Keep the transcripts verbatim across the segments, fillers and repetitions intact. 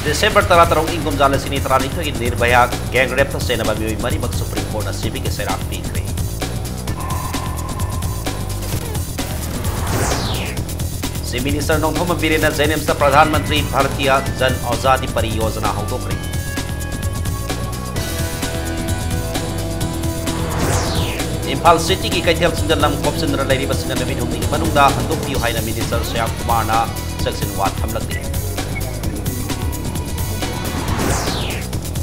December ꯇꯔꯥꯇꯔꯨꯛ, ꯏꯪ ꯀꯨꯝꯖꯥ ꯂꯤꯁꯤꯡ ꯑꯅꯤ ꯇꯔꯥꯅꯤꯊꯣꯏꯒꯤ ꯅꯤꯔꯚꯌꯥ ꯒꯦꯡ ꯔꯦꯞꯇ ꯆꯦꯟꯅꯕ ꯃꯤꯑꯣꯏ ꯃꯔꯤꯃꯛ ꯁꯨꯄ꯭ꯔꯤꯝ ꯀꯣꯔꯠꯅ ꯁꯤꯕꯤꯒꯤ ꯆꯩꯔꯥꯛ ꯄꯤꯈ꯭ꯔꯦ꯫ ꯆꯤꯐ ꯃꯤꯅꯤꯁꯇꯔ ꯅꯣꯡꯊꯣꯝꯕꯝ ꯕꯤꯔꯦꯟꯅ ꯖꯦꯅꯤꯝꯁꯇ ꯄ꯭ꯔꯙꯥꯟ ꯃꯟꯇ꯭ꯔꯤ ꯚꯥꯔꯇꯤꯌꯥ ꯖꯟ ꯑꯧꯖꯥꯗꯤ ꯄꯔꯤꯌꯣꯖꯅꯥ ꯍꯧꯗꯣꯛꯈ꯭ꯔꯦ꯫ ꯏꯝꯐꯥꯜ ꯁꯤꯇꯤꯒꯤ ꯀꯩꯊꯦꯜꯁꯤꯡꯗ ꯂꯝ ꯈꯣꯞꯆꯤꯟꯗꯨꯅ ꯂꯩꯔꯤꯕꯁꯤꯡꯅ ꯅꯨꯃꯤꯠ ꯍꯨꯝꯅꯤꯒꯤ ꯃꯅꯨꯡꯗ ꯍꯟꯗꯣꯛꯄꯤꯌꯨ ꯍꯥꯏꯅ ꯃꯤꯅꯤꯁꯇꯔ ꯁ꯭ꯌꯥꯝ ꯀꯨꯃꯥꯔꯅ ꯆꯦꯛꯁꯤꯟ ꯋꯥ ꯊꯝꯂꯛꯂꯤ꯫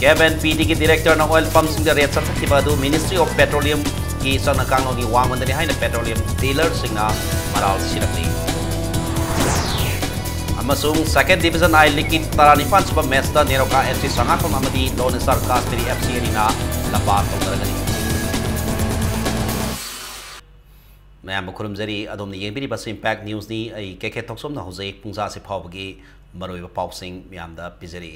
ꯀꯦꯞ ꯑꯦꯟ ꯄꯤ ꯗꯤꯒꯤ ꯗꯤꯔꯦꯛꯇꯔꯅ ꯑꯣꯏꯜ ꯄꯝꯁꯤꯡꯗ ꯔꯦꯠ ꯆꯠꯊꯈꯤꯕ ꯑꯗꯨ Ministry of Petroleumꯒꯤ ꯆꯠꯅ ꯀꯥꯡꯂꯣꯟꯒꯤ ꯋꯥꯡꯃꯗꯅꯤ ꯍꯥꯏꯅ ꯄꯦꯇ꯭ꯔꯣꯂꯤꯌꯝ ꯗꯤꯂꯔꯁꯤꯡꯅ ꯃꯔꯥꯜ ꯁꯤꯔꯛꯂꯤ꯫ ꯑꯃꯁꯨꯡ Second Division I ꯂꯤꯛꯀꯤ ꯇꯔꯥꯅꯤꯄꯥꯟ ꯁꯨꯕ ꯃꯦꯠꯁꯇ ꯅꯦꯔꯣꯀꯥ F C ꯁꯉꯥꯛꯐꯝ ꯑꯃꯗꯤ Lone Star Kashmiri F C ꯑꯅꯤꯅ ꯂꯝꯕꯥ ꯇꯧꯅꯔꯒꯅꯤ꯫ ꯃꯌꯥꯝꯕꯨ ꯈꯨꯔꯨꯝꯖꯔꯤ꯫ ꯑꯗꯣꯝꯅ ꯌꯦꯡꯕꯤꯔꯤꯕꯁꯤ Impact Newsꯅꯤ꯫ ꯑꯩ ꯀꯦ ꯀꯦ ꯊꯣꯛꯆꯣꯝꯅ ꯍꯧꯖꯤꯛ ꯄꯨꯡꯖꯥꯁꯤ ꯐꯥꯎꯕꯒꯤ ꯃꯔꯨꯑꯣꯏꯕ ꯄꯥꯎꯁꯤꯡ ꯃꯌꯥꯝꯗ ꯄꯤꯖꯔꯤ꯫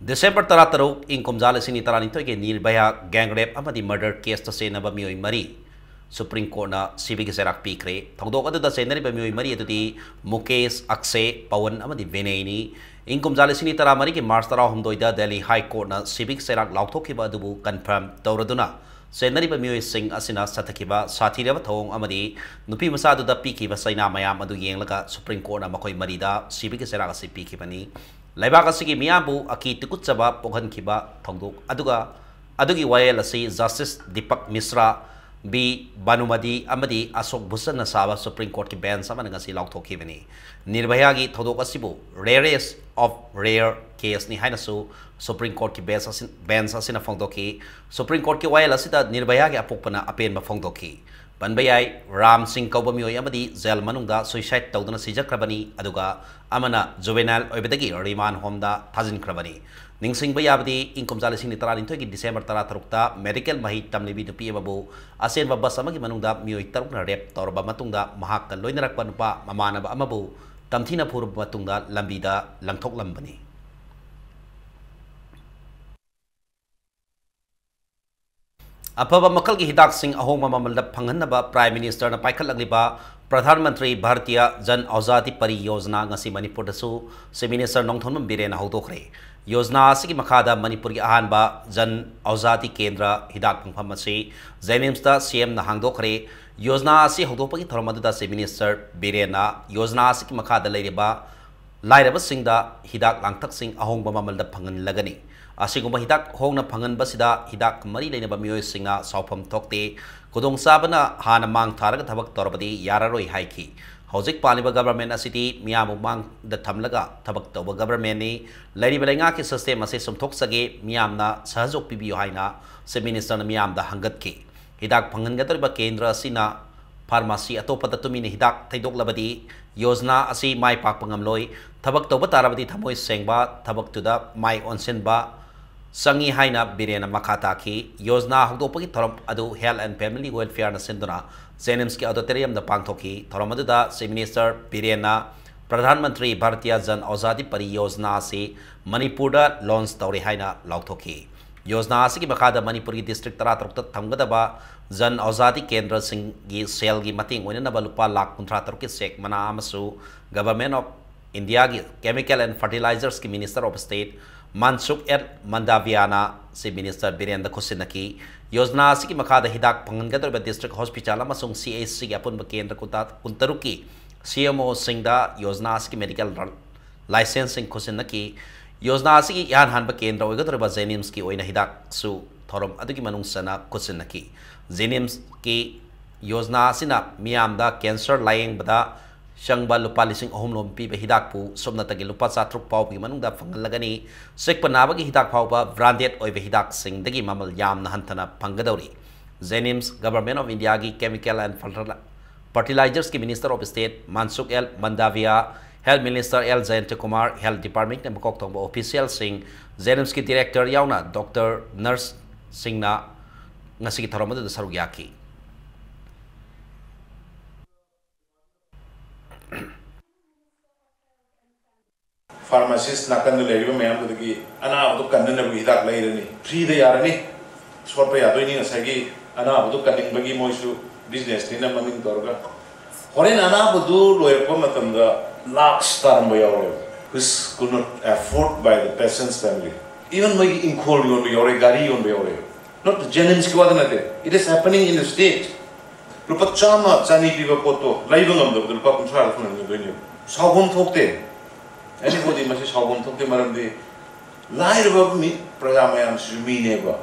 ꯗꯤꯁꯦꯝꯕꯔ ꯇꯔꯥꯇꯔꯨꯛ, ꯏꯪ ꯀꯨꯝꯖꯥ ꯂꯤꯁꯤꯡ ꯑꯅꯤ ꯇꯔꯥꯅꯤꯊꯣꯏꯒꯤ ꯅꯤꯔꯚꯌꯥ ꯒꯦꯡ ꯔꯦꯞ ꯑꯃꯗꯤ ꯃꯔꯗꯔ ꯀꯦꯁꯇ ꯆꯦꯟꯅꯕ ꯃꯤꯑꯣꯏ ꯃꯔꯤ ꯁꯨꯄ꯭ꯔꯤꯝ ꯀꯣꯔꯠꯅ ꯁꯤꯕꯤꯒꯤ ꯆꯩꯔꯥꯛ ꯄꯤꯈ꯭ꯔꯦ꯫ ꯊꯧꯗꯣꯛ ꯑꯗꯨꯗ ꯆꯦꯟꯅꯔꯤꯕ ꯃꯤꯑꯣꯏ ꯃꯔꯤ ꯑꯗꯨꯗꯤ ꯃꯨꯀꯦꯁ, ꯑꯛꯁꯦ, ꯄꯋꯟ ꯑꯃꯗꯤ ꯚꯤꯅꯦꯅꯤ꯫ ꯏꯪ ꯀꯨꯝꯖꯥ ꯂꯤꯁꯤꯡ ꯑꯅꯤ ꯇꯔꯥꯃꯔꯤꯒꯤ ꯃꯥꯔꯆ ꯇꯔꯥꯍꯨꯝꯗꯣꯏꯗ ꯗꯦꯜꯂꯤ ꯍꯥꯏ ꯀꯣꯔꯠꯅ ꯁꯤꯕꯤꯒꯤ ꯆꯩꯔꯥꯛ ꯂꯥꯎꯊꯣꯛꯈꯤꯕ ꯑꯗꯨꯕꯨ ꯀꯟꯐꯥꯔꯝ ꯇꯧꯔꯗꯨꯅ ꯆꯦꯟꯅꯔꯤꯕ ꯃꯤꯑꯣꯏꯁꯤꯡ ꯑꯁꯤꯅ ꯆꯠꯊꯈꯤꯕ ꯁꯥꯊꯤꯔꯕ ꯊꯧꯑꯣꯡ ꯑꯃꯗꯤ ꯅꯨꯄꯤ ꯃꯆꯥ ꯑꯗꯨꯗ ꯄꯤꯈꯤꯕ ꯆꯩꯅꯥ ꯃꯌꯥꯝ ꯑꯗꯨ ꯌꯦꯡꯂꯒ ꯁꯨꯄ꯭ꯔꯤꯝ ꯀꯣꯔꯠꯅ ꯃꯈꯣꯏ ꯃꯔꯤꯗ ꯁꯤꯕꯤꯒꯤ ꯆꯩꯔꯥꯛ ꯑꯁꯤ ꯄꯤꯈꯤꯕꯅꯤ꯫ ꯂꯩꯕꯥꯛ ꯑꯁꯤꯒꯤ ꯃꯤꯌꯥꯝꯕꯨ ꯑꯀꯤ ꯇꯨꯀꯨꯠꯆꯕ ꯄꯣꯛꯍꯟꯈꯤꯕ ꯊꯧꯗꯣꯛ ꯑꯗꯨꯒ ꯑꯗꯨꯒꯤ ꯋꯥꯌꯦꯜ ꯑꯁꯤ ꯖꯁꯇꯤꯁ ꯗꯤꯄꯛ ꯃꯤꯁ꯭ꯔꯥ, ꯕꯤ ꯚꯥꯅꯨꯃꯇꯤ ꯑꯃꯗꯤ ꯑꯁꯣꯛ ꯚꯨꯁꯟꯅ ꯁꯥꯕ ꯁꯨꯄ꯭ꯔꯤꯝ ꯀꯣꯔꯠꯀꯤ ꯕꯦꯟꯆ ꯑꯃꯅ ꯉꯁꯤ ꯂꯥꯎꯊꯣꯛꯈꯤꯕꯅꯤ꯫ ꯅꯤꯔꯚꯌꯥꯒꯤ ꯊꯧꯗꯣꯛ ꯑꯁꯤꯕꯨ rarest of rare caseꯅꯤ ꯍꯥꯏꯅꯁꯨ ꯁꯨꯄ꯭ꯔꯤꯝ ꯀꯣꯔꯠꯀꯤ ꯕꯦꯟꯆ ꯑꯁꯤ, ꯕꯦꯟꯆ ꯑꯁꯤꯅ ꯐꯣꯡꯗꯣꯛꯈꯤ꯫ ꯁꯨꯄ꯭ꯔꯤꯝ ꯀꯣꯔꯠꯀꯤ ꯋꯥꯌꯦꯜ ꯑꯁꯤꯗ ꯅꯤꯔꯚꯌꯥꯒꯤ ꯑꯄꯣꯛꯄꯅ ꯑꯄꯦꯟꯕ ꯐꯣꯡꯗꯣꯛꯈꯤ꯫ ꯄꯟꯕ ꯌꯥꯏ, ꯔꯥꯝ ꯁꯤꯡ ꯀꯧꯕ ꯃꯤꯑꯣꯏ ꯑꯃꯗꯤ ꯖꯦꯜ ꯃꯅꯨꯡꯗ suicide ꯇꯧꯗꯨꯅ ꯁꯤꯖꯈ꯭ꯔꯕꯅꯤ, ꯑꯗꯨꯒ ꯑꯃꯅ juvenile ꯑꯣꯏꯕꯗꯒꯤ remand homeꯗ ꯊꯥꯖꯤꯟꯈ꯭ꯔꯕꯅꯤ꯫ ꯅꯤꯡꯁꯤꯡꯕ ꯌꯥꯕꯗꯤ, ꯏꯪ ꯀꯨꯝꯖꯥ ꯂꯤꯁꯤꯡ ꯑꯅꯤ ꯇꯔꯥꯅꯤꯊꯣꯏꯒꯤ ꯗꯤꯁꯦꯝꯕꯔ ꯇꯔꯥꯇꯔꯨꯛꯇ ꯃꯦꯗꯤꯀꯦꯜ ꯃꯍꯩ ꯇꯝꯂꯤꯕꯤ ꯅꯨꯄꯤ ꯑꯃꯕꯨ ꯑꯁꯦꯟꯕ ꯕꯁ ꯑꯃꯒꯤ ꯃꯅꯨꯡꯗ ꯃꯤꯑꯣꯏ ꯇꯔꯨꯛꯅ ꯔꯦꯞ ꯇꯧꯔꯕ ꯃꯇꯨꯡꯗ ꯃꯍꯥꯛꯀ ꯂꯣꯏꯅꯔꯛꯄ ꯅꯨꯄꯥ ꯃꯃꯥꯟꯅꯕ ꯑꯃꯕꯨ ꯇꯝꯊꯤꯅ ꯐꯨꯔꯕ ꯃꯇꯨꯡꯗ ꯂꯝꯕꯤꯗ ꯂꯪꯊꯣꯛꯂꯝꯕꯅꯤ꯫ ꯑꯐꯕ ꯃꯈꯜꯒꯤ ꯍꯤꯗꯥꯛꯁꯤꯡ ꯑꯍꯣꯡꯕ ꯃꯃꯜꯗ ꯐꯪꯍꯟꯅꯕ ꯄ꯭ꯔꯥꯏꯝ ꯃꯤꯅꯤꯁꯇꯔꯅ ꯄꯥꯏꯈꯠꯂꯛꯂꯤꯕ ꯄ꯭ꯔꯙꯥꯟ ꯃꯟꯇ꯭ꯔꯤ ꯚꯥꯔꯇꯤꯌ ꯖꯟ ꯑꯧꯁꯥꯙꯤ ꯄꯔꯤꯌꯣꯖꯅꯥ ꯉꯁꯤ ꯃꯅꯤꯄꯨꯔꯗꯁꯨ Chief Minister ꯅꯣꯡꯊꯣꯝꯕꯝ ꯕꯤꯔꯦꯟꯅ ꯍꯧꯗꯣꯛꯈ꯭ꯔꯦ꯫ ꯌꯣꯖꯅꯥ ꯑꯁꯤꯒꯤ ꯃꯈꯥꯗ ꯃꯅꯤꯄꯨꯔꯒꯤ ꯑꯍꯥꯟꯕ ꯖꯟ ꯑꯧꯁꯥꯙꯤ ꯀꯦꯟꯗ꯭ꯔ ꯍꯤꯗꯥꯛ ꯐꯪꯐꯝ ꯑꯁꯤ JNIMSꯇ CMꯅ ꯍꯥꯡꯗꯣꯛꯈ꯭ꯔꯦ꯫ ꯌꯣꯖꯅꯥ ꯑꯁꯤ ꯍꯧꯗꯣꯛꯄꯒꯤ ꯊꯧꯔꯝ ꯑꯗꯨꯗ Chief Minister ꯕꯤꯔꯦꯟꯅ ꯌꯣꯖꯅꯥ ꯑꯁꯤꯒꯤ ꯃꯈꯥꯗ ꯂꯩꯔꯤꯕ ꯂꯥꯏꯔꯕꯁꯤꯡꯗ ꯍꯤꯗꯥꯛ ꯂꯥꯡꯊꯛꯁꯤꯡ ꯑꯍꯣꯡꯕ ꯃꯃꯜꯗ ꯐꯪꯍꯜꯂꯒꯅꯤ꯫ ꯑꯁꯤꯒꯨꯝꯕ ꯍꯤꯗꯥꯛ ꯍꯣꯡꯅ ꯐꯪꯍꯟꯕꯁꯤꯗ ꯍꯤꯗꯥꯛ ꯃꯔꯤ ꯂꯩꯅꯕ ꯃꯤꯑꯣꯏꯁꯤꯡꯅ ꯁꯥꯎꯐꯝ ꯊꯣꯛꯇꯦ꯫ ꯈꯨꯗꯣꯡꯆꯥꯕꯅ ꯍꯥꯟꯅ ꯃꯥꯡ ꯊꯥꯔꯒ ꯊꯕꯛ ꯇꯧꯔꯕꯗꯤ ꯌꯥꯔꯔꯣꯏ ꯍꯥꯏꯈꯤ꯫ ꯍꯧꯖꯤꯛ ꯄꯥꯜꯂꯤꯕ government ꯑꯁꯤꯗꯤ ꯃꯤꯌꯥꯝꯕꯨ ꯃꯥꯡꯗ ꯊꯝꯂꯒ ꯊꯕꯛ ꯇꯧꯕ governmentꯅꯤ꯫ ꯂꯩꯔꯤꯕ ꯂꯩꯉꯥꯛꯀꯤ system ꯑꯁꯤ ꯆꯨꯝꯊꯣꯛꯆꯒꯦ, ꯃꯤꯌꯥꯝꯅ ꯁꯍꯖꯣꯛ ꯄꯤꯕꯤꯌꯨ ꯍꯥꯏꯅ Chief Ministerꯅ ꯃꯤꯌꯥꯝꯗ ꯍꯪꯒꯠꯈꯤ꯫ ꯍꯤꯗꯥꯛ ꯐꯪꯍꯟꯒꯗꯧꯔꯤꯕ ꯀꯦꯟꯗ꯭ꯔ ꯑꯁꯤꯅ pharmacy ꯑꯇꯣꯞꯄꯗ ꯇꯨꯃꯤꯟꯅ ꯍꯤꯗꯥꯛ ꯊꯩꯗꯣꯛꯂꯕꯗꯤ ꯌꯣꯖꯅꯥ ꯑꯁꯤ ꯃꯥꯏ ꯄꯥꯛꯄ ꯉꯝꯂꯣꯏ꯫ ꯊꯕꯛ ꯇꯧꯕ ꯇꯥꯔꯕꯗꯤ ꯊꯃꯣꯏ ꯁꯦꯡꯕ ꯊꯕꯛꯇꯨꯗ ꯃꯥꯏ ꯑꯣꯟꯁꯤꯟꯕ ꯆꯪꯏ ꯍꯥꯏꯅ ꯕꯤꯔꯦꯟꯅ ꯃꯈꯥ ꯇꯥꯈꯤ꯫ ꯌꯣꯖꯅꯥ ꯍꯧꯗꯣꯛꯄꯒꯤ ꯊꯧꯔꯝ ꯑꯗꯨ Health and Family Welfareꯅ ꯁꯤꯟꯗꯨꯅ JNIMSꯀꯤ auditoriumꯗ ꯄꯥꯡꯊꯣꯛꯈꯤ꯫ ꯊꯧꯔꯝ ꯑꯗꯨꯗ Chief Minister ꯕꯤꯔꯦꯟꯅ ꯄ꯭ꯔꯙꯥꯟ ꯃꯟꯇ꯭ꯔꯤ ꯚꯥꯔꯇꯤꯌ ꯖꯟ ꯑꯧꯁꯥꯙꯤ ꯄꯔꯤꯌꯣꯖꯅꯥ ꯑꯁꯤ ꯃꯅꯤꯄꯨꯔꯗ launch ꯇꯧꯔꯦ ꯍꯥꯏꯅ ꯂꯥꯎꯊꯣꯛꯈꯤ꯫ ꯌꯣꯖꯅꯥ ꯑꯁꯤꯒꯤ ꯃꯈꯥꯗ ꯃꯅꯤꯄꯨꯔꯒꯤ district ꯇꯔꯥꯇꯔꯨꯛꯇ ꯊꯝꯒꯗꯕ ꯖꯟ ꯑꯧꯁꯥꯙꯤ ꯀꯦꯟꯗ꯭ꯔꯁꯤꯡꯒꯤ ꯁꯦꯜꯒꯤ ꯃꯇꯦꯡ ꯑꯣꯏꯅꯅꯕ ꯂꯨꯄꯥ ꯂꯥꯈ ꯀꯨꯟꯊ꯭ꯔꯥ ꯇꯔꯨꯛꯀꯤ cheque ꯃꯅꯥ ꯑꯃꯁꯨ Government of Indiaꯒꯤ Chemical and Fertilizersꯀꯤ Minister of State Mansukh L ꯃꯟꯗꯥꯚꯤꯌꯥꯅ Chief Minister ꯕꯤꯔꯦꯟꯗ ꯈꯨꯠꯁꯤꯟꯅꯈꯤ꯫ ꯌꯣꯖꯅꯥ ꯑꯁꯤꯒꯤ ꯃꯈꯥꯗ ꯍꯤꯗꯥꯛ ꯐꯪꯍꯟꯒꯗꯧꯔꯤꯕ district hospital ꯑꯃꯁꯨꯡ CHCꯒꯤ ꯑꯄꯨꯟꯕ ꯀꯦꯟꯗ꯭ꯔ ꯀꯨꯟꯇꯔꯨꯛꯀꯤ CMOꯁꯤꯡꯗ ꯌꯣꯖꯅꯥ ꯑꯁꯤꯒꯤ medical licenseꯁꯤꯡ ꯈꯨꯠꯁꯤꯟꯅꯈꯤ꯫ ꯌꯣꯖꯅꯥ ꯑꯁꯤꯒꯤ ꯏꯍꯥꯟ ꯍꯥꯟꯕ ꯀꯦꯟꯗ꯭ꯔ ꯑꯣꯏꯒꯗꯧꯔꯤꯕ JNIMSꯀꯤ ꯑꯣꯏꯅ ꯍꯤꯗꯥꯛꯁꯨ ꯊꯧꯔꯝ ꯑꯗꯨꯒꯤ ꯃꯅꯨꯡ ꯆꯟꯅ ꯈꯨꯠꯁꯤꯟꯅꯈꯤ꯫ JNIMSꯀꯤ ꯌꯣꯖꯅꯥ ꯑꯁꯤꯅ ꯃꯤꯌꯥꯝꯗ cancer ꯂꯥꯌꯦꯡꯕꯗ ꯆꯪꯕ ꯂꯨꯄꯥ ꯂꯤꯁꯤꯡ ꯑꯍꯨꯝ ꯂꯣꯝ ꯄꯤꯕ ꯍꯤꯗꯥꯛꯄꯨ ꯁꯨꯞꯅꯇꯒꯤ ꯂꯨꯄꯥ ꯆꯥꯇ꯭ꯔꯨꯛ ꯐꯥꯎꯕꯒꯤ ꯃꯅꯨꯡꯗ ꯐꯪꯍꯜꯂꯒꯅꯤ꯫ ꯆꯤꯛꯄ ꯅꯥꯕꯒꯤ ꯍꯤꯗꯥꯛ ꯐꯥꯎꯕ branded ꯑꯣꯏꯕ ꯍꯤꯗꯥꯛꯁꯤꯡꯗꯒꯤ ꯃꯃꯜ ꯌꯥꯝꯅ ꯍꯟꯊꯅ ꯐꯪꯒꯗꯧꯔꯤ꯫ JNIMS Government of Indiaꯒꯤ Chemical and Fertili- Fertilizersꯀꯤ Minister of State Mansukh L Mandaviya, Health Minister L Jayanta Kumar, Health Departmentꯀꯤ ꯃꯀꯣꯛ ꯊꯣꯡꯕ officialꯁꯤꯡ, JNIMSꯀꯤ director ꯌꯥꯎꯅ doctorꯅꯔꯁꯁꯤꯡꯅ ꯉꯁꯤꯒꯤ ꯊꯧꯔꯝ ꯑꯗꯨꯗ ꯁꯔꯨꯛ ꯌꯥꯈꯤ꯫ Pharmacist ꯅꯥꯀꯟꯗ ꯂꯩꯔꯤꯕ ꯃꯌꯥꯝꯗꯨꯗꯒꯤ ꯑꯅꯥꯕꯗꯨ ꯀꯟꯅꯅꯕ ꯍꯤꯗꯥꯛ ꯂꯩꯔꯅꯤ, freeꯗ ꯌꯥꯔꯅꯤ꯫ ꯁꯣꯠꯄ ꯌꯥꯗꯣꯏꯅꯤ꯫ ꯉꯁꯥꯏꯒꯤ ꯑꯅꯥꯕꯗꯨ ꯀꯟꯅꯤꯡꯕꯒꯤ ꯃꯣꯏꯁꯨ businessꯅꯤꯅ ꯃꯃꯤꯡ ꯇꯧꯔꯒ ꯍꯣꯔꯦꯟ ꯑꯅꯥꯕꯗꯨ ꯂꯣꯏꯔꯛꯄ ꯃꯇꯝꯗ lakhs ꯇꯥꯔꯝꯕ ꯌꯥꯎꯔꯦꯕ, which could not afford by the patient's family. Even ꯃꯣꯏꯒꯤ ꯏꯪꯈꯣꯜ ꯌꯣꯟꯕ ꯌꯥꯎꯔꯦ, ꯒꯥꯔꯤ ꯌꯣꯟꯕ ꯌꯥꯎꯔꯦ. Not the ꯖꯦꯅꯤꯝꯁꯀꯤ ꯋꯥꯗ ꯅꯠꯇꯦ, it is happening in the state. ꯂꯨꯄꯥ ꯆꯥꯝꯃ ꯆꯅꯤ ꯄꯤꯕ ꯄꯣꯠꯇꯣ ꯂꯩꯕ ꯉꯝꯗꯕꯗ ꯂꯨꯄꯥ ꯀꯨꯟꯊ꯭ꯔꯥꯗ ꯐꯪꯍꯟꯒꯗꯣꯏꯅꯦꯕ. ꯁꯥꯎꯐꯝ ꯊꯣꯛꯇꯦ. Anybody, ꯃꯁꯤ ꯁꯥꯎꯐꯝ ꯊꯣꯛꯇꯦ, ꯃꯔꯝꯗꯤ ꯂꯥꯏꯔꯕ ꯃꯤ, ꯄ꯭ꯔꯖꯥ ꯃꯌꯥꯝꯁꯤꯁꯨ ꯃꯤꯅꯦꯕ.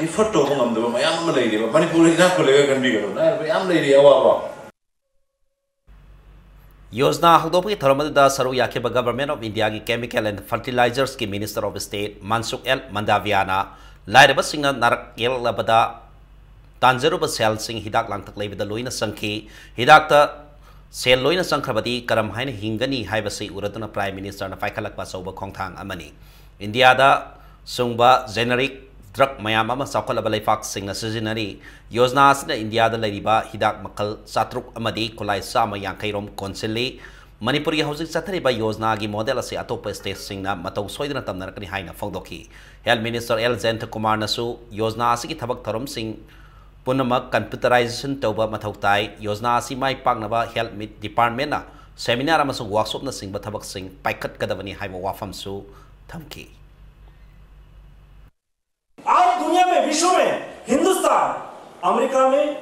ꯑꯦꯐꯣꯔꯠ ꯇꯧꯕ ꯉꯝꯗꯕ ꯃꯌꯥꯝ ꯑꯃ ꯂꯩꯔꯤꯕ. ꯃꯅꯤꯄꯨꯔ ꯏꯅꯥꯛ ꯈꯨꯜꯂꯦꯒ ꯈꯟꯕꯤꯒꯅꯨ, ꯂꯥꯏꯔꯕ ꯌꯥꯝ ꯂꯩꯔꯤ ꯑꯋꯥꯕ. ꯌꯣꯖꯅꯥ ꯍꯧꯗꯣꯛꯄꯒꯤ ꯊꯧꯔꯝ ꯑꯗꯨꯗ ꯁꯔꯨꯛ ꯌꯥꯈꯤꯕ Government of Indiaꯒꯤ Chemical and Fertilizers ꯀꯤ Minister of State Mansukh L ꯃꯟꯗꯥꯚꯤꯌꯥꯅ ꯂꯥꯏꯔꯕꯁꯤꯡꯅ ꯅꯥꯔꯛ ꯌꯦꯛꯂꯛꯂꯕꯗ ꯇꯥꯟꯖꯔꯨꯕ ꯁꯦꯜꯁꯤꯡ ꯍꯤꯗꯥꯛ ꯂꯥꯡꯊꯛ ꯂꯩꯕꯗ ꯂꯣꯏꯅ ꯆꯪꯈꯤ꯫ ꯍꯤꯗꯥꯛꯇ ꯁꯦꯜ ꯂꯣꯏꯅ ꯆꯪꯈ꯭ꯔꯕꯗꯤ ꯀꯔꯝ ꯍꯥꯏꯅ ꯍꯤꯡꯒꯅꯤ ꯍꯥꯏꯕꯁꯤ ꯎꯔꯗꯨꯅ Prime Ministerꯅ ꯄꯥꯏꯈꯠꯂꯛꯄ ꯑꯆꯧꯕ ꯈꯣꯡꯊꯥꯡ ꯑꯃꯅꯤ꯫ ꯏꯟꯗꯤꯌꯥꯗ ꯁꯨꯡꯕ generic drug ꯃꯌꯥꯝ ꯑꯃ ꯆꯥꯎꯈꯠꯂꯕ ꯂꯩꯄꯥꯛꯁꯤꯡꯅ ꯁꯤꯖꯤꯟꯅꯔꯤ꯫ ꯌꯣꯖꯅꯥ ꯑꯁꯤꯅ ꯏꯟꯗꯤꯌꯥꯗ ꯂꯩꯔꯤꯕ ꯍꯤꯗꯥꯛ ꯃꯈꯜ ꯆꯥꯇ꯭ꯔꯨꯛ ꯑꯃꯗꯤ ꯈꯨꯠꯂꯥꯏ ꯆꯥꯝꯃ ꯌꯥꯡꯈꯩ ꯔꯣꯝ ꯀꯣꯟꯁꯤꯜꯂꯤ꯫ ꯃꯅꯤꯄꯨꯔꯒꯤ ꯍꯧꯖꯤꯛ ꯆꯠꯊꯔꯤꯕ ꯌꯣꯖꯅꯥꯒꯤ model ꯑꯁꯤ ꯑꯇꯣꯞꯄ stateꯁꯤꯡꯅ ꯃꯇꯧ ꯁꯣꯏꯗꯅ ꯇꯝꯅꯔꯛꯀꯅꯤ ꯍꯥꯏꯅ ꯐꯣꯡꯗꯣꯛꯈꯤ꯫ Health Minister ꯑꯦꯜ ꯖꯌꯟꯇ ꯀꯨꯃꯥꯔꯅꯁꯨ ꯌꯣꯖꯅꯥ ꯑꯁꯤꯒꯤ ꯊꯕꯛ ꯊꯧꯔꯝꯁꯤꯡ ꯄꯨꯝꯅꯃꯛ computerization ꯇꯧꯕ ꯃꯊꯧ ꯇꯥꯏ꯫ ꯌꯣꯖꯅꯥ ꯑꯁꯤ ꯃꯥꯏ ꯄꯥꯛꯅꯕ health departmentꯅ seminar ꯑꯃꯁꯨꯡ workshopꯅꯆꯤꯡꯕ ꯊꯕꯛꯁꯤꯡ ꯄꯥꯏꯈꯠꯀꯗꯕꯅꯤ ꯍꯥꯏꯕ ꯋꯥꯐꯝꯁꯨ ꯊꯝꯈꯤ꯫ आज दुनिया में, विश्व में हिंदुस्तान, अमेरिका में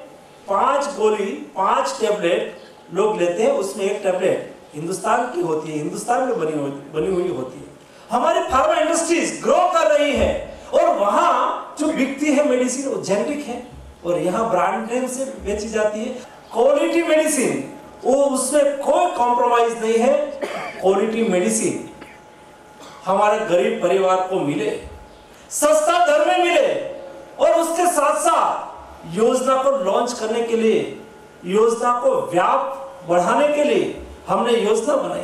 पांच गोली, पांच टैबलेट लोग लेते हैं, उसमें एक टैबलेट हिंदुस्तान की होती है, हिंदुस्तान में बनी हुई बनी हुई होती है। हमारी फार्मा इंडस्ट्रीज ग्रो कर रही है और वहां जो बिकती है मेडिसिन, वो जेनरिक है और यहाँ ब्रांड नेम से बेची जाती है। क्वालिटी मेडिसिन, वो उसमें कोई कॉम्प्रोमाइज नहीं है। क्वालिटी मेडिसिन हमारे गरीब परिवार को मिले, सस्ता दर में मिले और उसके साथ साथ योजना को लॉन्च करने के लिए, योजना को व्याप बढ़ाने के लिए हमने योजना बनाई।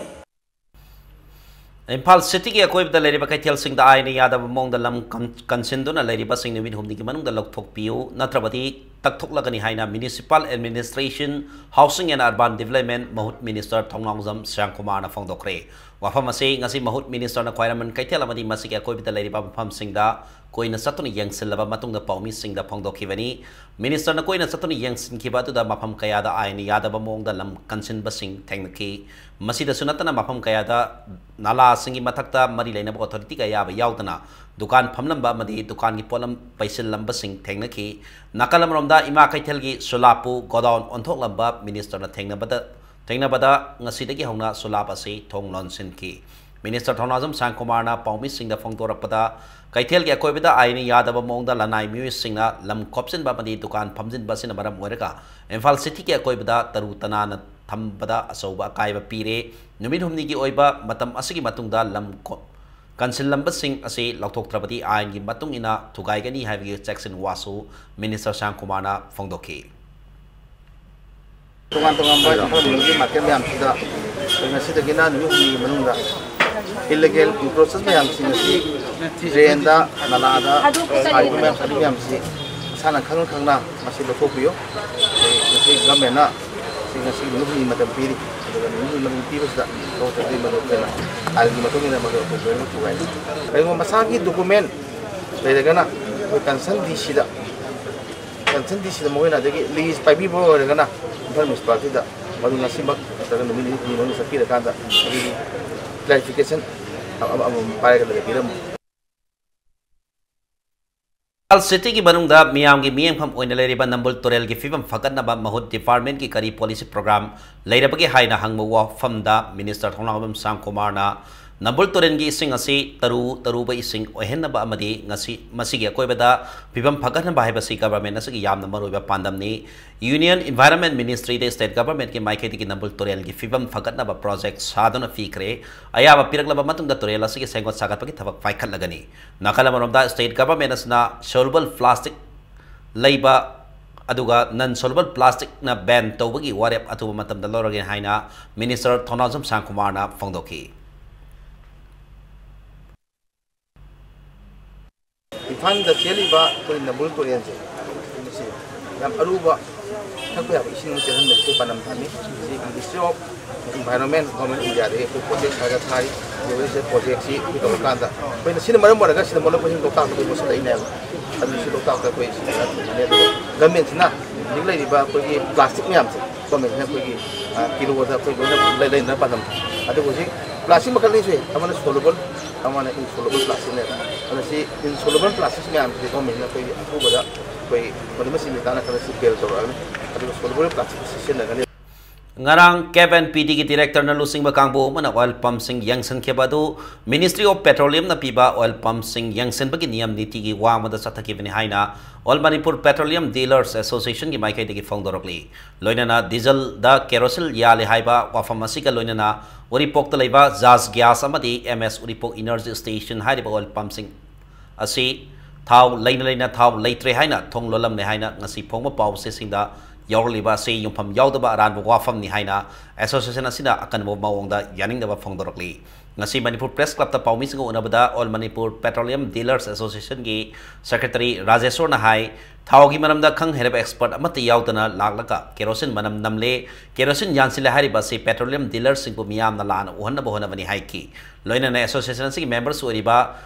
ꯏꯝꯐꯥꯜ ꯁꯤꯇꯤꯒꯤ ꯑꯀꯣꯏꯕꯗ ꯂꯩꯔꯤꯕ ꯀꯩꯊꯦꯜꯁꯤꯡꯗ ꯑꯥꯏꯟꯅ ꯌꯥꯗꯕ ꯃꯑꯣꯡꯗ ꯂꯝ ꯀꯟ- ꯀꯟꯁꯤꯟꯗꯨꯅ ꯂꯩꯔꯤꯕꯁꯤꯡ ꯅꯨꯃꯤꯠ ꯍꯨꯝꯅꯤꯒꯤ ꯃꯅꯨꯡꯗ ꯂꯧꯊꯣꯛꯄꯤꯌꯨ, ꯅꯠꯇ꯭ꯔꯕꯗꯤ ꯇꯛꯊꯣꯛꯂꯒꯅꯤ ꯍꯥꯏꯅ Municipal Administration, Housing and Urban Development ꯃꯍꯨꯠ Minister ꯊꯧꯅꯥꯎꯖꯝ ꯁ꯭ꯌꯥꯝꯀꯨꯃꯥꯔꯅ ꯐꯣꯡꯗꯣꯛꯈ꯭ꯔꯦ꯫ ꯋꯥꯐꯝ ꯑꯁꯤ ꯉꯁꯤ ꯃꯍꯨꯠ Ministerꯅ ꯈ꯭ꯋꯥꯏꯔꯝꯕꯟ ꯀꯩꯊꯦꯜ ꯑꯃꯗꯤ ꯃꯁꯤꯒꯤ ꯑꯀꯣꯏꯕꯗ ꯂꯩꯔꯤꯕ ꯃꯐꯝꯁꯤꯡꯗ ꯀꯣꯏꯅ ꯆꯠꯇꯨꯅ ꯌꯦꯡꯁꯤꯜꯂꯕ ꯃꯇꯨꯡꯗ ꯄꯥꯎꯃꯤꯁꯤꯡꯗ ꯐꯣꯡꯗꯣꯛꯈꯤꯕꯅꯤ꯫ Ministerꯅ ꯀꯣꯏꯅ ꯆꯠꯇꯨꯅ ꯌꯦꯡꯁꯤꯟꯈꯤꯕ ꯑꯗꯨꯗ ꯃꯐꯝ ꯀꯌꯥꯗ ꯑꯥꯏꯟ ꯌꯥꯗꯕ ꯃꯑꯣꯡꯗ ꯂꯝ ꯀꯟꯁꯤꯟꯕꯁꯤꯡ ꯊꯦꯡꯅꯈꯤ꯫ ꯃꯁꯤꯗꯁꯨ ꯅꯠꯇꯅ ꯃꯐꯝ ꯀꯌꯥꯗ ꯅꯥꯂꯥꯁꯤꯡꯒꯤ ꯃꯊꯛꯇ ꯃꯔꯤ ꯂꯩꯅꯕ authorityꯒ ꯑꯌꯥꯕ ꯌꯥꯎꯗꯅ ꯗꯨꯀꯥꯟ ꯐꯝꯂꯝꯕ ꯑꯃꯗꯤ ꯗꯨꯀꯥꯟꯒꯤ ꯄꯣꯠꯂꯝ ꯄꯩꯁꯤꯜꯂꯝꯕꯁꯤꯡ ꯊꯦꯡꯅꯈꯤ꯫ ꯅꯥꯀꯜ ꯑꯃꯔꯣꯝꯗ ꯏꯃꯥ ꯀꯩꯊꯦꯜꯒꯤ ꯁꯨꯂꯥꯞꯄꯨ godown ꯑꯣꯟꯊꯣꯛꯂꯝꯕ Ministerꯅ ꯊꯦꯡꯅꯕꯗ, ꯊꯦꯡꯅꯕꯗ ꯉꯁꯤꯗꯒꯤ ꯍꯧꯅ ꯁꯨꯂꯥꯞ ꯑꯁꯤ ꯊꯣꯡ ꯂꯣꯟꯁꯤꯟꯈꯤ꯫ Minister ꯊꯧꯅꯥꯖꯝ ꯁ꯭ꯌꯥꯝꯀꯨꯃꯥꯔꯅ ꯄꯥꯎꯃꯤꯁꯤꯡꯗ ꯐꯣꯡꯗꯣꯔꯛꯄꯗ, ꯀꯩꯊꯦꯜꯒꯤ ꯑꯀꯣꯏꯕꯗ ꯑꯥꯏꯟ ꯌꯥꯗꯕ ꯃꯑꯣꯡꯗ ꯂꯅꯥꯏ ꯃꯤꯑꯣꯏꯁꯤꯡꯅ ꯂꯝ ꯈꯣꯞꯆꯤꯟꯕ ꯑꯃꯗꯤ ꯗꯨꯀꯥꯟ ꯐꯝꯖꯤꯟꯕ ꯑꯁꯤꯅ ꯃꯔꯝ ꯑꯣꯏꯔꯒ ꯏꯝꯐꯥꯜ cityꯒꯤ ꯑꯀꯣꯏꯕꯗ ꯇꯔꯨ ꯇꯅꯥꯟꯅ ꯊꯝꯕꯗ ꯑꯆꯧꯕ ꯑꯀꯥꯏꯕ ꯄꯤꯔꯦ꯫ ꯅꯨꯃꯤꯠ ꯍꯨꯝꯅꯤꯒꯤ ꯑꯣꯏꯕ ꯃꯇꯝ ꯑꯁꯤꯒꯤ ꯃꯇꯨꯡꯗ ꯂꯝ ꯀꯣ-, ꯀꯟꯁꯤꯜꯂꯝꯕꯁꯤꯡ ꯑꯁꯤ ꯂꯧꯊꯣꯛꯇ꯭ꯔꯕꯗꯤ ꯑꯥꯏꯟꯒꯤ ꯃꯇꯨꯡ ꯏꯟꯅ ꯊꯨꯒꯥꯏꯒꯅꯤ ꯍꯥꯏꯕꯒꯤ ꯆꯦꯛꯁꯤꯟ ꯋꯥꯁꯨ Minister ꯁ꯭ꯌꯥꯝꯀꯨꯃꯥꯔꯅ ꯐꯣꯡꯗꯣꯛꯈꯤ꯫ ꯇꯣꯉꯥꯟ ꯇꯣꯉꯥꯟꯕ ꯏꯝꯐꯥꯜ ꯃꯅꯨꯡꯒꯤ market ꯃꯌꯥꯝꯁꯤꯗ ꯑꯩꯈꯣꯏ ꯉꯁꯤꯗꯒꯤꯅ ꯅꯨꯃꯤꯠ ꯍꯨꯝꯅꯤꯒꯤ ꯃꯅꯨꯡꯗ illegal encroachment ꯃꯌꯥꯝꯁꯤꯡ ꯑꯁꯤ drainꯗ, ꯅꯂꯥꯗ ꯁꯥꯔꯤꯕ ꯃꯌꯥꯝ, ꯁꯥꯔꯤꯕ ꯃꯌꯥꯝꯁꯤ ꯃꯁꯥꯅ ꯈꯪꯅ ꯈꯪꯅ ꯃꯁꯤ ꯂꯧꯊꯣꯛꯄꯤꯌꯨ꯫ ꯑꯩꯈꯣꯏ ꯉꯁꯤ governmentꯅ ꯁꯤ ꯉꯁꯤ ꯅꯨꯃꯤꯠ ꯍꯨꯝꯅꯤ ꯃꯇꯝ ꯄꯤꯔꯤ꯫ ꯑꯗꯨꯒ ꯅꯨꯃꯤꯠ ꯍꯨꯝꯅꯤ ꯃꯇꯝ ꯄꯤꯕꯁꯤꯗ ꯂꯧꯊꯣꯛꯇ꯭ꯔꯗꯤ ꯃꯗꯨ ꯑꯩꯈꯣꯏꯅ ꯑꯥꯏꯟꯒꯤ ꯃꯇꯨꯡ ꯏꯟꯅ ꯃꯗꯨ ꯑꯩꯈꯣꯏ ꯂꯣꯏꯅꯃꯛ ꯊꯨꯒꯥꯏꯅꯤ꯫ ꯀꯔꯤꯒꯨꯝꯕ ꯃꯁꯥꯒꯤ document ꯂꯩꯔꯒꯅ ꯑꯩꯈꯣꯏ concerned DCꯗ, concerned DCꯗ ꯃꯈꯣꯏꯅ ꯑꯗꯒꯤ lease ꯄꯥꯏꯕꯤꯕ ꯑꯣꯏꯔꯒꯅ ꯏꯝꯐꯥꯜ municipalityꯗ ꯃꯗꯨ ꯉꯁꯤꯃꯛ ꯅꯠꯇ꯭ꯔꯒ ꯅꯨꯃꯤꯠ ꯅꯤꯅꯤ ꯍꯨꯝꯅꯤ ꯃꯅꯨꯡꯗ ꯆꯠꯄꯤꯔꯀꯥꯟꯗ ꯑꯗꯨꯒꯤ clarification ꯑꯃ-, ꯑꯃꯃꯝ ꯄꯥꯏꯔꯒ ꯂꯩꯕꯤꯔꯝꯃꯨ꯫ ꯏꯝꯐꯥꯜ cityꯒꯤ ꯃꯅꯨꯡꯗ ꯃꯤꯌꯥꯝꯒꯤ ꯃꯤꯠꯌꯦꯡꯐꯝ ꯑꯣꯏꯅ ꯂꯩꯔꯤꯕ ꯅꯝꯕꯨꯜ ꯇꯨꯔꯦꯜꯒꯤ ꯐꯤꯕꯝ ꯐꯒꯠꯅꯕ ꯃꯍꯨꯠ departmentꯀꯤ ꯀꯔꯤ policy program ꯂꯩꯔꯕꯒꯦ ꯍꯥꯏꯅ ꯍꯪꯕ ꯋꯥꯐꯝꯗ Minister ꯊꯧꯅꯥꯎꯖꯝ ꯁ꯭ꯌꯥꯝꯀꯨꯃꯥꯔꯅ ꯅꯝꯕꯨꯜ ꯇꯨꯔꯦꯜꯒꯤ ꯏꯁꯤꯡ ꯑꯁꯤ ꯇꯔꯨ ꯇꯔꯨꯕ ꯏꯁꯤꯡ ꯑꯣꯏꯍꯟꯅꯕ ꯑꯃꯗꯤ ꯉꯁꯤ ꯃꯁꯤꯒꯤ ꯑꯀꯣꯏꯕꯗ ꯐꯤꯕꯝ ꯐꯒꯠꯍꯟꯕ ꯍꯥꯏꯕꯁꯤ government ꯑꯁꯤꯒꯤ ꯌꯥꯝꯅ ꯃꯔꯨꯑꯣꯏꯕ ꯄꯥꯟꯗꯝꯅꯤ꯫ Union Environment Ministryꯗ state governmentꯀꯤ ꯃꯥꯏꯀꯩꯗꯒꯤ ꯅꯝꯕꯨꯜ ꯇꯨꯔꯦꯜꯒꯤ ꯐꯤꯕꯝ ꯐꯒꯠꯅꯕ project ꯁꯥꯗꯨꯅ ꯄꯤꯈ꯭ꯔꯦ꯫ ꯑꯌꯥꯕ ꯄꯤꯔꯛꯂꯕ ꯃꯇꯨꯡꯗ ꯇꯨꯔꯦꯜ ꯑꯁꯤꯒꯤ ꯁꯦꯝꯒꯠ ꯁꯥꯒꯠꯄꯒꯤ ꯊꯕꯛ ꯄꯥꯏꯈꯠꯂꯒꯅꯤ꯫ ꯅꯥꯀꯜ ꯑꯃꯔꯣꯝꯗ state government ꯑꯁꯤꯅ soluble plastic ꯂꯩꯕ ꯑꯗꯨꯒ non soluble plasticꯅ ban ꯇꯧꯕꯒꯤ ꯋꯥꯔꯦꯞ ꯑꯊꯨꯕ ꯃꯇꯝꯗ ꯂꯧꯔꯒꯦ ꯍꯥꯏꯅ Minister ꯊꯧꯅꯥꯎꯖꯝ ꯁ꯭ꯌꯥꯝꯀꯨꯃꯥꯔꯅ ꯐꯣꯡꯗꯣꯛꯈꯤ꯫ ꯏꯝꯐꯥꯜꯗ ꯆꯦꯜꯂꯤꯕ ꯑꯩꯈꯣꯏ ꯅꯝꯕꯨꯜ ꯇꯨꯔꯦꯜꯁꯦ, ꯃꯁꯤ ꯌꯥꯝ ꯑꯔꯨꯕ ꯊꯛꯄ ꯌꯥꯕ ꯏꯁꯤꯡ ꯑꯃ ꯆꯦꯟꯍꯟꯕꯁꯤ ꯑꯩꯈꯣꯏ ꯄꯥꯟꯗꯝ ꯊꯝꯃꯤ꯫ ꯁꯤ Ministry of Environment, Government of Indiaꯗꯒꯤ ꯑꯩꯈꯣꯏ ꯄ꯭ꯔꯣꯖꯦꯛ ꯁꯥꯒꯠ ꯊꯥꯔꯤ꯫ ꯑꯗꯨꯒ ꯁꯤ ꯄ꯭ꯔꯣꯖꯦꯛꯁꯤ ꯑꯩꯈꯣꯏ ꯇꯧꯔꯀꯥꯟꯗ ꯑꯩꯈꯣꯏꯅ ꯁꯤꯅ ꯃꯔꯝ ꯑꯣꯏꯔꯒ ꯁꯤꯗ ꯃꯣꯠꯂꯛꯄꯁꯤꯡ ꯂꯣꯛꯇꯥꯛꯇ ꯑꯩꯈꯣꯏ ꯃꯣꯠꯁꯤꯜꯂꯛꯏꯅꯦꯕ꯫ ꯑꯗꯨ ꯁꯤ ꯂꯣꯛꯇꯥꯛꯇ ꯑꯩꯈꯣꯏ ꯁꯤ ꯊꯝꯒꯅꯤ꯫ ꯑꯗꯨꯒ ꯒꯃꯦꯟꯁꯤꯅ ꯍꯧꯖꯤꯛ ꯂꯩꯔꯤꯕ ꯑꯩꯈꯣꯏꯒꯤ ꯄ꯭ꯂꯥꯁꯇꯤꯛ ꯃꯌꯥꯝꯁꯦ ꯒꯃꯦꯟꯁꯤꯅ ꯑꯩꯈꯣꯏꯒꯤ, ꯑ, ꯀꯤꯂꯣꯗ ꯑꯩꯈꯣꯏ ꯂꯣꯏꯅ ꯂꯩ-, ꯂꯩꯅꯅꯕ ꯄꯥꯟꯗꯝ ꯊꯝꯃꯤ꯫ ꯑꯗꯨꯒ ꯍꯧꯖꯤꯛ ꯄ꯭ꯂꯥꯁꯇꯤꯛ ꯃꯈꯜ ꯑꯅꯤ ꯁꯨꯏ, ꯑꯃꯅ solvable, ꯑꯃꯅ insoluble plasticꯅꯦꯕ꯫ ꯑꯗꯨꯅ ꯁꯤ insoluble plastic ꯃꯌꯥꯝꯁꯤ ꯒꯣꯔꯃꯦꯟꯅ ꯑꯩꯈꯣꯏꯒꯤ ꯑꯊꯨꯕꯗ ꯑꯩꯈꯣꯏ ꯃꯗꯨ ꯃꯁꯤ ꯃꯇꯥꯡꯗ ꯈꯔ ꯁꯤ ꯕꯦꯟ ꯇꯧꯔꯛꯑꯒꯅꯤ꯫ ꯑꯗꯨꯒ solvable plastic ꯁꯤꯖꯤꯟꯅꯒꯅꯤ꯫ ꯉꯔꯥꯡ ꯀꯦꯞ ꯑꯦꯟ ꯄꯤ ꯗꯤꯒꯤ ꯗꯤꯔꯦꯛꯇꯔꯅ ꯂꯨꯆꯤꯡꯕ ꯀꯥꯡꯕꯨ ꯑꯃꯅ ꯑꯣꯏꯜ ꯄꯝꯁꯤꯡ ꯌꯦꯡꯁꯤꯟꯈꯤꯕ ꯑꯗꯨ Ministry of Petroleumꯅ ꯄꯤꯕ ꯑꯣꯏꯜ ꯄꯝꯁꯤꯡ ꯌꯦꯡꯁꯤꯟꯕꯒꯤ ꯅꯤꯌꯝ ꯅꯤꯇꯤꯒꯤ ꯋꯥꯡꯃꯗ ꯆꯠꯊꯈꯤꯕꯅꯤ ꯍꯥꯏꯅ All Manipur Petroleum Dealers Associationꯒꯤ ꯃꯥꯏꯀꯩꯗꯒꯤ ꯐꯣꯡꯗꯣꯔꯛꯂꯤ꯫ ꯂꯣꯏꯅꯅ ꯗꯤꯖꯜꯗ ꯀꯦꯔꯣꯁꯤꯟ ꯌꯥꯜꯂꯤ ꯍꯥꯏꯕ ꯋꯥꯐꯝ ꯑꯁꯤꯒ ꯂꯣꯏꯅꯅ ꯎꯔꯤꯄꯣꯛꯇ ꯂꯩꯕ ꯖꯥꯖ ꯒ꯭ꯌꯥꯁ ꯑꯃꯗꯤ ꯑꯦꯝ ꯑꯦꯁ ꯎꯔꯤꯄꯣꯛ ꯦꯅꯔꯖꯤ ꯁ꯭ꯇꯦꯁꯟ ꯍꯥꯏꯔꯤꯕ ꯑꯣꯏꯜ ꯄꯝꯁꯤꯡ ꯑꯁꯤ ꯊꯥꯎ ꯂꯩꯅ ꯂꯩꯅ ꯊꯥꯎ ꯂꯩꯇ꯭ꯔꯦ ꯍꯥꯏꯅ ꯊꯣꯡ ꯂꯣꯜꯂꯝꯂꯦ ꯍꯥꯏꯅ ꯉꯁꯤ ꯐꯣꯡꯕ ꯄꯥꯎꯆꯦꯁꯤꯡꯗ ꯌꯥꯎꯔꯛꯂꯤꯕ ꯑꯁꯤ ꯌꯨꯝꯐꯝ ꯌꯥꯎꯗꯕ ꯑꯔꯥꯟꯕ ꯋꯥꯐꯝꯅꯤ ꯍꯥꯏꯅ ꯑꯦꯁꯣꯁꯤꯌꯦꯁꯟ ꯑꯁꯤꯅ ꯑꯀꯟꯕ ꯃꯑꯣꯡꯗ ꯌꯥꯅꯤꯡꯗꯕ ꯐꯣꯡꯗꯣꯔꯛꯂꯤ꯫ ꯉꯁꯤ ꯃꯅꯤꯄꯨꯔ ꯄ꯭ꯔꯦꯁ ꯀ꯭ꯂꯕꯇ ꯄꯥꯎꯃꯤꯁꯤꯡꯒ ꯎꯅꯕꯗ ꯑꯣꯜ ꯃꯅꯤꯄꯨꯔ ꯄꯦꯇ꯭ꯔꯣꯂꯤꯌꯝ ꯗꯤꯂꯔꯁ ꯑꯦꯁꯣꯁꯤꯌꯦꯁꯟꯒꯤ ꯁꯦꯀ꯭ꯔꯦꯇꯔꯤ ꯔꯥꯖꯦꯁꯣꯔꯅ ꯍꯥꯏ, ꯊꯥꯎꯒꯤ ꯃꯔꯝꯗ ꯈꯪ ꯍꯩꯔꯕ ꯑꯦꯛꯁꯄꯔꯠ ꯑꯃꯠꯇ ꯌꯥꯎꯗꯅ ꯂꯥꯛꯂꯒ ꯀꯦꯔꯣꯁꯤꯟ ꯃꯅꯝ ꯅꯝꯂꯦ, ꯀꯦꯔꯣꯁꯤꯟ ꯌꯥꯟꯁꯤꯜꯂꯦ ꯍꯥꯏꯔꯤꯕ ꯑꯁꯤ ꯄꯦꯇ꯭ꯔꯣꯂꯤꯌꯝ ꯗꯤꯂꯔꯁꯤꯡꯕꯨ ꯃꯤꯌꯥꯝꯅ ꯂꯥꯟꯅ ꯎꯍꯟꯅꯕ ꯍꯣꯠꯅꯕꯅꯤ ꯍꯥꯏꯈꯤ꯫ ꯂꯣꯏꯅꯅ ꯑꯦꯁꯣꯁꯤꯌꯦꯁꯟ ꯑꯁꯤꯒꯤ ꯃꯦꯝꯕꯔꯁꯨ ꯑꯣꯏꯔꯤꯕ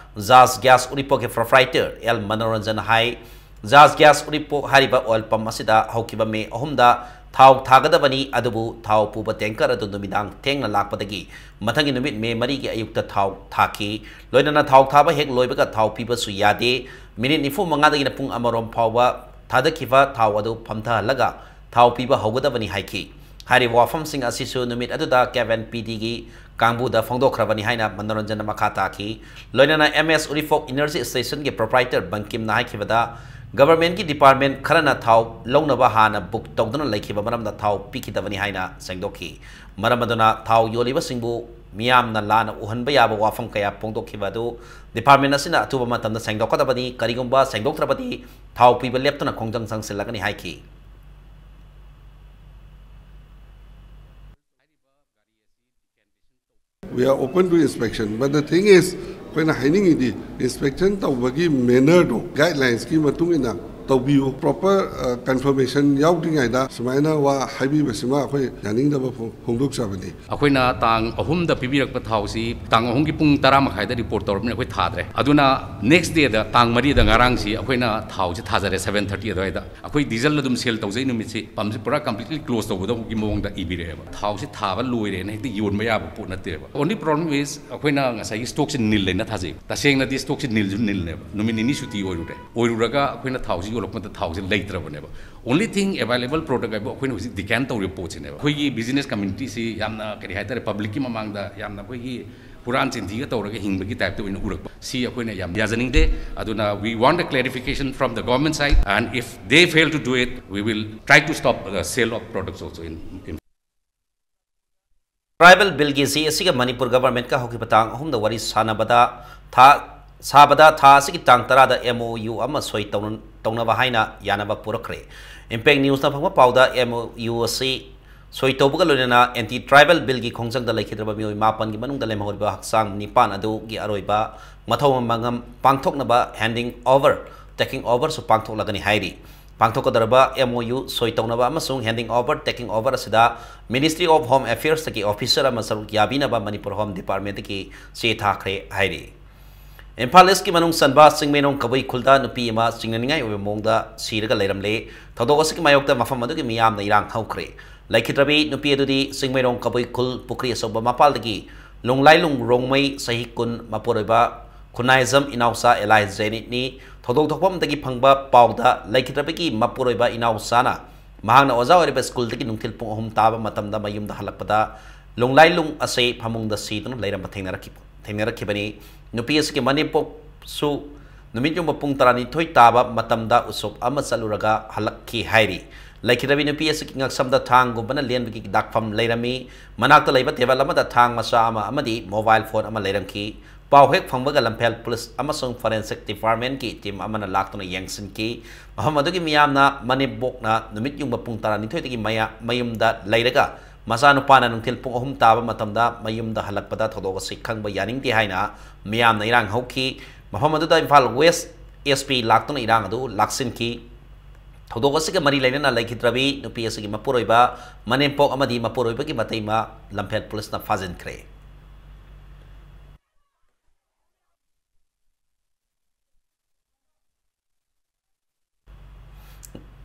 ꯖꯥꯖ ꯒ꯭ꯌꯥꯁ ꯎꯔꯤꯄꯣꯛꯀꯤ ꯄ꯭ꯔꯣꯄ꯭ꯔꯥꯏꯇꯔ ꯑꯦꯜ ꯃꯅꯣꯔꯟꯖꯟ ꯍꯥꯏ, ꯖꯥꯖ ꯒ꯭ꯌꯥꯁ ꯎꯔꯤꯄꯣꯛ ꯍꯥꯏꯔꯤꯕ ꯑꯣꯏꯜ ꯄꯝ ꯑꯁꯤꯗ ꯍꯧꯈꯤꯕ ꯃꯦ ꯑꯍꯨꯝꯗ ꯊꯥꯎ ꯊꯥꯒꯗꯕꯅꯤ, ꯑꯗꯨꯕꯨ ꯊꯥꯎ ꯄꯨꯕ ꯇꯦꯡꯀꯔ ꯑꯗꯨ ꯅꯨꯃꯤꯗꯥꯡ ꯊꯦꯡꯅ ꯂꯥꯛꯄꯗꯒꯤ ꯃꯊꯪꯒꯤ ꯅꯨꯃꯤꯠ ꯃꯦ ꯃꯔꯤꯒꯤ ꯑꯌꯨꯛꯇ ꯊꯥꯎ ꯊꯥꯈꯤ꯫ ꯂꯣꯏꯅꯅ ꯊꯥꯎ ꯊꯥꯕ ꯍꯦꯛ ꯂꯣꯏꯕꯒ ꯊꯥꯎ ꯄꯤꯕꯁꯨ ꯌꯥꯗꯦ꯫ ꯃꯤꯅꯤꯠ ꯅꯤꯐꯨ ꯃꯉꯥꯗꯒꯤꯅ ꯄꯨꯡ ꯑꯃꯔꯣꯝ ꯐꯥꯎꯕ ꯊꯥꯗꯈꯤꯕ ꯊꯥꯎ ꯑꯗꯨ ꯐꯝꯊꯍꯜꯂꯒ ꯊꯥꯎ ꯄꯤꯕ ꯍꯧꯒꯗꯕꯅꯤ ꯍꯥꯏꯈꯤ꯫ ꯍꯥꯏꯔꯤꯕ ꯋꯥꯐꯝꯁꯤꯡ ꯑꯁꯤꯁꯨ ꯅꯨꯃꯤꯠ ꯑꯗꯨꯗ ꯀꯦꯞ ꯑꯦꯟ ꯄꯤ ꯗꯤꯒꯤ ꯀꯥꯡꯕꯨꯗ ꯐꯣꯡꯗꯣꯛꯈ꯭ꯔꯕꯅꯤ ꯍꯥꯏꯅ ꯃꯅꯣꯔꯟꯖꯟꯅ ꯃꯈꯥ ꯇꯥꯈꯤ꯫ ꯂꯣꯏꯅꯅ ꯑꯦꯝ ꯑꯦꯁ ꯎꯔꯤꯄꯣꯛ ꯏꯅꯔꯖꯤ ꯁ꯭ꯇꯦꯁꯟꯒꯤ ꯄ꯭ꯔꯣꯄ꯭ꯔꯥꯏꯇꯔ ꯕꯪꯀꯤꯝꯅ ꯍꯥꯏꯈꯤꯕꯗ, ꯒꯚꯔꯟꯃꯦꯟꯠꯀꯤ ꯗꯤꯄꯥꯔꯠꯃꯦꯟꯠ ꯈꯔꯅ ꯊꯥꯎ ꯂꯧꯅꯕ ꯍꯥꯟꯅ ꯕꯨꯛ ꯇꯧꯗꯨꯅ ꯂꯩꯈꯤꯕ ꯃꯔꯝꯅ ꯊꯥꯎ ꯄꯤꯈꯤꯗꯕꯅꯤ ꯍꯥꯏꯅ ꯁꯦꯡꯗꯣꯛꯈꯤ꯫ ꯃꯔꯝ ꯑꯗꯨꯅ ꯊꯥꯎ ꯌꯣꯜꯂꯤꯕꯁꯤꯡꯕꯨ ꯃꯤꯌꯥꯝꯅ ꯂꯥꯟꯅ ꯎꯍꯟꯕ ꯌꯥꯕ ꯋꯥꯐꯝ ꯀꯌꯥ ꯐꯣꯡꯗꯣꯛꯈꯤꯕ ꯑꯗꯨ ꯗꯤꯄꯥꯔꯠꯃꯦꯟꯠ ꯑꯁꯤꯅ ꯑꯊꯨꯕ ꯃꯇꯝꯗ ꯁꯦꯡꯗꯣꯛꯀꯗꯕꯅꯤ, ꯀꯔꯤꯒꯨꯝꯕ ꯁꯦꯡꯗꯣꯛꯇ꯭ꯔꯕꯗꯤ ꯊꯥꯎ ꯄꯤꯕ ꯂꯦꯞꯇꯨꯅ ꯈꯣꯡꯖꯪ ꯆꯪꯁꯤꯜꯂꯒꯅꯤ ꯍꯥꯏꯈꯤ꯫ We are open to inspection, but the thing is, ꯑꯩꯈꯣꯏꯅ ꯍꯥꯏꯅꯤꯡꯉꯤꯗꯤ inspection ꯇꯧꯕꯒꯤ mannerꯗꯣ guidelinesꯀꯤ ꯃꯇꯨꯡ ꯏꯟꯅ ꯇꯧꯕꯤꯌꯨ꯫ ꯄ꯭ꯔꯣꯄꯔ ꯀꯟꯐꯔꯃꯦꯁꯟ ꯌꯥꯎꯗ꯭ꯔꯤꯉꯩꯗ ꯁꯨꯃꯥꯏꯅ ꯋꯥ ꯍꯥꯏꯕꯤꯕꯁꯤꯃ ꯑꯩꯈꯣꯏ ꯌꯥꯅꯤꯡꯗꯕ ꯐꯣꯡ- ꯐꯣꯡꯗꯣꯛꯆꯕꯅꯤ꯫ ꯑꯩꯈꯣꯏꯅ ꯇꯥꯡ ꯑꯍꯨꯝꯗ ꯄꯤꯕꯤꯔꯛꯄ ꯊꯥꯎꯁꯤ ꯇꯥꯡ ꯑꯍꯨꯝꯒꯤ ꯄꯨꯡ ꯇꯔꯥ ꯃꯈꯥꯏꯗ ꯔꯤꯄꯣꯔꯠ ꯇꯧꯔꯕꯅꯤꯅ ꯑꯩꯈꯣꯏ ꯊꯥꯗ꯭ꯔꯦ꯫ ꯑꯗꯨꯅ ꯅꯦꯛꯁ ꯗꯦꯗ, ꯇꯥꯡ ꯃꯔꯤꯗ, ꯉꯔꯥꯡꯁꯤ ꯑꯩꯈꯣꯏꯅ ꯊꯥꯎꯁꯤ ꯊꯥꯖꯔꯦ ꯁꯚꯦꯟ ꯊꯥꯔꯇꯤ ꯑꯗꯨꯋꯥꯏꯗ꯫ ꯑꯩꯈꯣꯏ ꯗꯤꯖꯜ ꯑꯗꯨꯝ ꯁꯦꯜ ꯇꯧꯖꯩ ꯅꯨꯃꯤꯠꯁꯤ꯫ ꯄꯝꯁꯤ ꯄꯨꯔꯥ ꯀꯝꯄ꯭ꯂꯤꯠꯂꯤ ꯀ꯭ꯂꯣꯖ ꯇꯧꯕꯗꯧꯒꯤ ꯃꯑꯣꯡꯗ ꯏꯕꯤꯔꯛꯑꯦꯕ꯫ ꯊꯥꯎꯁꯤ ꯊꯥꯕ ꯂꯣꯏꯔꯦꯅ ꯍꯦꯛꯇ ꯌꯣꯟꯕ ꯌꯥꯕ ꯄꯣꯠ ꯅꯠꯇꯦꯕ꯫ Only problem is ꯑꯩꯈꯣꯏꯅ ꯉꯁꯥꯏꯒꯤ ꯁ꯭ꯇꯣꯛꯁꯤ ꯅꯤꯜ ꯂꯩꯅ ꯊꯥꯖꯩ꯫ ꯇꯁꯦꯡꯅꯗꯤ ꯁ꯭ꯇꯣꯛꯁꯤ ꯅꯤꯜꯁꯨ ꯅꯤꯜꯅꯦꯕ꯫ ꯅꯨꯃꯤꯠ ꯅꯤꯅꯤ ꯁꯨꯇꯤ ꯑꯣꯏꯔꯨꯔꯦ꯫ ꯑꯣꯏꯔꯨꯔꯒ ꯑꯩꯈꯣꯏꯅ ꯊꯥꯎꯁꯤ ꯌꯣꯜꯂꯛꯄꯗ ꯊꯥꯎꯁꯤ ꯂꯩꯇ꯭ꯔꯕꯅꯦꯕ꯫ Only thing available product ꯍꯥꯏꯕꯨ ꯑꯩꯈꯣꯏꯅ ꯍꯧꯖꯤꯛ ꯗꯤꯀꯦꯟ ꯇꯧꯔꯤꯕ ꯄꯣꯠꯁꯤꯅꯦꯕ꯫ ꯑꯩꯈꯣꯏꯒꯤ ꯕꯤꯖꯤꯅꯦꯁ ꯀꯝꯃ꯭ꯌꯨꯅꯤꯇꯤꯁꯤ ꯌꯥꯝꯅ, ꯀꯔꯤ ꯍꯥꯏꯇꯥꯔꯦ, ꯄꯕ꯭ꯂꯤꯛꯀꯤ ꯃꯃꯥꯡꯗ ꯌꯥꯝꯅ ꯑꯩꯈꯣꯏꯒꯤ ꯍꯨꯔꯥꯟ ꯆꯤꯟꯊꯤꯒ ꯇꯧꯔꯒ ꯍꯤꯡꯕꯒꯤ ꯇꯥꯏꯞꯇ ꯑꯣꯏꯅ ꯎꯔꯛꯄ꯫ ꯁꯤ ꯑꯩꯈꯣꯏꯅ ꯌꯥꯝ ꯌꯥꯖꯅꯤꯡꯗꯦ꯫ ꯑꯗꯨꯅ we want a clarification from the government side, and if they fail to do it, we will try to stop the sale of products also in, in tribal ꯕꯤꯜꯒꯤ ꯆꯦ ꯑꯁꯤꯒ ꯃꯅꯤꯄꯨꯔ ꯒꯚꯔꯟꯃꯦꯟꯠꯀ ꯍꯧꯈꯤꯕ ꯇꯥꯡ ꯑꯍꯨꯝꯗ ꯋꯥꯔꯤ ꯁꯥꯟꯅꯕꯗ ꯊꯥ, ꯁꯥꯕꯗ ꯊꯥ ꯑꯁꯤꯒꯤ ꯇꯥꯡ ꯇꯔꯥꯗ MOU ꯑꯃ ꯁꯣꯏ ꯇꯧꯅ-, ꯇꯧꯅꯕ ꯍꯥꯏꯅ ꯌꯥꯅꯕ ꯄꯨꯔꯛꯈ꯭ꯔꯦ꯫ ꯏꯝꯄꯦꯛ ꯅ꯭ꯌꯨꯁꯅ ꯐꯪꯕ ꯄꯥꯎꯗ MOU ꯑꯁꯤ ꯁꯣꯏ ꯇꯧꯕꯒ ꯂꯣꯏꯅꯅ ꯑꯦꯟꯇꯤ ꯇ꯭ꯔꯥꯏꯕꯦꯜ ꯕꯤꯜꯒꯤ ꯈꯣꯡꯖꯪꯗ ꯂꯩꯈꯤꯗ꯭ꯔꯕ ꯃꯤꯑꯣꯏ ꯃꯥꯄꯟꯒꯤ ꯃꯅꯨꯡꯗ ꯂꯦꯝꯍꯧꯔꯤꯕ ꯍꯛꯆꯥꯡ ꯅꯤꯄꯥꯟ ꯑꯗꯨꯒꯤ ꯑꯔꯣꯏꯕ ꯃꯊꯧ ꯃꯉꯝ ꯄꯥꯡꯊꯣꯛꯅꯕ handing over, taking overꯁꯨ ꯄꯥꯡꯊꯣꯛꯂꯒꯅꯤ ꯍꯥꯏꯔꯤ꯫ ꯄꯥꯡꯊꯣꯛꯀꯗꯧꯔꯕ MOU ꯁꯣꯏ ꯇꯧꯅꯕ ꯑꯃꯁꯨꯡ handing over, taking over ꯑꯁꯤꯗ Ministry of Home Affairsꯇꯒꯤ officer ꯑꯃ ꯁꯔꯨꯛ ꯌꯥꯕꯤꯅꯕ ꯃꯅꯤꯄꯨꯔ Home Departmentꯇꯒꯤ ꯆꯦ ꯊꯥꯈ꯭ꯔꯦ ꯍꯥꯏꯔꯤ꯫ ꯏꯝꯐꯥꯜ ꯏꯁꯀꯤ ꯃꯅꯨꯡ ꯆꯟꯕ ꯆꯤꯡꯃꯩꯔꯣꯡ ꯀꯕꯨꯏ ꯈꯨꯜꯗ ꯅꯨꯄꯤ ꯑꯃ ꯆꯤꯡꯅꯅꯤꯡꯉꯥꯏ ꯑꯣꯏꯕ ꯃꯑꯣꯡꯗ ꯁꯤꯔꯒ ꯂꯩꯔꯝꯂꯦ꯫ ꯊꯧꯗꯣꯛ ꯑꯁꯤꯒꯤ ꯃꯥꯌꯣꯛꯇ ꯃꯐꯝ ꯑꯗꯨꯒꯤ ꯃꯤꯌꯥꯝꯅ ꯏꯔꯥꯡ ꯍꯧꯈ꯭ꯔꯦ꯫ ꯂꯩꯈꯤꯗ꯭ꯔꯕꯤ ꯅꯨꯄꯤ ꯑꯗꯨꯗꯤ ꯆꯤꯡꯃꯩꯔꯣꯡ ꯀꯕꯨꯏ ꯈꯨꯜ ꯄꯨꯈ꯭ꯔꯤ ꯑꯆꯧꯕ ꯃꯄꯥꯜꯗꯒꯤ ꯂꯨꯡꯂꯥꯏꯂꯨꯡ ꯔꯣꯡꯃꯩ, ꯆꯍꯤ ꯀꯨꯟ, ꯃꯄꯨꯔꯣꯏꯕ ꯈꯨꯟꯅꯥꯏꯖꯝ ꯏꯅꯥꯎꯆꯥ ꯑꯦꯂꯥꯏ ꯖꯦꯅꯤꯠꯅꯤ꯫ ꯊꯧꯗꯣꯛ ꯊꯣꯛꯐꯝꯗꯒꯤ ꯐꯪꯕ ꯄꯥꯎꯗ ꯂꯩꯈꯤꯗ꯭ꯔꯕꯒꯤ ꯃꯄꯨꯔꯣꯏꯕ ꯏꯅꯥꯎꯆꯥꯅ ꯃꯍꯥꯛꯅ ꯑꯣꯖꯥ ꯑꯣꯏꯔꯤꯕ ꯁ꯭ꯀꯨꯜꯗꯒꯤ ꯅꯨꯡꯊꯤꯜ ꯄꯨꯡ ꯑꯍꯨꯝ ꯇꯥꯕ ꯃꯇꯝꯗ ꯃꯌꯨꯝꯗ ꯍꯜꯂꯛꯄꯗ ꯂꯨꯡꯂꯥꯏꯂꯨꯡ ꯑꯁꯦ ꯐꯃꯨꯡꯗ ꯁꯤꯗꯨꯅ ꯂꯩꯔꯝꯕ ꯊꯦꯡꯅꯔꯛꯈꯤ-, ꯊꯦꯡꯅꯔꯛꯈꯤꯕꯅꯤ꯫ ꯅꯨꯄꯤ ꯑꯁꯤꯒꯤ ꯃꯅꯦꯝꯄꯣꯛꯁꯨ ꯅꯨꯃꯤꯠ ꯌꯨꯡꯕ ꯄꯨꯡ ꯇꯔꯥꯅꯤꯊꯣꯏ ꯇꯥꯕ ꯃꯇꯝꯗ ꯎꯁꯣꯞ ꯑꯃ ꯆꯠꯂꯨꯔꯒ ꯍꯜꯂꯛꯈꯤ ꯍꯥꯏꯔꯤ꯫ ꯂꯩꯈꯤꯗ꯭ꯔꯕꯤ ꯅꯨꯄꯤ ꯑꯁꯤꯒꯤ ꯉꯛꯁꯝꯗ ꯊꯥꯡꯒꯨꯝꯕꯅ ꯂꯦꯟꯕꯒꯤ ꯗꯥꯛꯐꯝ ꯂꯩꯔꯝꯃꯤ꯫ ꯃꯅꯥꯛꯇ ꯂꯩꯕ ꯇꯦꯕꯜ ꯑꯃꯗ ꯊꯥꯡ ꯃꯆꯥ ꯑꯃ ꯑꯃꯗꯤ ꯃꯣꯕꯥꯏꯜ ꯐꯣꯟ ꯑꯃ ꯂꯩꯔꯝꯈꯤ꯫ ꯄꯥꯎ ꯍꯦꯛ ꯐꯪꯕꯒ ꯂꯝꯐꯦꯜ ꯄꯨꯂꯤꯁ ꯑꯃꯁꯨꯡ ꯐꯣꯔꯦꯟꯁꯤꯛ ꯗꯤꯄꯥꯔꯠꯃꯦꯟꯠꯀꯤ ꯇꯤꯝ ꯑꯃꯅ ꯂꯥꯛꯇꯨꯅ ꯌꯦꯡꯁꯤꯟꯈꯤ꯫ ꯃꯐꯝ ꯑꯗꯨꯒꯤ ꯃꯤꯌꯥꯝꯅ ꯃꯅꯦꯝꯕꯣꯛꯅ ꯅꯨꯃꯤꯠ ꯌꯨꯡꯕ ꯄꯨꯡ ꯇꯔꯥꯅꯤꯊꯣꯏꯗꯒꯤ ꯃꯌꯥ-, ꯃꯌꯨꯝꯗ ꯂꯩꯔꯒ ꯃꯆꯥꯅꯨꯄꯥꯅ ꯅꯨꯡꯊꯤꯜ ꯄꯨꯡ ꯑꯍꯨꯝ ꯇꯥꯕ ꯃꯇꯝꯗ ꯃꯌꯨꯝꯗ ꯍꯜꯂꯛꯄꯗ ꯊꯧꯗꯣꯛ ꯑꯁꯤ ꯈꯪꯕ ꯌꯥꯅꯤꯡꯗꯦ ꯍꯥꯏꯅ ꯃꯤꯌꯥꯝꯅ ꯏꯔꯥꯡ ꯍꯧꯈꯤ꯫ ꯃꯐꯝ ꯑꯗꯨꯗ ꯏꯝꯐꯥꯜ ꯋꯦꯁ ꯑꯦꯁ ꯄꯤ ꯂꯥꯛꯇꯨꯅ ꯏꯔꯥꯡ ꯑꯗꯨ ꯂꯥꯛꯁꯤꯟꯈꯤ꯫ ꯊꯧꯗꯣꯛ ꯑꯁꯤꯒ ꯃꯔꯤ ꯂꯩꯅꯅ ꯂꯩꯈꯤꯗ꯭ꯔꯕꯤ ꯅꯨꯄꯤ ꯑꯁꯤꯒꯤ ꯃꯄꯨꯔꯣꯏꯕ, ꯃꯅꯦꯝꯄꯣꯛ ꯑꯃꯗꯤ ꯃꯄꯨꯔꯣꯏꯕꯒꯤ ꯃꯇꯩꯃ ꯂꯝꯐꯦꯜ ꯄꯨꯂꯤꯁꯅ ꯐꯥꯖꯤꯟꯈ꯭ꯔꯦ꯫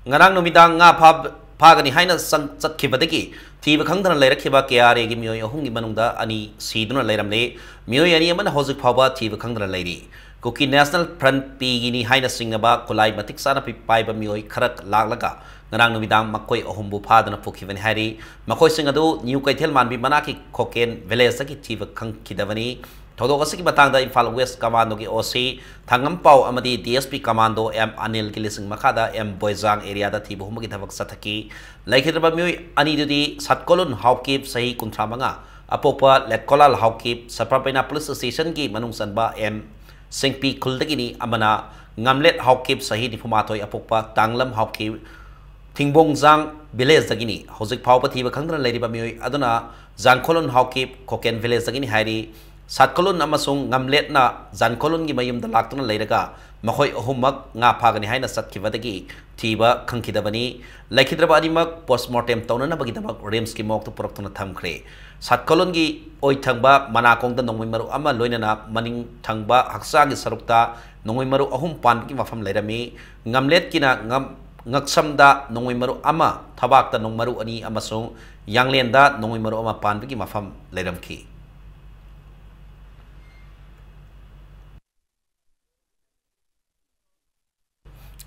ꯉꯔꯥꯡ ꯅꯨꯃꯤꯗꯥꯡ ꯉꯥ ꯐꯥ-, ꯐꯥꯒꯅꯤ ꯍꯥꯏꯅ ꯆꯪ-, ꯆꯠꯈꯤꯕꯗꯒꯤ ꯊꯤꯕ ꯈꯪꯗꯅ ꯂꯩꯔꯛꯈꯤꯕ ꯀꯦ ꯑꯥꯔ ꯑꯦꯒꯤ ꯃꯤꯑꯣꯏ ꯑꯍꯨꯝꯒꯤ ꯃꯅꯨꯡꯗ ꯑꯅꯤ ꯁꯤꯗꯨꯅ ꯂꯩꯔꯝꯂꯦ꯫ ꯃꯤꯑꯣꯏ ꯑꯅꯤ ꯑꯃꯅ ꯍꯧꯖꯤꯛ ꯐꯥꯎꯕ ꯊꯤꯕ ꯈꯪꯗꯅ ꯂꯩꯔꯤ꯫ ꯀꯨꯀꯤ ꯅꯦꯁꯅꯦꯜ ꯐ꯭ꯔꯟꯠ ꯄꯤꯒꯤꯅꯤ ꯍꯥꯏꯅ ꯆꯤꯡꯅꯕ ꯈꯨꯠꯂꯥꯏ ꯃꯇꯤꯛ ꯆꯥꯅ ꯄꯤ-, ꯄꯥꯏꯕ ꯃꯤꯑꯣꯏ ꯈꯔ ꯂꯥꯛꯂꯒ ꯉꯔꯥꯡ ꯅꯨꯃꯤꯗꯥꯡ ꯃꯈꯣꯏ ꯑꯍꯨꯝꯕꯨ ꯐꯥꯗꯨꯅ ꯄꯨꯈꯤꯕꯅꯤ ꯍꯥꯏꯔꯤ꯫ ꯃꯈꯣꯏꯁꯤꯡ ꯑꯗꯨ ꯅ꯭ꯌꯨ ꯀꯩꯊꯦꯜ ꯃꯥꯟꯕꯤ ꯃꯅꯥꯛꯀꯤ ꯈꯣꯀꯦꯟ ꯚꯤꯂꯦꯖꯇꯒꯤ ꯊꯤꯕ ꯈꯪꯈꯤꯗꯕꯅꯤ꯫ ꯊꯧꯗꯣꯛ ꯑꯁꯤꯒꯤ ꯃꯇꯥꯡꯗ ꯏꯝꯐꯥꯜ ꯋꯦꯁ ꯀꯃꯥꯟꯗꯣꯒꯤ ꯑꯣ ꯁꯤ ꯊꯥꯡꯉꯝꯄꯥꯎ ꯑꯃꯗꯤ D S P commando M ꯑꯅꯤꯜꯒꯤ ꯂꯤꯁꯤꯡ ꯃꯈꯥꯗ ꯑꯦꯝ ꯕꯣꯏꯖꯥꯡ ꯑꯦꯔꯤꯌꯥꯗ ꯊꯤꯕ ꯍꯨꯝꯕꯒꯤ ꯊꯕꯛ ꯆꯠꯊꯈꯤ꯫ ꯂꯩꯈꯤꯗ꯭ꯔꯕ ꯃꯤꯑꯣꯏ ꯑꯅꯤꯗꯨꯗꯤ ꯁꯠꯀꯣꯂꯨꯟ ꯍꯥꯎꯀꯤꯞ, ꯆꯍꯤ ꯀꯨꯟꯊ꯭ꯔꯥ ꯃꯉꯥ, ꯑꯄꯣꯛꯄ ꯂꯦꯠꯀꯣꯂꯥꯜ ꯍꯥꯎꯀꯤꯞ, ꯁꯄ꯭ꯔꯥꯄꯩꯅꯥ ꯄꯨꯂꯤꯁ ꯁ꯭ꯇꯦꯁꯟꯒꯤ ꯃꯅꯨꯡ ꯆꯟꯕ ꯑꯦꯝ ꯁꯤꯡꯄꯤ ꯈꯨꯜꯗꯒꯤꯅꯤ, ꯑꯃꯅ ꯉꯝꯂꯦꯠ ꯍꯥꯎꯀꯤꯞ, ꯆꯍꯤ ꯅꯤꯐꯨ ꯃꯥꯊꯣꯏ, ꯑꯄꯣꯛꯄ ꯇꯥꯡꯂꯝ ꯍꯥꯎꯀꯤꯞ, ꯊꯤꯡꯕꯣꯡꯖꯥꯡ ꯚꯤꯂꯦꯖꯇꯒꯤꯅꯤ꯫ ꯍꯧꯖꯤꯛ ꯐꯥꯎꯕ ꯊꯤꯕ ꯈꯪꯗꯅ ꯂꯩꯔꯤꯕ ꯃꯤꯑꯣꯏ ꯑꯗꯨꯅ ꯖꯥꯡꯈꯣꯂꯨꯟ ꯍꯥꯎꯀꯤꯞ, ꯈꯣꯀꯦꯟ ꯚꯤꯂꯦꯖꯇꯒꯤꯅꯤ ꯍꯥꯏꯔꯤ꯫ ꯁꯥꯠꯀꯣꯂꯨꯟ ꯑꯃꯁꯨꯡ ꯉꯝꯂꯦꯠꯅ ꯖꯥꯟꯈꯣꯂꯨꯟꯒꯤ ꯃꯌꯨꯝꯗ ꯂꯥꯛꯇꯨꯅ ꯂꯩꯔꯒ ꯃꯈꯣꯏ ꯑꯍꯨꯝꯃꯛ ꯉꯥ ꯐꯥꯒꯅꯤ ꯍꯥꯏꯅ ꯆꯠꯈꯤꯕꯗꯒꯤ ꯊꯤꯕ ꯈꯪꯈꯤꯗꯕꯅꯤ꯫ ꯂꯩꯈꯤꯗ꯭ꯔꯕ ꯑꯅꯤꯃꯛ ꯄꯣꯁꯃꯣꯔꯇꯦꯝ ꯇꯧꯅꯅꯕꯒꯤꯗꯃꯛ ꯔꯤꯝꯁꯀꯤ ꯃꯣꯔꯒꯇ ꯄꯨꯔꯛꯇꯨꯅ ꯊꯝꯈ꯭ꯔꯦ꯫ ꯁꯥꯠꯀꯣꯂꯨꯟꯒꯤ ꯑꯣꯏ ꯊꯪꯕ ꯃꯅꯥꯀꯣꯡꯗ ꯅꯣꯡꯃꯩ ꯃꯔꯨ ꯑꯃ, ꯂꯣꯏꯅꯅ ꯃꯅꯤꯡ ꯊꯪꯕ ꯍꯛꯆꯥꯡꯒꯤ ꯁꯔꯨꯛꯇ ꯅꯣꯡꯃꯩ ꯃꯔꯨ ꯑꯍꯨꯝ ꯄꯥꯟꯕꯒꯤ ꯃꯐꯝ ꯂꯩꯔꯝꯃꯤ꯫ ꯉꯝꯂꯦꯠꯀꯤꯅ ꯉꯝ-, ꯉꯛꯁꯝꯗ ꯅꯣꯡꯃꯩ ꯃꯔꯨ ꯑꯃ, ꯊꯕꯥꯛꯇ ꯅꯣꯡꯃꯩ ꯃꯔꯨ ꯑꯅꯤ ꯑꯃꯁꯨꯡ ꯌꯥꯡꯂꯦꯟꯗ ꯅꯣꯡꯃꯩ ꯃꯔꯨ ꯑꯃ ꯄꯥꯟꯕꯒꯤ ꯃꯐꯝ ꯂꯩꯔꯝꯈꯤ꯫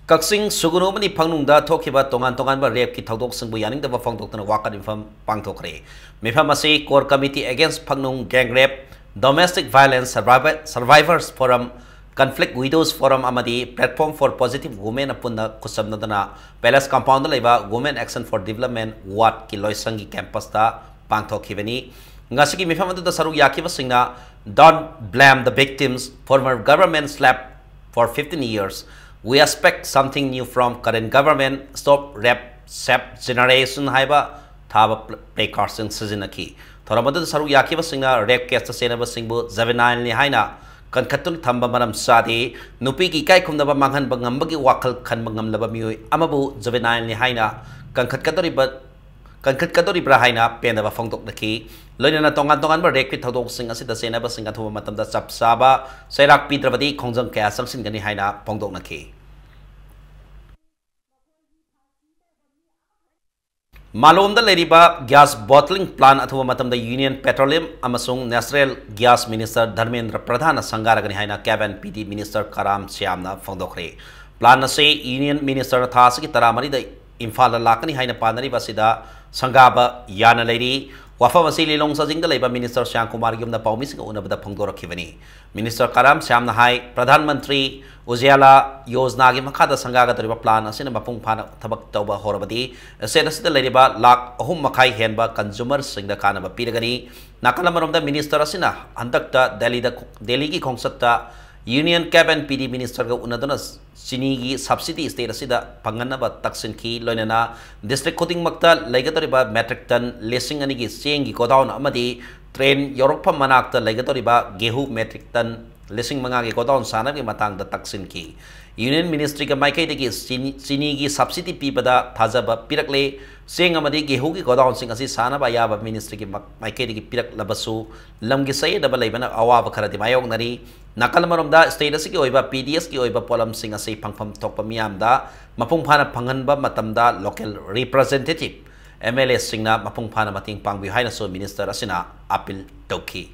ꯀꯛꯆꯤꯡ ꯁꯨꯒꯅꯨ ꯑꯃꯗꯤ ꯐꯪꯅꯨꯡꯗ ꯊꯣꯛꯈꯤꯕ ꯇꯣꯉꯥꯟ ꯇꯣꯉꯥꯟꯕ ꯔꯦꯞꯀꯤ ꯊꯧꯗꯣꯛꯁꯤꯡꯕꯨ ꯌꯥꯅꯤꯡꯗꯕ ꯐꯣꯡꯗꯣꯛꯇꯨꯅ ꯋꯥꯀꯠ ꯃꯤꯐꯝ ꯄꯥꯡꯊꯣꯛꯈ꯭ꯔꯦ꯫ ꯃꯤꯐꯝ ꯑꯁꯤ Core Committee Against Phangnoung Gang Rape, Domestic Violence Survivor-, Survivors Forum, Conflict Widows Forum ꯑꯃꯗꯤ Platform for Positive Women ꯄꯨꯟꯅ ꯈꯨꯠꯁꯝꯅꯗꯨꯅ Palace Compound ꯗ ꯂꯩꯕ Women Action for Development Ward ꯀꯤ ꯂꯣꯏꯁꯪꯒꯤ campus ꯇ ꯄꯥꯡꯊꯣꯛꯈꯤꯕꯅꯤ꯫ ꯉꯁꯤꯒꯤ ꯃꯤꯐꯝ ꯑꯗꯨꯗ ꯁꯔꯨꯛ ꯌꯥꯈꯤꯕꯁꯤꯡꯅ, "Don't blame the victims, former government slept for fifteen years. We expect something new from current government, stop rape, save generation" ꯍꯥꯏꯕ ꯊꯥꯕ placard ꯁꯤꯡ ꯁꯤꯖꯤꯟꯅꯈꯤ꯫ ꯊꯧꯔꯝ ꯑꯗꯨꯗ ꯁꯔꯨꯛ ꯌꯥꯈꯤꯕꯁꯤꯡꯅ rape case ꯇ ꯆꯦꯟꯅꯕꯁꯤꯡꯕꯨ juvenile ꯅꯤ ꯍꯥꯏꯅ ꯀꯟꯈꯠꯇꯨꯅ ꯊꯝꯕ ꯃꯔꯝ ꯆꯥꯗꯦ꯫ ꯅꯨꯄꯤꯒꯤ ꯏꯀꯥꯏ ꯈꯨꯝꯅꯕ ꯃꯥꯡꯍꯟꯕ ꯉꯝꯕꯒꯤ ꯋꯥꯈꯜ ꯈꯟꯕ ꯉꯝꯂꯕ ꯃꯤꯑꯣꯏ ꯑꯃꯕꯨ ꯖꯨꯕꯦꯅꯥꯏꯜꯅꯤ ꯍꯥꯏꯅ ꯀꯟꯈꯠꯀꯗꯧꯔꯤꯕ, ꯀꯟꯈꯠꯀꯗꯧꯔꯤꯕ꯭ꯔꯥ ꯍꯥꯏꯅ ꯄꯦꯟꯗꯕ ꯐꯣꯡꯗꯣꯛꯅꯈꯤ꯫ ꯂꯣꯏꯅꯅ ꯇꯣꯉꯥꯟ ꯇꯣꯉꯥꯟꯕ ꯔꯦꯞꯀꯤ ꯊꯧꯗꯣꯛꯁꯤꯡ ꯑꯁꯤꯗ ꯆꯦꯟꯅꯕꯁꯤꯡ ꯑꯊꯨꯕ ꯃꯇꯝꯗ ꯆꯞ ꯆꯥꯕ ꯆꯩꯔꯥꯛ ꯄꯤꯗ꯭ꯔꯕꯗꯤ ꯈꯣꯡꯖꯪ ꯀꯌꯥ ꯆꯪꯁꯤꯟꯒꯅꯤ ꯍꯥꯏꯅ ꯐꯣꯡꯗꯣꯛꯅꯈꯤ꯫ ꯃꯥꯂꯣꯝꯗ ꯂꯩꯔꯤꯕ gas bottling plant ꯑꯊꯨꯕ ꯃꯇꯝꯗ Union Petroleum ꯑꯃꯁꯨꯡ Natural Gas Minister ꯙꯔꯃꯦꯟꯗ꯭ꯔ ꯄ꯭ꯔꯙꯥꯟꯅ ꯁꯪꯒꯥꯔꯒꯅꯤ ꯍꯥꯏꯅ Cab and P D Minister Karam ꯁ꯭ꯌꯥꯝꯅ ꯐꯣꯡꯗꯣꯛꯈ꯭ꯔꯦ꯫ Plan ꯑꯁꯤ Union Ministerꯅ ꯊꯥ ꯑꯁꯤꯒꯤ ꯇꯔꯥꯃꯔꯤꯗ ꯏꯝꯐꯥꯜꯗ ꯂꯥꯛꯀꯅꯤ ꯍꯥꯏꯅ ꯄꯥꯅꯔꯤꯕ ꯑꯁꯤꯗ ꯁꯪꯒꯥꯕ ꯌꯥꯅ ꯂꯩꯔꯤ꯫ ꯋꯥꯐꯝ ꯑꯁꯤ ꯂꯤꯂꯣꯡ ꯆꯥꯖꯤꯡꯗ ꯂꯩꯕ Minister ꯁ꯭ꯌꯥꯝ ꯀꯨꯃꯥꯔꯒꯤ ꯌꯨꯝꯗ ꯄꯥꯎꯃꯤꯁꯤꯡꯒ ꯎꯅꯕꯗ ꯐꯣꯡꯗꯣꯔꯛꯈꯤꯕꯅꯤ꯫ Minister ꯀꯔꯥꯝ ꯁ꯭ꯌꯥꯝꯅ ꯍꯥꯏ, ꯄ꯭ꯔꯙꯥꯟ ꯃꯟꯇ꯭ꯔꯤ ꯎꯖ꯭ꯌꯥꯂꯥ ꯌꯣꯖꯅꯥꯒꯤ ꯃꯈꯥꯗ ꯁꯪꯒꯥꯒꯗꯧꯔꯤꯕ plan ꯑꯁꯤꯅ ꯃꯄꯨꯡ ꯐꯥꯅ ꯊꯕꯛ ꯇꯧꯕ ꯍꯧꯔꯕꯗꯤ state ꯑꯁꯤꯗ ꯂꯩꯔꯤꯕ ꯂꯥꯈ ꯑꯍꯨꯝ ꯃꯈꯥꯏ ꯍꯦꯟꯕ consumerꯁꯤꯡꯗ ꯀꯥꯟꯅꯕ ꯄꯤꯔꯒꯅꯤ꯫ ꯅꯥꯀꯜ ꯑꯃꯔꯣꯝꯗ Minister ꯑꯁꯤꯅ ꯍꯟꯗꯛꯇ ꯗꯦꯜꯂꯤꯗ, ꯗꯦꯜꯂꯤꯒꯤ ꯈꯣꯡꯆꯠꯇ Union Cab and P D Ministerꯒ ꯎꯅꯗꯨꯅ ꯆꯤꯅꯤꯒꯤ subsidy state ꯑꯁꯤꯗ ꯐꯪꯍꯟꯅꯕ ꯇꯛꯁꯤꯟꯈꯤ꯫ ꯂꯣꯏꯅꯅ district ꯈꯨꯗꯤꯡꯃꯛꯇ ꯂꯩꯒꯗꯧꯔꯤꯕ metric ton ꯂꯤꯁꯤꯡ ꯑꯅꯤꯒꯤ ꯆꯦꯡꯒꯤ godown ꯑꯃꯗꯤ train ꯌꯧꯔꯛꯐꯝ ꯃꯅꯥꯛꯇ ꯂꯩꯒꯗꯧꯔꯤꯕ ꯒꯦꯍꯨ metric ton ꯂꯤꯁꯤꯡ ꯃꯉꯥꯒꯤ godown ꯁꯥꯅꯕꯒꯤ ꯃꯇꯥꯡꯗ ꯇꯛꯁꯤꯟꯈꯤ꯫ Union Ministryꯒꯤ ꯃꯥꯏꯀꯩꯗꯒꯤ ꯆꯤꯅꯤ, ꯆꯤꯅꯤꯒꯤ subsidy ꯄꯤꯕꯗ ꯊꯥꯖꯕ ꯄꯤꯔꯛꯂꯦ꯫ ꯆꯦꯡ ꯑꯃꯗꯤ ꯒꯦꯍꯨꯒꯤ godownꯁꯤꯡ ꯑꯁꯤ ꯁꯥꯅꯕ ꯑꯌꯥꯕ Ministryꯒꯤ ꯃ-, ꯃꯥꯏꯀꯩꯗꯒꯤ ꯄꯤꯔꯛꯂꯕꯁꯨ ꯂꯝꯒꯤ ꯆꯌꯦꯠꯅꯕ ꯂꯩꯕꯅ ꯑꯋꯥꯕ ꯈꯔꯗꯤ ꯃꯥꯌꯣꯛꯅꯔꯤ꯫ ꯅꯥꯀꯜ ꯑꯃꯔꯣꯝꯗ state ꯑꯁꯤꯒꯤ ꯑꯣꯏꯕ P D Sꯒꯤ ꯑꯣꯏꯕ ꯄꯣꯠꯂꯝꯁꯤꯡ ꯑꯁꯤ ꯐꯪꯐꯝ ꯊꯣꯛꯄ ꯃꯤꯌꯥꯝꯗ ꯃꯄꯨꯡ ꯐꯥꯅ ꯐꯪꯍꯟꯕ ꯃꯇꯝꯗ local representative, M L Aꯁꯤꯡꯅ ꯃꯄꯨꯡ ꯐꯥꯅ ꯃꯇꯦꯡ ꯄꯥꯡꯕꯤꯌꯨ ꯍꯥꯏꯅꯁꯨ Minister ꯑꯁꯤꯅ appeal ꯇꯧꯈꯤ꯫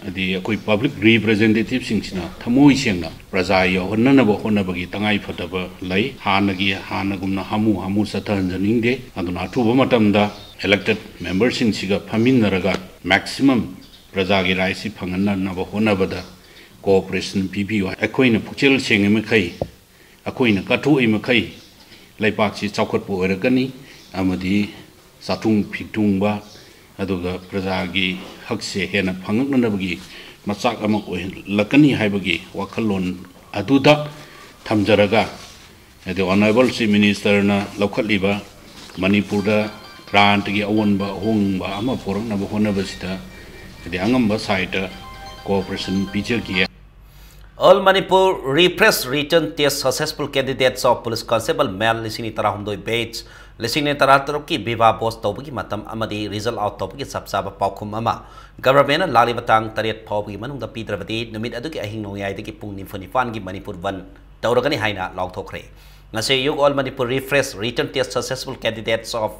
ꯍꯥꯏꯗꯤ ꯑꯩꯈꯣꯏ public representativeꯁꯤꯡꯁꯤꯅ ꯊꯃꯣꯏ ꯁꯦꯡꯅ ꯄ꯭ꯔꯖꯥ ꯌꯧꯍꯟꯅꯅꯕ ꯍꯣꯠꯅꯕꯒꯤ ꯇꯉꯥꯏ ꯐꯗꯕ ꯂꯩ꯫ ꯍꯥꯟꯅꯒꯤ, ꯍꯥꯟꯅꯒꯨꯝꯅ ꯍꯥꯃꯨ ꯍꯥꯃꯨ ꯆꯠꯊꯍꯟꯖꯅꯤꯡꯗꯦ꯫ ꯑꯗꯨꯅ ꯑꯊꯨꯕ ꯃꯇꯝꯗ elected memberꯁꯤꯡꯁꯤꯒ ꯐꯝꯃꯤꯟꯅꯔꯒ maximum ꯄ꯭ꯔꯖꯥꯒꯤ rightꯁꯤ ꯐꯪꯍꯟꯅꯅꯕ ꯍꯣꯠꯅꯕꯗ cooperation ꯄꯤꯕꯤꯌꯨ꯫ ꯑꯩꯈꯣꯏꯅ ꯄꯨꯛꯆꯦꯜ ꯁꯦꯡꯉꯤ ꯃꯈꯩ, ꯑꯩꯈꯣꯏꯅ ꯀꯠꯊꯣꯛꯏ ꯃꯈꯩ ꯂꯩꯄꯥꯛꯁꯤ ꯆꯥꯎꯈꯠꯄ ꯑꯣꯏꯔꯛꯀꯅꯤ ꯑꯃꯗꯤ ꯆꯥꯊꯨꯡ ꯐꯤꯊꯨꯡꯕ ꯑꯗꯨꯒ ꯄ꯭ꯔꯖꯥꯒꯤ ꯍꯛꯁꯦ ꯍꯦꯟꯅ ꯐꯪꯉꯛꯅꯅꯕꯒꯤ ꯃꯆꯥꯛ ꯑꯃ ꯑꯣꯏꯍꯜꯂꯛꯀꯅꯤ ꯍꯥꯏꯕꯒꯤ ꯋꯥꯈꯜꯂꯣꯟ ꯑꯗꯨꯗ ꯊꯝꯖꯔꯒ, ꯍꯥꯏꯗꯤ Honourable Chief Ministerꯅ ꯂꯧꯈꯠꯂꯤꯕ ꯃꯅꯤꯄꯨꯔꯗ ꯄ꯭ꯂꯥꯟꯠꯀꯤ ꯑꯑꯣꯟꯕ ꯑꯍꯣꯡꯕ ꯑꯃ ꯄꯨꯔꯛꯅꯕ ꯍꯣꯠꯅꯕꯁꯤꯗ ꯍꯥꯏꯗꯤ ꯑꯉꯝꯕ ꯁꯥꯏꯠꯇ ꯀꯣꯑꯣꯄꯔꯦꯁꯟ ꯄꯤꯖꯒꯦ꯫ All Manipur Refresh Written Test Successful Candidates of Police Constable Male ꯂꯤꯁꯤꯡ ꯑꯅꯤ ꯇꯔꯥꯍꯨꯝꯗꯣꯏ batch ꯂꯤꯁꯤꯡ ꯑꯅꯤ ꯇꯔꯥꯇꯔꯨꯛꯀꯤ ꯚꯤꯚꯥ ꯚꯣꯁ ꯇꯧꯕꯒꯤ ꯃꯇꯝ ꯑꯃꯗꯤ ꯔꯤꯖꯜ ꯑꯥꯎꯠ ꯇꯧꯕꯒꯤ ꯆꯞ ꯆꯥꯕ ꯄꯥꯎꯈꯨꯝ ꯑꯃ ꯒꯚꯔꯟꯃꯦꯟꯠꯅ ꯂꯥꯛꯂꯤꯕ ꯇꯥꯡ ꯇꯔꯦꯠ ꯐꯥꯎꯕꯒꯤ ꯃꯅꯨꯡꯗ ꯄꯤꯗ꯭ꯔꯕꯗꯤ ꯅꯨꯃꯤꯠ ꯑꯗꯨꯒꯤ ꯑꯍꯤꯡ ꯅꯣꯡꯌꯥꯏꯗꯒꯤ ꯄꯨꯡ ꯅꯤꯐꯨ ꯅꯤꯄꯥꯟꯒꯤ ꯃꯅꯤꯄꯨꯔ ꯕꯟ ꯇꯧꯔꯒꯅꯤ ꯍꯥꯏꯅ ꯂꯥꯎꯊꯣꯛꯈ꯭ꯔꯦ꯫ ꯉꯁꯤ ꯑꯌꯨꯛ All Manipur Refresh Written Test Successful Candidates of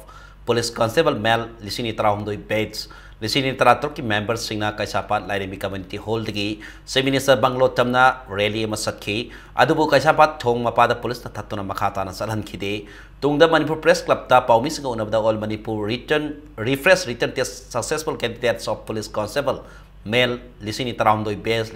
Police Constable Male ꯂꯤꯁꯤꯡ ꯑꯅꯤ ꯇꯔꯥꯍꯨꯝꯗꯣꯏ batch ꯂꯤꯁꯤꯡ ꯑꯅꯤ ꯇꯔꯥꯇꯔꯨꯛꯀꯤ ꯃꯦꯝꯕꯔꯁꯤꯡꯅ ꯀꯩꯁꯥꯝꯄꯥꯠ ꯂꯥꯏꯔꯦꯝꯕꯤ community hallꯗꯒꯤ ꯁꯦꯃꯤꯅꯤꯁꯇꯔ ꯕꯪꯒ꯭ꯂꯣ ꯇꯝꯅ ꯔꯦꯂꯤ ꯑꯃ ꯆꯠꯈꯤ꯫ ꯑꯗꯨꯕꯨ ꯀꯩꯁꯥꯝꯄꯥꯠ ꯊꯣꯡ ꯃꯄꯥꯗ ꯄꯨꯂꯤꯁꯅ ꯊꯠꯇꯨꯅ ꯃꯈꯥ ꯇꯥꯅ ꯆꯠꯍꯟꯈꯤꯗꯦ꯫ ꯇꯨꯡꯗ ꯃꯅꯤꯄꯨꯔ ꯄ꯭ꯔꯦꯁ ꯀ꯭ꯂꯕꯇ ꯄꯥꯎꯃꯤꯁꯤꯡꯒ ꯎꯅꯕꯗ All Manipur Written Refresh Written Test Successful Candidates of Police Constable Male ꯂꯤꯁꯤꯡ ꯑꯅꯤ ꯇꯔꯥꯍꯨꯝꯗꯣꯏ batch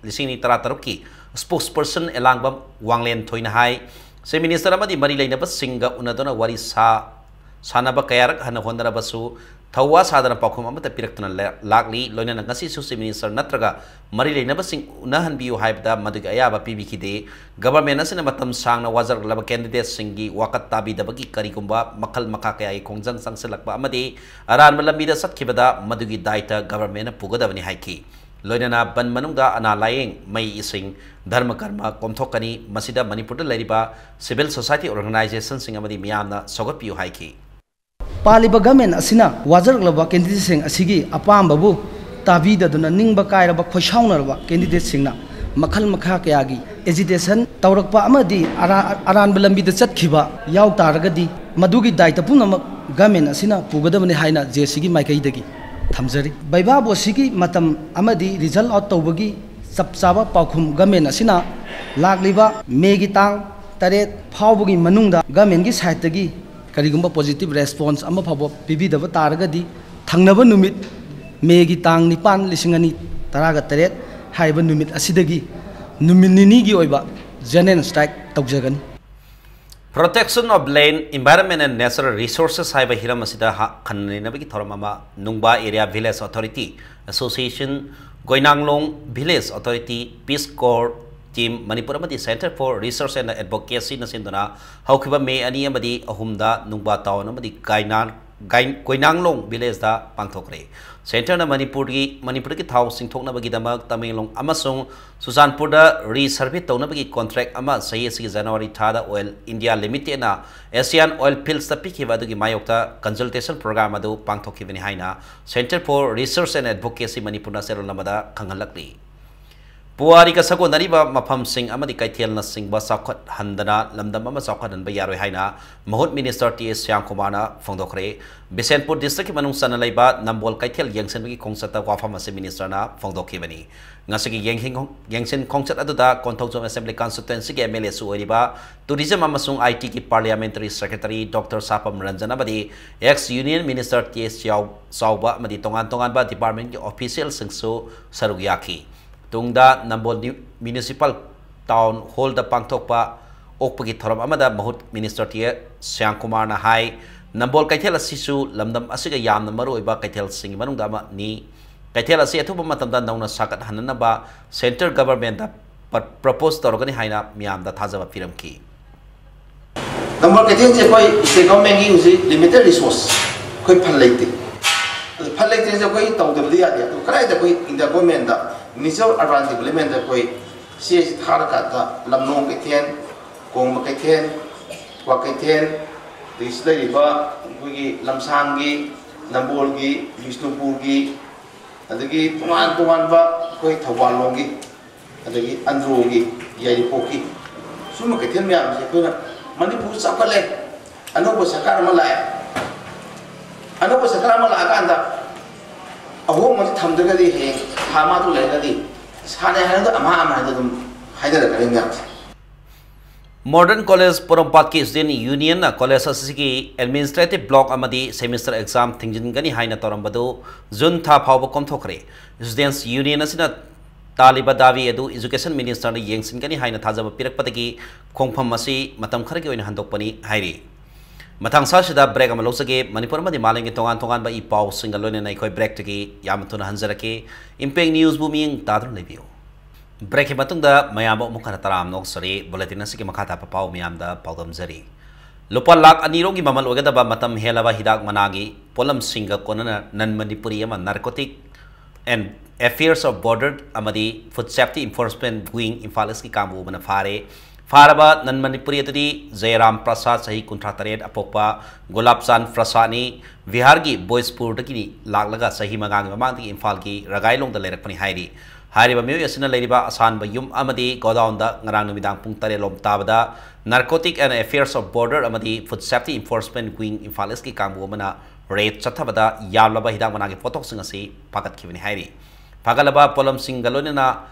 ꯂꯤꯁꯤꯡ ꯑꯅꯤ ꯇꯔꯥꯇꯔꯨꯛꯀꯤ spokesperson ꯑꯦꯂꯥꯡꯕꯝ ꯋꯥꯡꯂꯦꯟꯊꯣꯏꯅ ꯍꯥꯏ, ꯁꯦꯃꯤꯅꯤꯁꯇꯔ ꯑꯃꯗꯤ ꯃꯔꯤ ꯂꯩꯅꯕꯁꯤꯡꯒ ꯎꯅꯗꯨꯅ ꯋꯥꯔꯤ ꯁꯥ ꯁꯥꯟꯅꯕ ꯀꯌꯥꯔꯛ ꯍꯟꯅ ꯍꯣꯠꯅꯔꯕꯁꯨ ꯊꯧꯋꯥ ꯁꯥꯗꯅ ꯄꯥꯎꯈꯨꯝ ꯑꯃꯠꯇ ꯄꯤꯔꯛꯇꯨꯅ ꯂꯥꯛꯂꯤ꯫ ꯂꯣꯏꯅꯅ ꯉꯁꯤꯁꯨ ꯆꯤꯐ ꯃꯤꯅꯤꯁꯇꯔ ꯅꯠꯇ꯭ꯔꯒ ꯃꯔꯤ ꯂꯩꯅꯕꯁꯤꯡ ꯎꯅꯍꯟꯕꯤꯌꯨ ꯍꯥꯏꯕꯗ ꯃꯗꯨꯒꯤ ꯑꯌꯥꯕ ꯄꯤꯕꯤꯈꯤꯗꯦ꯫ ꯒꯚꯔꯟꯃꯦꯟꯠ ꯑꯁꯤꯅ ꯃꯇꯝ ꯁꯥꯡꯅ ꯋꯥꯖꯔꯛꯂꯕ ꯀꯦꯟꯗꯤꯗꯦꯠꯁꯤꯡꯒꯤ ꯋꯥꯀꯠ ꯇꯥꯕꯤꯗꯕꯒꯤ ꯀꯔꯤꯒꯨꯝꯕ ꯃꯈꯜ ꯃꯈꯥ ꯀꯌꯥꯒꯤ ꯈꯣꯡꯖꯪ ꯆꯪꯁꯤꯜꯂꯛꯄ ꯑꯃꯗꯤ ꯑꯔꯥꯟꯕ ꯂꯝꯕꯤꯗ ꯆꯠꯈꯤꯕꯗ ꯃꯗꯨꯒꯤ ꯗꯥꯏꯇ ꯒꯚꯔꯟꯃꯦꯟꯠꯅ ꯄꯨꯒꯗꯕꯅꯤ ꯍꯥꯏꯈꯤ꯫ ꯂꯣꯏꯅꯅ ꯕꯟ ꯃꯅꯨꯡꯗ ꯑꯅꯥ ꯂꯥꯌꯦꯡ, ꯃꯩ, ꯏꯁꯤꯡ, ꯙꯔꯃ ꯀꯔꯃ ꯀꯣꯝꯊꯣꯛꯀꯅꯤ꯫ ꯃꯁꯤꯗ ꯃꯅꯤꯄꯨꯔꯗ ꯂꯩꯔꯤꯕ civil society organizationꯁꯤꯡ ꯑꯃꯗꯤ ꯃꯤꯌꯥꯝꯅ ꯁꯧꯒꯠꯄꯤꯌꯨ ꯍꯥꯏꯈꯤ꯫ ꯄꯥꯜꯂꯤꯕ ꯒꯚꯔꯟꯃꯦꯟꯠ ꯑꯁꯤꯅ ꯋꯥꯖꯔꯛꯂꯕ ꯀꯦꯟꯗꯤꯗꯦꯠꯁꯤꯡ ꯑꯁꯤꯒꯤ ꯑꯄꯥꯝꯕꯕꯨ ꯇꯥꯕꯤꯗꯗꯨꯅ ꯅꯤꯡꯕ ꯀꯥꯏꯔꯕ ꯈꯣꯏꯁꯥꯎꯅꯔꯕ ꯀꯦꯟꯗꯤꯗꯦꯠꯁꯤꯡꯅ ꯃꯈꯜ ꯃꯈꯥ ꯀꯌꯥꯒꯤ ꯑꯦꯖꯤꯇꯦꯁꯟ ꯇꯧꯔꯛꯄ ꯑꯃꯗꯤ ꯑꯔꯥ-, ꯑꯔꯥꯟꯕ ꯂꯝꯕꯤꯗ ꯆꯠꯈꯤꯕ ꯌꯥꯎ ꯇꯥꯔꯒꯗꯤ ꯃꯗꯨꯒꯤ ꯗꯥꯏꯇ ꯄꯨꯝꯅꯃꯛ ꯒꯚꯔꯟꯃꯦꯟꯠ ꯑꯁꯤꯅ ꯄꯨꯒꯗꯕꯅꯤ ꯍꯥꯏꯅ ꯖꯦ ꯁꯤꯒꯤ ꯃꯥꯏꯀꯩꯗꯒꯤ ꯊꯝꯖꯔꯤ꯫ ꯚꯩꯚꯥ ꯚꯣꯠꯁꯤꯒꯤ ꯃꯇꯝ ꯑꯃꯗꯤ ꯔꯤꯖꯜ ꯑꯥꯎꯠ ꯇꯧꯕꯒꯤ ꯆꯞ ꯆꯥꯕ ꯄꯥꯎꯈꯨꯝ ꯒꯚꯔꯟꯃꯦꯟꯠ ꯑꯁꯤꯅ ꯂꯥꯛꯂꯤꯕ ꯃꯦꯒꯤ ꯇꯥꯡ ꯇꯔꯦꯠ ꯐꯥꯎꯕꯒꯤ ꯃꯅꯨꯡꯗ ꯒꯚꯔꯟꯃꯦꯟꯠꯀꯤ ꯁꯥꯏꯠꯇꯒꯤ ꯀꯔꯤꯒꯨꯝꯕ ꯄꯣꯖꯤꯇꯤꯚ ꯔꯦꯁꯄꯣꯟꯁ ꯑꯃ ꯐꯥꯎꯕ ꯄꯤꯕꯤꯗꯕ ꯇꯥꯔꯒꯗꯤ ꯊꯪꯅꯕ ꯅꯨꯃꯤꯠ ꯃꯦꯒꯤ ꯇꯥꯡ ꯅꯤꯄꯥꯟ, ꯂꯤꯁꯤꯡ ꯑꯅꯤ ꯇꯔꯥꯒ ꯇꯔꯦꯠ ꯍꯥꯏꯔꯤꯕ ꯅꯨꯃꯤꯠ ꯑꯁꯤꯗꯒꯤ ꯅꯨꯃꯤꯠ ꯅꯤꯅꯤꯒꯤ ꯑꯣꯏꯕ ꯖꯦꯅꯔꯦꯜ ꯁ꯭ꯇ꯭ꯔꯥꯏꯛ ꯇꯧꯖꯒꯅꯤ꯫ Protection of Land, Environment and Natural Resources ꯍꯥꯏꯕ ꯍꯤꯔꯝ ꯑꯁꯤꯗ ꯍꯥ-, ꯈꯟꯅ ꯅꯩꯅꯕꯒꯤ ꯊꯧꯔꯝ ꯑꯃ ꯅꯨꯡꯕꯥ Area Village Authority Association, ꯒꯣꯏꯅꯥꯡꯂꯣꯡ Village Authority, Peace Corps Team, Manipur ꯑꯃꯗꯤ Center for Research and Advocacyꯅ ꯁꯤꯟꯗꯨꯅ ꯍꯧꯈꯤꯕ ꯃꯦ ꯑꯅꯤ ꯑꯃꯗꯤ ꯑꯍꯨꯝꯗ ꯅꯨꯡꯕꯥ Town ꯑꯃꯗꯤ ꯒꯥꯏꯅꯥꯟ ꯒꯥꯏꯟ-, ꯀꯣꯏꯅꯥꯡꯂꯣꯡ ꯚꯤꯂꯦꯖꯇ ꯄꯥꯡꯊꯣꯛꯈ꯭ꯔꯦ꯫ ꯁꯦꯟꯇꯔꯅ ꯃꯅꯤꯄꯨꯔꯒꯤ, ꯃꯅꯤꯄꯨꯔꯗꯒꯤ ꯊꯥꯎ ꯆꯤꯡꯊꯣꯛꯅꯕꯒꯤꯗꯃꯛ ꯇꯃꯦꯡꯂꯣꯡ ꯑꯃꯁꯨꯡ ꯆꯨꯔꯆꯥꯟꯄꯨꯔꯗ ꯔꯤꯁꯔꯚꯦ ꯇꯧꯅꯕꯒꯤ ꯀꯣꯟꯇ꯭ꯔꯦꯛ ꯑꯃ ꯆꯍꯤ ꯑꯁꯤꯒꯤ ꯖꯅꯋꯥꯔꯤ ꯊꯥꯗ ꯑꯣꯏꯜ ꯏꯟꯗꯤꯌꯥ ꯂꯤꯃꯤꯇꯦꯗꯅ ꯑꯦꯁꯤꯌꯥꯟ ꯑꯣꯏꯜ ꯐꯤꯜꯁꯇ ꯄꯤꯈꯤꯕ ꯑꯗꯨꯒꯤ ꯃꯥꯌꯣꯛꯇ consultation program ꯑꯗꯨ ꯄꯥꯡꯊꯣꯛꯈꯤꯕꯅꯤ ꯍꯥꯏꯅ Center for Research and Advocacy ꯃꯅꯤꯄꯨꯔꯅ ꯆꯦꯔꯣꯜ ꯑꯃꯗ ꯈꯪꯍꯜꯂꯛꯂꯤ꯫ ꯄꯨꯋꯥꯔꯤꯒ ꯁꯥꯒꯣꯟꯅꯔꯤꯕ ꯃꯐꯝꯁꯤꯡ ꯑꯃꯗꯤ ꯀꯩꯊꯦꯜꯅꯆꯤꯡꯕ ꯆꯥꯎꯈꯠꯍꯟꯗꯅ ꯂꯝꯗꯝ ꯑꯃ ꯆꯥꯎꯈꯠꯍꯟꯕ ꯌꯥꯔꯣꯏ ꯍꯥꯏꯅ ꯃꯍꯨꯠ ꯃꯤꯅꯤꯁꯇꯔ ꯇꯤ ꯑꯦꯁ ꯁ꯭ꯌꯥꯝꯀꯨꯃꯥꯔꯅ ꯐꯣꯡꯗꯣꯛꯈ꯭ꯔꯦ꯫ ꯕꯤꯁꯦꯟꯄꯨꯔ ꯗꯤꯁꯇ꯭ꯔꯤꯛꯀꯤ ꯃꯅꯨꯡ ꯆꯟꯅ ꯂꯩꯕ ꯅꯝꯕꯣꯜ ꯀꯩꯊꯦꯜ ꯌꯦꯡꯁꯤꯟꯕꯒꯤ ꯈꯣꯡꯆꯠꯇ ꯋꯥꯐꯝ ꯑꯁꯤ ꯃꯤꯅꯤꯁꯇꯔꯅ ꯐꯣꯡꯗꯣꯛꯈꯤꯕꯅꯤ꯫ ꯉꯁꯤꯒꯤ ꯌꯦꯡꯁꯤꯟ-, ꯌꯦꯡꯁꯤꯟ ꯈꯣꯡꯆꯠ ꯑꯗꯨꯗ ꯀꯣꯟꯊꯧꯖꯝ ꯑꯦꯁꯦꯝꯕ꯭ꯂꯤ ꯀꯟꯁꯇꯤꯇ꯭ꯋꯦꯟꯁꯤꯒꯤ ꯑꯦꯝ ꯑꯦꯜ ꯑꯦꯁꯨ ꯑꯣꯏꯔꯤꯕ ꯇꯨꯔꯤꯖꯝ ꯑꯃꯁꯨꯡ ꯑꯥꯏ ꯇꯤꯒꯤ ꯄꯥꯔꯂꯤꯌꯥꯃꯦꯟꯇꯔꯤ ꯁꯦꯀ꯭ꯔꯦꯇꯔꯤ ꯗꯣꯛꯇꯔ ꯁꯥꯄꯝ ꯔꯟꯖꯟ ꯑꯃꯗꯤ ꯑꯦꯛꯁ ꯌꯨꯅꯤꯌꯟ ꯃꯤꯅꯤꯁꯇꯔ ꯇꯤ ꯑꯦꯁ ꯆꯥꯎ-, ꯆꯥꯎꯕ ꯑꯃꯗꯤ ꯇꯣꯉꯥꯟ ꯇꯣꯉꯥꯟꯕ ꯗꯤꯄꯥꯔꯠꯃꯦꯟꯠꯀꯤ ꯑꯣꯐꯤꯁꯤꯌꯦꯜꯁꯤꯡꯁꯨ ꯁꯔꯨꯛ ꯌꯥꯈꯤ꯫ ꯇꯨꯡꯗ ꯅꯝꯕꯣꯜ ꯅ꯭ꯌꯨ-, ꯃ꯭ꯌꯨꯅꯤꯁꯤꯄꯥꯜ ꯇꯥꯎꯟ ꯍꯣꯜꯗ ꯄꯥꯡꯊꯣꯛꯄ ꯑꯣꯛꯄꯒꯤ ꯊꯧꯔꯝ ꯑꯃꯗ ꯃꯍꯨꯠ ꯃꯤꯅꯤꯁꯇꯔ ꯇꯤ ꯑꯦꯁ ꯁ꯭ꯌꯥꯝꯀꯨꯃꯥꯔꯅ ꯍꯥꯏ, ꯅꯝꯕꯣꯜ ꯀꯩꯊꯦꯜ ꯑꯁꯤꯁꯨ ꯂꯝꯗꯝ ꯑꯁꯤꯒ ꯌꯥꯝꯅ ꯃꯔꯨꯑꯣꯏꯕ ꯀꯩꯊꯦꯜꯁꯤꯡꯒꯤ ꯃꯅꯨꯡꯗ ꯑꯃꯅꯤ꯫ ꯀꯩꯊꯦꯜ ꯑꯁꯤ ꯑꯊꯨꯕ ꯃꯇꯝꯗ ꯅꯧꯅ ꯁꯥꯒꯠꯍꯟꯅꯅꯕ ꯁꯦꯟꯇ꯭ꯔꯦꯜ ꯒꯚꯔꯟꯃꯦꯟꯠꯇ ꯄ-, ꯄ꯭ꯔꯄꯣꯖ ꯇꯧꯔꯒꯅꯤ ꯍꯥꯏꯅ ꯃꯤꯌꯥꯝꯗ ꯊꯥꯖꯕ ꯄꯤꯔꯝꯈꯤ꯫ ꯅꯝꯕꯣꯜ ꯀꯩꯊꯦꯜꯁꯦ ꯑꯩꯈꯣꯏ ꯁ꯭ꯇꯦꯠ ꯒꯚꯔꯟꯃꯦꯟꯠꯀꯤ ꯍꯧꯖꯤꯛ ꯂꯤꯃꯤꯇꯦꯗ ꯔꯤꯁꯣꯔꯁ, ꯑꯩꯈꯣꯏ ꯐꯟ ꯂꯩꯇꯦ꯫ ꯑꯗꯨ ꯐꯟ ꯂꯩꯇ꯭ꯔꯤꯁꯦ ꯑꯩꯈꯣꯏ ꯇꯧꯗꯕꯗꯤ ꯌꯥꯗꯦ꯫ ꯑꯗꯨ ꯀꯗꯥꯏꯗ ꯑꯩꯈꯣꯏ ꯏꯟꯗꯤꯌꯥ ꯒꯚꯔꯟꯃꯦꯟꯠꯇ ꯃꯤꯅꯤꯁꯇꯔ ꯑꯣꯐ ꯑꯔꯕꯥꯟ ꯗꯤꯕꯂꯞꯃꯦꯟꯠꯇ ꯑꯩꯈꯣꯏ ꯁꯤ ꯑꯁꯤ ꯊꯥꯔꯀꯥꯟꯗ ꯂꯝꯂꯣꯡ ꯀꯩꯊꯦꯜ, ꯀꯣꯡꯕ ꯀꯩꯊꯦꯜ, ꯀ꯭ꯋꯥꯀꯩꯊꯦꯜ, ꯑꯗꯒꯤ ꯁꯤꯗ ꯂꯩꯔꯤꯕ ꯑꯩꯈꯣꯏꯒꯤ ꯂꯝꯁꯥꯡꯒꯤ, ꯅꯝꯕꯣꯜꯒꯤ, ꯕꯤꯁꯅꯨꯄꯨꯔꯒꯤ, ꯑꯗꯒꯤ ꯇꯣꯉꯥꯟ ꯇꯣꯉꯥꯟꯕ ꯑꯩꯈꯣꯏ ꯊꯧꯕꯥꯜ ꯂꯣꯝꯒꯤ, ꯑꯗꯒꯤ ꯑꯟꯗ꯭ꯔꯣꯒꯤ, ꯌꯥꯏꯔꯤꯄꯣꯛꯀꯤ, ꯁꯨꯝꯕ ꯀꯩꯊꯦꯜ ꯃꯌꯥꯝꯁꯦ ꯑꯩꯈꯣꯏꯅ ꯃꯅꯤꯄꯨꯔ ꯆꯥꯎꯈꯠꯂꯦ, ꯑꯅꯧꯕ ꯁꯔꯀꯥꯔ ꯑꯃ ꯂꯥꯛꯑꯦ, ꯑꯅꯧꯕ ꯁꯔꯀꯥꯔ ꯑꯃ ꯂꯥꯛꯑꯀꯥꯟꯗ ꯑꯍꯣꯡꯕꯁꯤ ꯊꯝꯗ꯭ꯔꯒꯗꯤ ꯍꯌꯦꯡ ꯊꯥ ꯃꯥꯗꯨ ꯂꯩꯔꯒꯗꯤ ꯁꯥꯟꯅꯩ ꯍꯥꯏꯔꯒ ꯑꯃ ꯑꯃ ꯍꯥꯏꯅ ꯑꯗꯨꯝ ꯍꯥꯏꯅꯔꯛꯀꯅꯤ ꯃꯌꯥꯝꯁꯦ꯫ ꯃꯣꯗꯔꯟ ꯀꯣꯂꯦꯖ ꯄꯣꯔꯣꯝꯄꯥꯠꯀꯤ ꯁ꯭ꯇꯨꯗꯦꯟꯠ ꯌꯨꯅꯤꯌꯟꯅ ꯀꯣꯂꯦꯖ ꯑꯁꯤꯒꯤ ꯑꯦꯗꯃꯤꯅꯤꯁꯇ꯭ꯔꯦꯇꯤꯚ ꯕ꯭ꯂꯣꯛ ꯑꯃꯗꯤ ꯁꯦꯃꯤꯁꯇꯔ ꯑꯦꯛꯖꯥꯝ ꯊꯤꯡꯖꯤꯟꯒꯅꯤ ꯍꯥꯏꯅ ꯇꯧꯔꯝꯕꯗꯨ ꯖꯨꯟ ꯊꯥ ꯐꯥꯎꯕ ꯀꯣꯝꯊꯣꯛꯈ꯭ꯔꯦ꯫ ꯁ꯭ꯇꯨꯗꯦꯟꯠꯁ ꯌꯨꯅꯤꯌꯟ ꯑꯁꯤꯅ ꯇꯥꯜꯂꯤꯕ ꯗꯥꯕꯤ ꯑꯗꯨ ꯑꯦꯖꯨꯀꯦꯁꯟ ꯃꯤꯅꯤꯁꯇꯔꯅ ꯌꯦꯡꯁꯤꯟꯒꯅꯤ ꯍꯥꯏꯅ ꯊꯥꯖꯕ ꯄꯤꯔꯛꯄꯗꯒꯤ ꯈꯣꯡꯐꯝ ꯑꯁꯤ ꯃꯇꯝ ꯈꯔꯒꯤ ꯑꯣꯏꯅ ꯍꯟꯗꯣꯛꯄꯅꯤ ꯍꯥꯏꯔꯤ꯫ ꯃꯊꯪ ꯁꯥꯁꯤꯗ ꯕ꯭ꯔꯦꯛ ꯑꯃ ꯂꯧꯖꯒꯦ꯫ ꯃꯅꯤꯄꯨꯔ ꯑꯃꯗꯤ ꯃꯥꯂꯦꯝꯒꯤ ꯇꯣꯉꯥꯟ ꯇꯣꯉꯥꯟꯕ ꯏ ꯄꯥꯎꯁꯤꯡꯒ ꯂꯣꯏꯅꯅ ꯑꯩꯈꯣꯏ ꯕ꯭ꯔꯦꯛꯇꯒꯤ ꯌꯥꯝꯅ ꯊꯨꯅ ꯍꯟꯖꯔꯛꯀꯦ꯫ ꯏꯝꯄꯦꯛ ꯅ꯭ꯌꯨꯁꯕꯨ ꯃꯤꯠꯌꯦꯡ ꯇꯥꯗꯨꯅ ꯂꯩꯕꯤꯌꯨ꯫ ꯕ꯭ꯔꯦꯛꯀꯤ ꯃꯇꯨꯡꯗ ꯃꯌꯥꯝꯕꯨ ꯑꯃꯨꯛ ꯍꯟꯅ ꯇꯔꯥꯝꯅ ꯑꯣꯛꯆꯔꯤ꯫ ꯕꯨꯂꯦꯇꯤꯟ ꯑꯁꯤꯒꯤ ꯃꯈꯥ ꯇꯥꯕ ꯄꯥꯎ ꯃꯌꯥꯝꯗ ꯄꯥꯎꯗꯝꯖꯔꯤ꯫ ꯂꯨꯄꯥ ꯂꯥꯈ ꯑꯅꯤ ꯔꯣꯝꯒꯤ ꯃꯃꯜ ꯑꯣꯏꯒꯗꯕ ꯃꯇꯝ ꯍꯦꯜꯂꯕ ꯍꯤꯗꯥꯛ ꯃꯅꯥꯒꯤ ꯄꯣꯠꯂꯝꯁꯤꯡꯒ ꯀꯣꯟꯅꯅ ꯅꯟ ꯃꯅꯤꯄꯨꯔꯤ ꯑꯃ Narcotic and Affairs of Border ꯑꯃꯗꯤ Food Safety Enforcement Wing Imphal ꯏꯁꯀꯤ ꯀꯥꯡꯕꯨ ꯑꯃꯅ ꯐꯥꯔꯦ꯫ ꯐꯥꯔꯕ ꯅꯟ ꯃꯅꯤꯄꯨꯔꯤ ꯑꯗꯨꯗꯤ ꯖꯌꯔꯥꯝ ꯄ꯭ꯔꯁꯥꯗ, ꯆꯍꯤ ꯀꯨꯟꯊ꯭ꯔꯥ ꯇꯔꯦꯠ, ꯑꯄꯣꯛꯄ ꯒꯨꯂꯥꯞ ꯆꯥꯟ ꯄ꯭ꯔꯁꯥꯗꯅꯤ꯫ ꯕꯤꯍꯥꯔꯒꯤ ꯕꯣꯏꯖꯄꯨꯔꯗꯒꯤ ꯂꯥꯛꯂꯒ ꯆꯍꯤ ꯃꯉꯥꯒꯤ ꯃꯃꯥꯡꯗꯒꯤ ꯏꯝꯐꯥꯜꯒꯤ ꯔꯒꯥꯏꯂꯣꯡꯗ ꯂꯩꯔꯛꯄꯅꯤ ꯍꯥꯏꯔꯤ꯫ ꯍꯥꯏꯔꯤꯕ ꯃꯤꯑꯣꯏ ꯑꯁꯤꯅ ꯂꯩꯔꯤꯕ ꯑꯁꯥꯟꯕ ꯌꯨꯝ ꯑꯃꯗꯤ ꯒꯣꯗꯥꯎꯟꯗ ꯉꯔꯥꯡ ꯅꯨꯃꯤꯗꯥꯡ ꯄꯨꯡ ꯇꯔꯦꯠ ꯂꯣꯝ ꯇꯥꯕꯗ Narcotic and Affairs of Border ꯑꯃꯗꯤ Food Safety Enforcement Wing Imphal ꯏꯁꯀꯤ ꯀꯥꯡꯕꯨ ꯑꯃꯅ ꯔꯦꯗ ꯆꯠꯊꯕꯗ ꯌꯥꯝꯂꯕ ꯍꯤꯗꯥꯛ ꯃꯅꯥꯒꯤ ꯄꯣꯠꯊꯣꯛꯁꯤꯡ ꯑꯁꯤ ꯐꯥꯒꯠꯈꯤꯕꯅꯤ ꯍꯥꯏꯔꯤ꯫ ꯐꯥꯒꯠꯂꯕ ꯄꯣꯠꯂꯝꯁꯤꯡꯒ ꯂꯣꯏꯅꯅ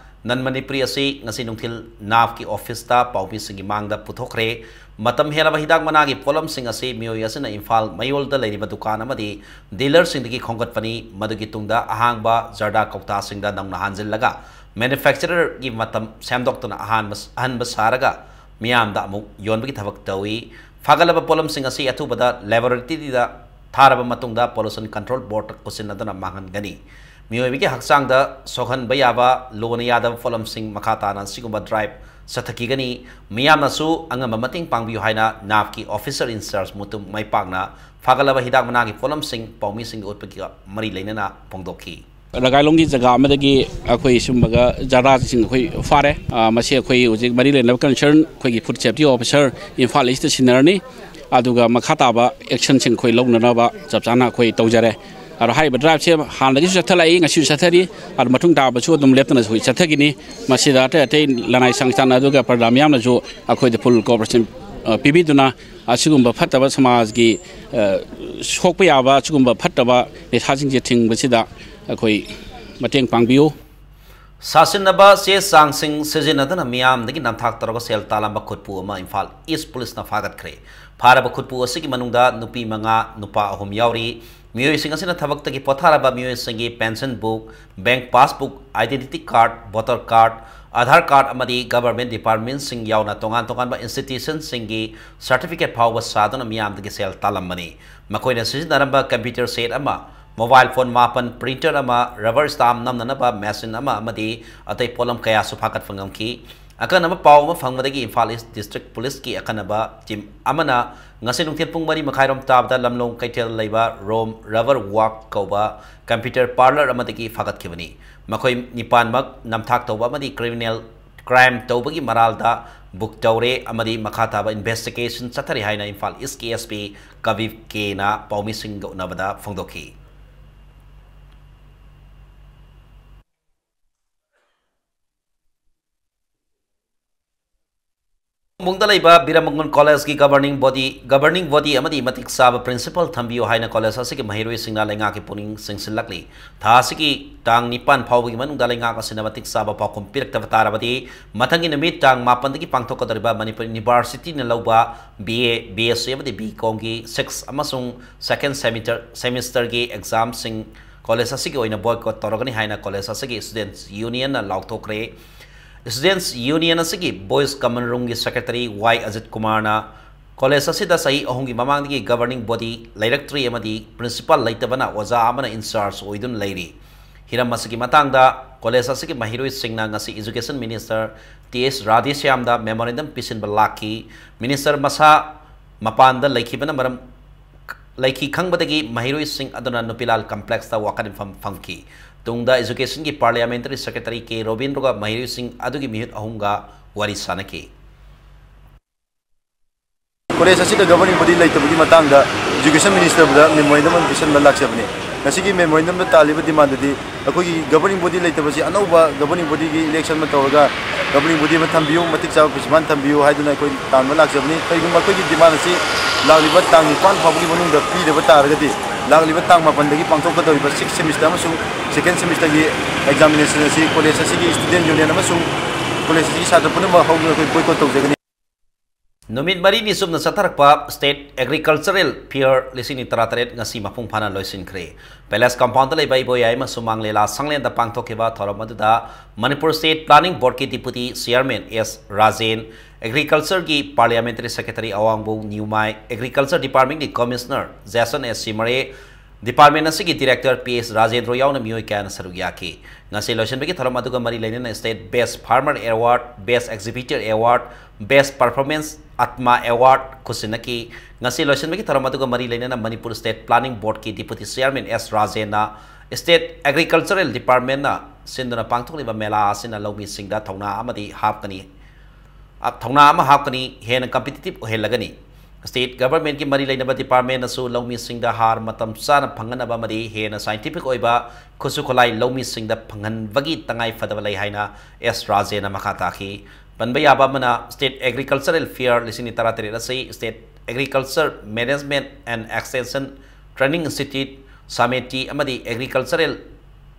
ꯅꯟ ꯃꯅꯤꯄꯨꯔꯤ ꯑꯁꯤ ꯉꯁꯤ ꯅꯨꯡꯊꯤꯜ ꯅꯥꯞꯀꯤ ꯑꯣꯐꯤꯁꯇ ꯄꯥꯎꯃꯤꯁꯤꯡꯒꯤ ꯃꯥꯡꯗ ꯄꯨꯊꯣꯛꯈ꯭ꯔꯦ꯫ ꯃꯇꯝ ꯍꯦꯜꯂꯕ ꯍꯤꯗꯥꯛ ꯃꯅꯥꯒꯤ ꯄꯣꯠꯂꯝꯁꯤꯡ ꯑꯁꯤ ꯃꯤꯑꯣꯏ ꯑꯁꯤꯅ ꯏꯝꯐꯥꯜ ꯃꯌꯣꯜꯗ ꯂꯩꯔꯤꯕ ꯗꯨꯀꯥꯟ ꯑꯃꯗꯤ ꯗꯤꯂꯔꯁꯤꯡꯗꯒꯤ ꯈꯣꯝꯒꯠꯄꯅꯤ꯫ ꯃꯗꯨꯒꯤ ꯇꯨꯡꯗ ꯑꯍꯥꯡꯕ ꯖꯔꯗꯥ ꯀꯧꯇꯥꯁꯤꯡꯗ ꯅꯧꯅ ꯍꯥꯟꯖꯤꯜꯂꯒ ꯃꯦꯅꯨꯐꯦꯛꯆꯔꯔꯒꯤ ꯃꯇꯝ ꯁꯦꯝꯗꯣꯛꯇꯨꯅ ꯑꯍꯥꯟꯕ, ꯑꯍꯟꯕ ꯁꯥꯔꯒ ꯃꯤꯌꯥꯝꯗ ꯑꯃꯨꯛ ꯌꯣꯟꯕꯒꯤ ꯊꯕꯛ ꯇꯧꯏ꯫ ꯐꯥꯒꯠꯂꯕ ꯄꯣꯠꯂꯝꯁꯤꯡ ꯑꯁꯤ ꯑꯊꯨꯕꯗ ꯂꯦꯕꯣꯔꯦꯇꯔꯤꯗ ꯊꯥꯔꯕ ꯃꯇꯨꯡꯗ Pollution Control Board ꯈꯨꯠꯁꯤꯟꯅꯗꯨꯅ ꯃꯥꯡꯍꯟꯒꯅꯤ꯫ ꯃꯤꯑꯣꯏꯕꯒꯤ ꯍꯛꯆꯥꯡꯗ ꯁꯣꯛꯍꯟꯕ ꯌꯥꯕ, ꯂꯣꯟꯅ ꯌꯥꯗꯕ ꯄꯣꯠꯂꯝꯁꯤꯡ ꯃꯈꯥ ꯇꯥꯅ ꯑꯁꯤꯒꯨꯝꯕ ꯗ꯭ꯔꯥꯏꯚ ꯆꯠꯊꯈꯤꯒꯅꯤ꯫ ꯃꯤꯌꯥꯝꯅꯁꯨ ꯑꯉꯝꯕ ꯃꯇꯦꯡ ꯄꯥꯡꯕꯤꯌꯨ ꯍꯥꯏꯅ ꯅꯥꯞꯀꯤ officer in charge ꯃꯨꯇꯨꯝ ꯃꯥꯏꯄꯥꯛꯅ ꯐꯥꯒꯠꯂꯕ ꯍꯤꯗꯥꯛ ꯃꯅꯥꯒꯤ ꯄꯣꯠꯂꯝꯁꯤꯡ ꯄꯥꯎꯃꯤꯁꯤꯡꯒꯤ ꯎꯠꯄꯒ ꯃꯔꯤ ꯂꯩꯅꯅ ꯐꯣꯡꯗꯣꯛꯈꯤ꯫ ꯔꯒꯥꯏꯂꯣꯡꯒꯤ ꯖꯒꯥ ꯑꯃꯗꯒꯤ ꯑꯩꯈꯣꯏ ꯁꯨꯝꯕꯒ ꯖꯥꯔꯥꯁꯤꯡ ꯑꯩꯈꯣꯏ ꯐꯥꯔꯦ꯫ ꯑ, ꯃꯁꯤ ꯑꯩꯈꯣꯏ ꯍꯧꯖꯤꯛ ꯃꯔꯤ ꯂꯩꯅꯕ concern ꯑꯩꯈꯣꯏꯒꯤ Food Safety Officer Imphal east ꯁꯤꯟꯅꯔꯅꯤ꯫ ꯑꯗꯨꯒ ꯃꯈꯥ ꯇꯥꯕ actionꯁꯤꯡ ꯑꯩꯈꯣꯏ ꯂꯧꯅꯅꯕ ꯆꯞ ꯆꯥꯅ ꯑꯩꯈꯣꯏ ꯇꯧꯖꯔꯦ꯫ ꯑꯗꯣ ꯍꯥꯏꯔꯤꯕ driveꯁꯦ ꯍꯥꯟꯅꯗꯒꯤꯁꯨ ꯆꯠꯊꯔꯛꯏ, ꯉꯁꯤꯁꯨ ꯆꯠꯊꯔꯤ, ꯑꯗꯣ ꯃꯇꯨꯡ ꯇꯥꯕꯁꯨ ꯑꯗꯨꯝ ꯂꯦꯞꯇꯅꯁꯨ ꯑꯩꯈꯣꯏ ꯆꯠꯊꯈꯤꯅꯤ꯫ ꯃꯁꯤꯗ ꯑꯇꯩ ꯑꯇꯩ ꯂꯅꯥꯏ ꯁꯪꯁꯊꯥꯟ ꯑꯗꯨꯒ ꯄ꯭ꯔꯖꯥ ꯃꯤꯌꯥꯝꯅꯁꯨ ꯑꯩꯈꯣꯏꯗ full cooperation, ꯑ, ꯄꯤꯕꯤꯗꯨꯅ ꯑꯁꯤꯒꯨꯝꯕ ꯐꯠꯇꯕ ꯁꯃꯥꯖꯒꯤ, ꯑ, ꯁꯣꯛꯄ ꯌꯥꯕ ꯑꯁꯤꯒꯨꯝꯕ ꯐꯠꯇꯕ ꯅꯤꯁꯥꯁꯤꯡꯁꯦ ꯊꯤꯡꯕꯁꯤꯗ ꯑꯩꯈꯣꯏ ꯃꯇꯦꯡ ꯄꯥꯡꯕꯤꯌꯨ꯫ ꯁꯥꯁꯤꯟꯅꯕ ꯆꯦ ꯆꯥꯡꯁꯤꯡ ꯁꯤꯖꯤꯟꯅꯗꯨꯅ ꯃꯤꯌꯥꯝꯗꯒꯤ ꯅꯝꯊꯥꯛ ꯇꯧꯔꯒ ꯁꯦꯜ ꯇꯥꯜꯂꯝꯕ ꯈꯨꯠꯄꯨ ꯑꯃ ꯏꯝꯐꯥꯜ ꯏꯁ ꯄꯨꯂꯤꯁꯅ ꯐꯥꯒꯠꯈ꯭ꯔꯦ꯫ ꯐꯥꯔꯕ ꯈꯨꯠꯄꯨ ꯑꯁꯤꯒꯤ ꯃꯅꯨꯡꯗ ꯅꯨꯄꯤ ꯃꯉꯥ, ꯅꯨꯄꯥ ꯑꯍꯨꯝ ꯌꯥꯎꯔꯤ꯫ ꯃꯤꯑꯣꯏꯁꯤꯡ ꯑꯁꯤꯅ ꯊꯕꯛꯇꯒꯤ ꯄꯣꯊꯥꯔꯕ ꯃꯤꯑꯣꯏꯁꯤꯡꯒꯤ pension book, bank passbook, identity card, voter card, Aadhaar card ꯑꯃꯗꯤ government departmentꯁꯤꯡ ꯌꯥꯎꯅ ꯇꯣꯉꯥꯟ ꯇꯣꯉꯥꯟꯕ institutionꯁꯤꯡꯒꯤ certificate ꯐꯥꯎꯕ ꯁꯥꯗꯨꯅ ꯃꯤꯌꯥꯝꯗꯒꯤ ꯁꯦꯜ ꯇꯥꯜꯂꯝꯕꯅꯤ꯫ ꯃꯈꯣꯏꯅ ꯁꯤꯖꯤꯟꯅꯔꯝꯕ computer set ꯑꯃ, mobile phone ꯃꯥꯄꯟ, printer ꯑꯃ, rubber stamp ꯅꯝꯅꯅꯕ machine ꯑꯃ ꯑꯃꯗꯤ ꯑꯇꯩ ꯄꯣꯠꯂꯝ ꯀꯌꯥꯁꯨ ꯐꯥꯒꯠꯄ ꯉꯝꯈꯤ꯫ ꯑꯀꯟꯅꯕ ꯄꯥꯎ ꯑꯃ ꯐꯪꯕꯗꯒꯤ ꯏꯝꯐꯥꯜ ꯏꯁ ꯗꯤꯁꯇ꯭ꯔꯤꯛ ꯄꯨꯂꯤꯁꯀꯤ ꯑꯀꯟꯅꯕ ꯇꯤꯝ ꯑꯃꯅ ꯉꯁꯤ ꯅꯨꯡꯊꯤꯜ ꯄꯨꯡ ꯃꯔꯤ ꯃꯈꯥꯏꯔꯣꯝ ꯇꯥꯕꯗ ꯂꯝꯂꯣꯡ ꯀꯩꯊꯦꯜꯗ ꯂꯩꯕ ꯔꯣꯝ ꯔꯕꯔ ꯋꯥꯛ ꯀꯧꯕ ꯀꯝꯄ꯭ꯌꯨꯇꯔ ꯄꯥꯔꯂꯔ ꯑꯃꯗꯒꯤ ꯐꯥꯒꯠꯈꯤꯕꯅꯤ꯫ ꯃꯈꯣꯏ ꯅꯤꯄꯥꯟꯃꯛ ꯅꯝꯊꯥꯛ ꯇꯧꯕ ꯑꯃꯗꯤ ꯀ꯭ꯔꯤꯃꯤꯅꯦꯜ ꯀ꯭ꯔꯥꯏꯝ ꯇꯧꯕꯒꯤ ꯃꯔꯥꯜꯗ ꯕꯨꯛ ꯇꯧꯔꯦ ꯑꯃꯗꯤ ꯃꯈꯥ ꯇꯥꯕ ꯏꯟꯚꯦꯁꯇꯤꯒꯦꯁꯟ ꯆꯠꯊꯔꯤ ꯍꯥꯏꯅ ꯏꯝꯐꯥꯜ ꯏꯁꯀꯤ ꯑꯦꯁ ꯄꯤ ꯀꯕꯤꯞ ꯀꯦꯅ ꯄꯥꯎꯃꯤꯁꯤꯡꯒ ꯎꯅꯕꯗ ꯐꯣꯡꯗꯣꯛꯈꯤ꯫ ꯈꯣꯡꯕꯣꯡꯗ ꯂꯩꯕ ꯕꯤꯔꯃꯒꯨꯟ ꯀꯣꯂꯦꯖꯀꯤ governing body, governing body ꯑꯃꯗꯤ ꯃꯇꯤꯛ ꯆꯥꯕ principal ꯊꯝꯕꯤꯌꯨ ꯍꯥꯏꯅ ꯀꯣꯂꯦꯖ ꯑꯁꯤꯒꯤ ꯃꯍꯩꯔꯣꯏꯁꯤꯡꯅ ꯂꯩꯉꯥꯛꯀꯤ ꯄꯨꯛꯅꯤꯡ ꯆꯤꯡꯁꯤꯜꯂꯛꯂꯤ꯫ ꯊꯥ ꯑꯁꯤꯒꯤ ꯇꯥꯡ ꯅꯤꯄꯥꯟ ꯐꯥꯎꯕꯒꯤ ꯃꯅꯨꯡꯗ ꯂꯩꯉꯥꯛ ꯑꯁꯤꯅ ꯃꯇꯤꯛ ꯆꯥꯕ ꯄꯥꯎꯈꯨꯝ ꯄꯤꯔꯛꯇꯕ ꯇꯥꯔꯕꯗꯤ, ꯃꯊꯪꯒꯤ ꯅꯨꯃꯤꯠ ꯇꯥꯡ ꯃꯥꯄꯟꯗꯒꯤ ꯄꯥꯡꯊꯣꯛꯀꯗꯧꯔꯤꯕ ꯃꯅꯤꯄꯨꯔ ꯌꯨꯅꯤꯚꯔꯁꯤꯇꯤꯅ ꯂꯧꯕ B A, B S C ꯑꯃꯗꯤ ꯕꯤ ꯀꯣꯝꯒꯤ sixth ꯑꯃꯁꯨꯡ second semester, semesterꯒꯤ examꯁꯤꯡ ꯀꯣꯂꯦꯖ ꯑꯁꯤꯒꯤ ꯑꯣꯏꯅ boycott ꯇꯧꯔꯒꯅꯤ ꯍꯥꯏꯅ ꯀꯣꯂꯦꯖ ꯑꯁꯤꯒꯤ Students Unionꯅ ꯂꯥꯎꯊꯣꯛꯈ꯭ꯔꯦ꯫ Students Union ꯑꯁꯤꯒꯤ Boys Common Roomꯒꯤ secretary ꯋꯥꯏ ꯑꯖꯤꯠ ꯀꯨꯃꯥꯔꯅ ꯀꯣꯂꯦꯖ ꯑꯁꯤꯗ ꯆꯍꯤ ꯑꯍꯨꯝꯒꯤ ꯃꯃꯥꯡꯗꯒꯤ governing body ꯂꯩꯔꯛꯇ꯭ꯔꯤ ꯑꯃꯗꯤ principal ꯂꯩꯇꯕꯅ ꯑꯣꯖꯥ ꯑꯃꯅ in charge ꯑꯣꯏꯗꯨꯅ ꯂꯩꯔꯤ꯫ ꯍꯤꯔꯝ ꯑꯁꯤꯒꯤ ꯃꯇꯥꯡꯗ ꯀꯣꯂꯦꯖ ꯑꯁꯤꯒꯤ ꯃꯍꯩꯔꯣꯏꯁꯤꯡꯅ ꯉꯁꯤ Education Minister ꯇꯤ ꯑꯦꯁ ꯔꯥꯙꯦꯁ꯭ꯌꯥꯝꯗ memorandum ꯄꯤꯁꯤꯟꯕ ꯂꯥꯛꯈꯤ꯫ Minister ꯃꯁꯥ ꯃꯄꯥꯟꯗ ꯂꯩꯈꯤꯕꯅ ꯃꯔꯝ ꯂꯩꯈꯤ ꯈꯪꯕꯗꯒꯤ ꯃꯍꯩꯔꯣꯏꯁꯤꯡ ꯑꯗꯨꯅ ꯅꯨꯄꯤꯂꯥꯜ complexꯇ ꯋꯥꯀꯠ ꯃꯤꯐꯝ ꯐꯝꯈꯤ꯫ ꯇꯨꯡꯗ Educationꯒꯤ Parliamentary Secretary ꯀꯦ ꯔꯣꯕꯤꯟꯗ꯭ꯔꯣꯒ ꯃꯍꯩꯔꯣꯏꯁꯤꯡ ꯑꯗꯨꯒꯤ ꯃꯤꯍꯨꯠ ꯑꯍꯨꯝꯒ ꯋꯥꯔꯤ ꯁꯥꯅꯈꯤ꯫ ꯀꯣꯂꯦꯖ ꯑꯁꯤꯗ governing body ꯂꯩꯇꯕꯒꯤ ꯃꯇꯥꯡꯗ Education Ministerꯕꯨꯗ memorandum ꯑꯃ ꯄꯤꯁꯤꯟꯕ ꯂꯥꯛꯆꯕꯅꯤ꯫ ꯉꯁꯤꯒꯤ memorandumꯗ ꯇꯥꯜꯂꯤꯕ demandꯗꯤ ꯑꯩꯈꯣꯏꯒꯤ governing body ꯂꯩꯇꯕꯁꯤ ꯑꯅꯧꯕ governing bodyꯒꯤ election ꯑꯃ ꯇꯧꯔꯒ governing body ꯑꯃ ꯊꯝꯕꯤꯌꯨ, ꯃꯇꯤꯛ ꯆꯥꯕ principal ꯊꯝꯕꯤꯌꯨ ꯍꯥꯏꯗꯨꯅ ꯑꯩꯈꯣꯏ ꯇꯥꯟꯕ ꯂꯥꯛꯆꯕꯅꯤ꯫ ꯀꯔꯤꯒꯨꯝꯕ ꯑꯩꯈꯣꯏꯒꯤ demand ꯑꯁꯤ ꯂꯥꯛꯂꯤꯕ ꯇꯥꯡ ꯅꯤꯄꯥꯟ ꯐꯥꯎꯕꯒꯤ ꯃꯅꯨꯡꯗ ꯄꯤꯗꯕ ꯇꯥꯔꯒꯗꯤ, ꯂꯥꯛꯂꯤꯕ ꯇꯥꯡ ꯃꯥꯄꯟꯗꯒꯤ ꯄꯥꯡꯊꯣꯛꯀꯗꯧꯔꯤꯕ sixth semester ꯑꯃꯁꯨꯡ second semesterꯒꯤ examination ꯑꯁꯤ ꯀꯣꯂꯦꯖ ꯑꯁꯤꯒꯤ Student Union ꯑꯃꯁꯨꯡ ꯀꯣꯂꯦꯖ ꯑꯁꯤꯒꯤ ꯁꯥꯇ꯭ꯔ ꯄꯨꯝꯅꯃꯛ ꯍꯧꯗꯨꯅ ꯑꯩꯈꯣꯏ boycott ꯇꯧꯖꯒꯅꯤ꯫ ꯅꯨꯃꯤꯠ ꯃꯔꯤꯅꯤ ꯆꯨꯞꯅ ꯆꯠꯊꯔꯛꯄ State Agricultural Fair ꯂꯤꯁꯤꯡ ꯑꯅꯤ ꯇꯔꯥꯇꯔꯦꯠ ꯉꯁꯤ ꯃꯄꯨꯡ ꯐꯥꯅ ꯂꯣꯏꯁꯤꯟꯈ꯭ꯔꯦ꯫ Palace Compoundꯗ ꯂꯩꯕ ꯏꯕꯣꯌꯥꯏꯃ ꯁꯨꯃꯥꯡ ꯂꯤꯂꯥ ꯁꯪꯂꯦꯟꯗ ꯄꯥꯡꯊꯣꯛꯈꯤꯕ ꯊꯧꯔꯝ ꯑꯗꯨꯗ Manipur State Planning Boardꯀꯤ Deputy Chairman ꯑꯦꯁ ꯔꯥꯖꯦꯟ, Agricultureꯒꯤ Parliamentary Secretary Awangbow Newmai, Agriculture Departmentꯀꯤ Commissioner Jason S Shimray, Department ꯑꯁꯤꯒꯤ Director P S Rajendra ꯌꯥꯎꯅ ꯃꯤꯑꯣꯏ ꯀꯌꯥꯅ ꯁꯔꯨꯛ ꯌꯥꯈꯤ꯫ ꯉꯁꯤ ꯂꯣꯏꯁꯤꯟꯕꯒꯤ ꯊꯧꯔꯝ ꯑꯗꯨꯒ ꯃꯔꯤ ꯂꯩꯅꯅ State Best Farmer Award, Best Exhibitor Award, Best Performance Atma Award ꯈꯨꯠꯁꯤꯟꯅꯈꯤ꯫ ꯉꯁꯤ ꯂꯣꯏꯁꯤꯟꯕꯒꯤ ꯊꯧꯔꯝ ꯑꯗꯨꯒ ꯃꯔꯤ ꯂꯩꯅꯅ ꯃꯅꯤꯄꯨꯔ State Planning Boardꯀꯤ Deputy Chairman S ꯔꯥꯖꯦꯟꯅ State Agricultural Departmentꯅ ꯁꯤꯟꯗꯨꯅ ꯄꯥꯡꯊꯣꯛꯂꯤꯕ ꯃꯦꯂꯥ ꯑꯁꯤꯅ ꯂꯧꯃꯤꯁꯤꯡꯗ ꯊꯧꯅꯥ ꯑꯃꯗꯤ ꯍꯥꯞꯀꯅꯤ, ꯑ, ꯊꯧꯅꯥ ꯑꯃ ꯍꯥꯞꯀꯅꯤ, ꯍꯦꯟꯅ competitive ꯑꯣꯏꯍꯜꯂꯒꯅꯤ꯫ State Governmentꯀꯤ ꯃꯔꯤ ꯂꯩꯅꯕ Departmentꯅꯁꯨ ꯂꯧꯃꯤꯁꯤꯡꯗ ꯍꯥꯔ ꯃꯇꯝ ꯆꯥꯅ ꯐꯪꯍꯟꯅꯕ ꯑꯃꯗꯤ ꯍꯦꯟꯅ scientific ꯑꯣꯏꯕ ꯈꯨꯠꯁꯨ ꯈꯨꯠꯂꯥꯏ ꯂꯧꯃꯤꯁꯤꯡꯗ ꯐꯪꯍꯟꯕꯒꯤ ꯇꯉꯥꯏ ꯐꯗꯕ ꯂꯩ ꯍꯥꯏꯅ S ꯔꯥꯖꯦꯟꯅ ꯃꯈꯥ ꯇꯥꯈꯤ꯫ ꯄꯟꯕ ꯌꯥꯕ ꯑꯃꯅ, State Agricultural Fair ꯂꯤꯁꯤꯡ ꯑꯅꯤ ꯇꯔꯥꯇꯔꯦꯠ ꯑꯁꯤ State Agriculture Management and Extension Training Institute, ꯁꯥꯃꯦꯇꯤ ꯑꯃꯗꯤ Agricultural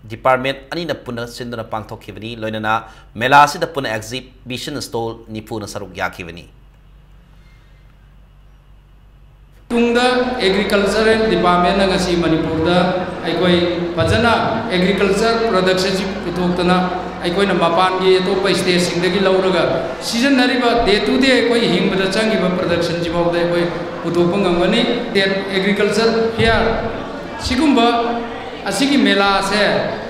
Department ꯑꯅꯤꯅ ꯄꯨꯟꯅ ꯁꯤꯟꯗꯨꯅ ꯄꯥꯡꯊꯣꯛꯈꯤꯕꯅꯤ꯫ ꯂꯣꯏꯅꯅ ꯃꯦꯂꯥ ꯑꯁꯤꯗ ꯄꯨꯟꯅ exhibition stall ꯅꯤꯐꯨꯅ ꯁꯔꯨꯛ ꯌꯥꯈꯤꯕꯅꯤ꯫ ꯇꯨꯡꯗ Agricultural Departmentꯅ ꯉꯁꯤ ꯃꯅꯤꯄꯨꯔꯗ ꯑꯩꯈꯣꯏ ꯐꯖꯅ agriculture productionꯁꯤ ꯄꯨꯊꯣꯛꯇꯅ ꯑꯩꯈꯣꯏꯅ ꯃꯄꯥꯟꯒꯤ ꯑꯇꯣꯞꯄ stateꯁꯤꯡꯗꯒꯤ ꯂꯧꯔꯒ ꯁꯤꯖꯤꯟꯅꯔꯤꯕ day to day ꯑꯩꯈꯣꯏ ꯍꯤꯡꯕꯗ ꯆꯪꯉꯤꯕ productionꯁꯤꯐꯥꯎꯗ ꯑꯩꯈꯣꯏ ꯄꯨꯊꯣꯛꯄ ꯉꯝꯒꯅꯤ꯫ State Agriculture Fair ꯁꯤꯒꯨꯝꯕ ꯑꯁꯤꯒꯤ ꯃꯦꯂꯥꯁꯦ,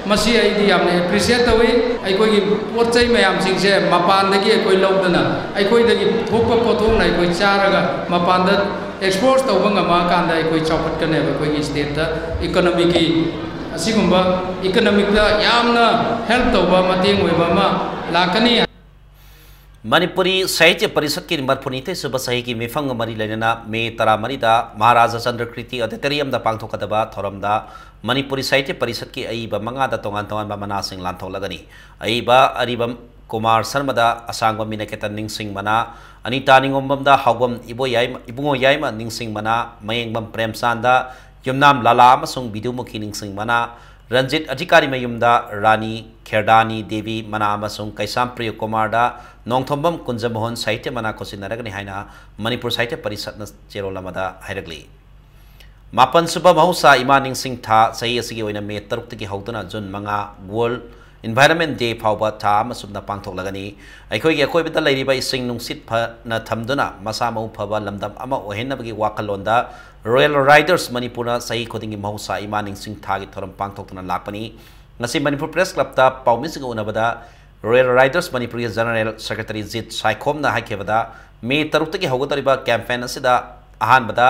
ꯃꯁꯤ ꯑꯩꯗꯤ ꯌꯥꯝꯅ appreciate ꯇꯧꯏ꯫ ꯑꯩꯈꯣꯏꯒꯤ ꯄꯣꯠ ꯆꯩ ꯃꯌꯥꯝꯁꯤꯡꯁꯦ ꯃꯄꯥꯟꯗꯒꯤ ꯑꯩꯈꯣꯏ ꯂꯧꯗꯅ, ꯑꯩꯈꯣꯏꯗꯒꯤ ꯊꯣꯛꯄ ꯄꯣꯠꯊꯣꯛꯅ ꯑꯩꯈꯣꯏ ꯆꯥꯔꯒ ꯃꯄꯥꯟꯗ export ꯇꯧꯕ ꯉꯝꯃꯛꯑꯀꯥꯟꯗ ꯑꯩꯈꯣꯏ ꯆꯥꯎꯈꯠꯀꯅꯦꯕ꯫ ꯑꯩꯈꯣꯏꯒꯤ stateꯇ economyꯒꯤ, ꯑꯁꯤꯒꯨꯝꯕ economyꯗ ꯌꯥꯝꯅ help ꯇꯧꯕ, ꯃꯇꯦꯡ ꯑꯣꯏꯕ ꯑꯃ ꯂꯥꯛꯀꯅꯤ꯫ ꯃꯅꯤꯄꯨꯔꯤ ꯁꯥꯍꯤꯇ꯭ꯌ ꯄꯔꯤꯁꯠꯀꯤ ꯃꯔꯤꯐꯨꯅꯤꯊꯣꯏ ꯁꯨꯕ ꯆꯍꯤꯒꯤ ꯃꯤꯐꯝꯒ ꯃꯔꯤ ꯂꯩꯅꯅ ꯃꯦ ꯇꯔꯥꯃꯔꯤꯗ ꯃꯍꯥꯔꯥꯖꯥ ꯆꯟꯗ꯭ꯔꯀꯤꯔꯇꯤ Auditoriumꯗ ꯄꯥꯡꯊꯣꯛꯀꯗꯕ ꯊꯧꯔꯝꯗ ꯃꯅꯤꯄꯨꯔꯤ ꯁꯥꯍꯤꯇ꯭ꯌ ꯄꯔꯤꯁꯠꯀꯤ ꯑꯏꯕ ꯃꯉꯥꯗ ꯇꯣꯉꯥꯟ ꯇꯣꯉꯥꯟꯕ ꯃꯅꯥꯁꯤꯡ ꯂꯥꯟꯊꯣꯛꯂꯒꯅꯤ꯫ ꯑꯏꯕ ꯑꯔꯤꯕꯝ ꯀꯨꯃꯥꯔ ꯁꯔꯃꯗ ꯑꯁꯥꯡꯕꯝ ꯃꯤꯅꯀꯦꯇꯟ ꯅꯤꯡꯁꯤꯡ ꯃꯅꯥ, ꯑꯅꯤꯇꯥ ꯅꯤꯉꯣꯝꯕꯝꯗ ꯍꯥꯎꯕꯝ ꯏꯕꯣ ꯌꯥꯏꯃ, ꯏꯕꯨꯡꯉꯣ ꯌꯥꯏꯃ ꯅꯤꯡꯁꯤꯡ ꯃꯅꯥ, ꯃꯌꯦꯡꯕꯝ ꯄ꯭ꯔꯦꯝꯆꯥꯟꯗ ꯌꯨꯝꯅꯥꯝ ꯂꯥꯂꯥ ꯑꯃꯁꯨꯡ ꯕꯤꯗꯨꯃꯨꯈꯤ ꯅꯤꯡꯁꯤꯡ ꯃꯅꯥ, ꯔꯟꯖꯤꯠ ꯑꯙꯤꯀꯥꯔꯤ ꯃꯌꯨꯝꯗ ꯔꯥꯅꯤ ꯈꯦꯔꯗꯥꯅꯤ ꯗꯦꯕꯤ ꯃꯅꯥ ꯑꯃꯁꯨꯡ ꯀꯩꯁꯥꯝ ꯄ꯭ꯔꯤꯌ ꯀꯨꯃꯥꯔꯗ ꯅꯣꯡꯊꯣꯝꯕꯝ ꯀꯨꯟꯖꯃꯣꯍꯟ ꯁꯥꯍꯤꯇ꯭ꯌ ꯃꯅꯥ ꯈꯨꯠꯁꯤꯟꯅꯔꯒꯅꯤ ꯍꯥꯏꯅ ꯃꯅꯤꯄꯨꯔ ꯁꯥꯍꯤꯇ꯭ꯌ ꯄꯔꯤꯁꯠꯅ ꯆꯦꯔꯣꯜ ꯑꯃꯗ ꯍꯥꯏꯔꯛꯂꯤ꯫ ꯃꯥꯄꯟ ꯁꯨꯕ ꯃꯍꯧꯁꯥ ꯏꯃꯥ ꯅꯤꯡꯁꯤꯡ ꯊꯥ ꯆꯍꯤ ꯑꯁꯤꯒꯤ ꯑꯣꯏꯅ ꯃꯦ ꯇꯔꯨꯛꯇꯒꯤ ꯍꯧꯗꯨꯅ ꯖꯨꯟ ꯃꯉꯥ World Environment Day ꯐꯥꯎꯕ ꯊꯥ ꯑꯃ ꯆꯨꯞꯅ ꯄꯥꯡꯊꯣꯛꯂꯒꯅꯤ꯫ ꯑꯩꯈꯣꯏꯒꯤ ꯑꯀꯣꯏꯕꯗ ꯂꯩꯔꯤꯕ ꯏꯁꯤꯡ ꯅꯨꯡꯁꯤꯠ ꯐꯅ ꯊꯝꯗꯨꯅ ꯃꯁꯥ ꯃꯎ ꯐꯕ ꯂꯝꯗꯝ ꯑꯃ ꯑꯣꯏꯍꯟꯅꯕꯒꯤ ꯋꯥꯈꯜꯂꯣꯟꯗ Royal Riders ꯃꯅꯤꯄꯨꯔꯅ ꯆꯍꯤ ꯈꯨꯗꯤꯡꯒꯤ ꯃꯍꯧꯁꯥ ꯏꯃꯥ ꯅꯤꯡꯁꯤꯡ ꯊꯥꯒꯤ ꯊꯧꯔꯝ ꯄꯥꯡꯊꯣꯛꯇꯨꯅ ꯂꯥꯛꯄꯅꯤ꯫ ꯉꯁꯤ ꯃꯅꯤꯄꯨꯔ Press Clubꯇ ꯄꯥꯎꯃꯤꯁꯤꯡꯒ ꯎꯅꯕꯗ Royal Riders ꯃꯅꯤꯄꯨꯔꯒꯤ General Secretary ꯖꯤꯠ ꯁꯥꯏꯈꯣꯝꯅ ꯍꯥꯏꯈꯤꯕꯗ, ꯃꯦ ꯇꯔꯨꯛꯇꯒꯤ ꯍꯧꯒꯗꯧꯔꯤꯕ campaign ꯑꯁꯤꯗ ꯑꯍꯥꯟꯕꯗ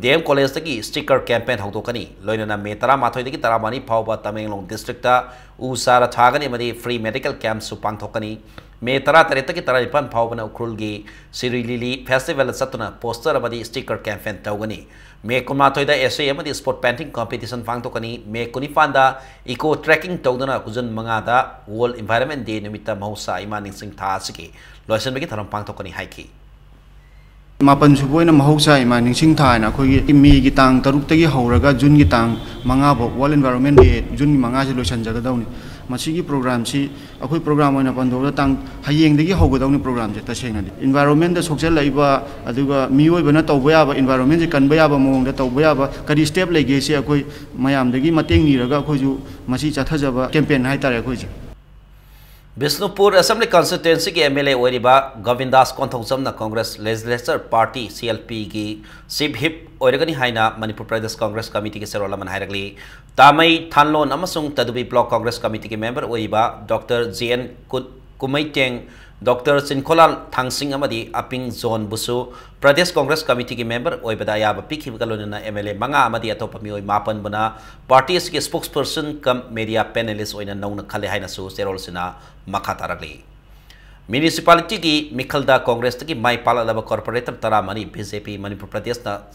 ꯗꯤ ꯑꯦꯝ ꯀꯣꯂꯦꯖꯇꯒꯤ sticker campaign ꯍꯧꯗꯣꯛꯀꯅꯤ꯫ ꯂꯣꯏꯅꯅ ꯃꯦ ꯇꯔꯥꯃꯥꯊꯣꯏꯗꯒꯤ ꯇꯔꯥꯃꯔꯤ ꯐꯥꯎꯕ ꯇꯃꯦꯡꯂꯣꯡ districtꯇ ꯎ ꯆꯥꯔ ꯊꯥꯒꯅꯤ ꯑꯃꯗꯤ free medical campꯁꯨ ꯄꯥꯡꯊꯣꯛꯀꯅꯤ꯫ ꯃꯦ ꯇꯔꯥꯇꯔꯦꯠꯇꯒꯤ ꯇꯔꯥꯅꯤꯄꯥꯟ ꯐꯥꯎꯕꯅ ꯎꯈ꯭ꯔꯨꯜꯒꯤ ꯁꯤꯔꯨꯏ ꯂꯤꯂꯤ festivalꯗ ꯆꯠꯇꯨꯅ poster ꯑꯃꯗꯤ sticker campaign ꯇꯧꯒꯅꯤ꯫ ꯃꯦ ꯀꯨꯟꯃꯥꯊꯣꯏꯗ essay ꯑꯃꯗꯤ spot painting competition ꯄꯥꯡꯊꯣꯛꯀꯅꯤ꯫ ꯃꯦ ꯀꯨꯟꯅꯤꯄꯥꯟꯗ eco trekking ꯇꯧꯗꯨꯅ ꯖꯨꯟ ꯃꯉꯥꯗ World Environment Day ꯅꯨꯃꯤꯠꯇ ꯃꯍꯧꯁꯥ ꯏꯃꯥ ꯅꯤꯡꯁꯤꯡ ꯊꯥ ꯑꯁꯤꯒꯤ ꯂꯣꯏꯁꯤꯟꯕꯒꯤ ꯊꯧꯔꯝ ꯄꯥꯡꯊꯣꯛꯀꯅꯤ ꯍꯥꯏꯈꯤ꯫ ꯃꯥꯄꯟ ꯁꯨꯕ ꯑꯣꯏꯅ ꯃꯍꯧꯁꯥ ꯏꯃꯥ ꯅꯤꯡꯁꯤꯡ ꯊꯥ ꯍꯥꯏꯅ ꯑꯩꯈꯣꯏꯒꯤ ꯃꯦꯒꯤ ꯇꯥꯡ ꯇꯔꯨꯛꯇꯒꯤ ꯍꯧꯔꯒ ꯖꯨꯟꯒꯤ ꯇꯥꯡ ꯃꯉꯥ ꯐꯥꯎ World Environment Day ꯖꯨꯟꯒꯤ ꯃꯉꯥꯁꯦ ꯂꯣꯏꯁꯤꯟꯖꯒꯗꯧꯅꯤ꯫ ꯃꯁꯤꯒꯤ programꯁꯤ ꯑꯩꯈꯣꯏ program ꯑꯣꯏꯅ ꯄꯥꯡꯊꯣꯛꯑꯒ ꯇꯥꯡ ꯍꯌꯦꯡꯗꯒꯤ ꯍꯧꯒꯗꯧꯅꯤ programꯁꯦ꯫ ꯇꯁꯦꯡꯅꯗꯤ environmentꯗ ꯁꯣꯛꯆꯜꯂꯛꯏꯕ ꯑꯗꯨꯒ ꯃꯤꯑꯣꯏꯕꯅ ꯇꯧꯕ ꯌꯥꯕ, environmentꯁꯦ ꯀꯟꯕ ꯌꯥꯕ ꯃꯑꯣꯡꯗ ꯇꯧꯕ ꯌꯥꯕ ꯀꯔꯤ step ꯂꯩꯒꯦ ꯁꯤ ꯑꯩꯈꯣꯏ ꯃꯌꯥꯝꯗꯒꯤ ꯃꯇꯦꯡ ꯅꯤꯔꯒ ꯑꯩꯈꯣꯏꯁꯨ ꯃꯁꯤ ꯆꯠꯊꯖꯕ campaign ꯍꯥꯏꯇꯥꯔꯦ ꯑꯩꯈꯣꯏꯁꯦ꯫ Bishnupur Assembly Constituencyꯒꯤ M L A ꯑꯣꯏꯔꯤꯕ ꯒꯣꯕꯤꯟꯗꯥꯁ ꯀꯣꯟꯊꯧꯖꯝꯅ Congress Legislature Party C L Pꯒꯤ Chief Whip ꯑꯣꯏꯔꯒꯅꯤ ꯍꯥꯏꯅ ꯃꯅꯤꯄꯨꯔ ꯄ꯭ꯔꯗꯦꯁ Congress Committeeꯒꯤ ꯆꯦꯔꯣꯜ ꯑꯃꯅ ꯍꯥꯏꯔꯛꯂꯤ꯫ ꯇꯥꯃꯩ, ꯊꯥꯟꯂꯣꯟ ꯑꯃꯁꯨꯡ ꯇꯗꯨꯕꯤ Block Congress Committeeꯒꯤ member ꯑꯣꯏꯔꯤꯕ Doctor J N ꯀꯨ-, ꯀꯨꯃꯩꯇꯦꯡ, Doctor ꯆꯤꯟꯈꯣꯂꯥꯜ ꯊꯥꯡꯁꯤꯡ ꯑꯃꯗꯤ ꯑꯄꯤꯡ ꯖꯣꯟꯕꯨꯁꯨ ꯄ꯭ꯔꯗꯦꯁ Congress Committeeꯒꯤ member ꯑꯣꯏꯕꯗ ꯑꯌꯥꯕ ꯄꯤꯈꯤꯕꯒ ꯂꯣꯏꯅꯅ M L A ꯃꯉꯥ ꯑꯃꯗꯤ ꯑꯇꯣꯞꯄ ꯃꯤꯑꯣꯏ ꯃꯥꯄꯟꯕꯨꯅ party ꯑꯁꯤꯒꯤ spokesperson cum media panelist ꯑꯣꯏꯅ ꯅꯧꯅ ꯈꯜꯂꯦ ꯍꯥꯏꯅꯁꯨ ꯆꯦꯔꯣꯜꯁꯤꯅ ꯃꯈꯥ ꯇꯥꯔꯛꯂꯤ꯫ Municipalityꯒꯤ ꯃꯤꯈꯜꯗ Congressꯇꯒꯤ ꯃꯥꯏ ꯄꯥꯛꯂꯛꯂꯕ corporator ꯇꯔꯥꯃꯔꯤ B J P ꯃꯅꯤꯄꯨꯔ ꯄ꯭ꯔꯗꯦꯁꯅ,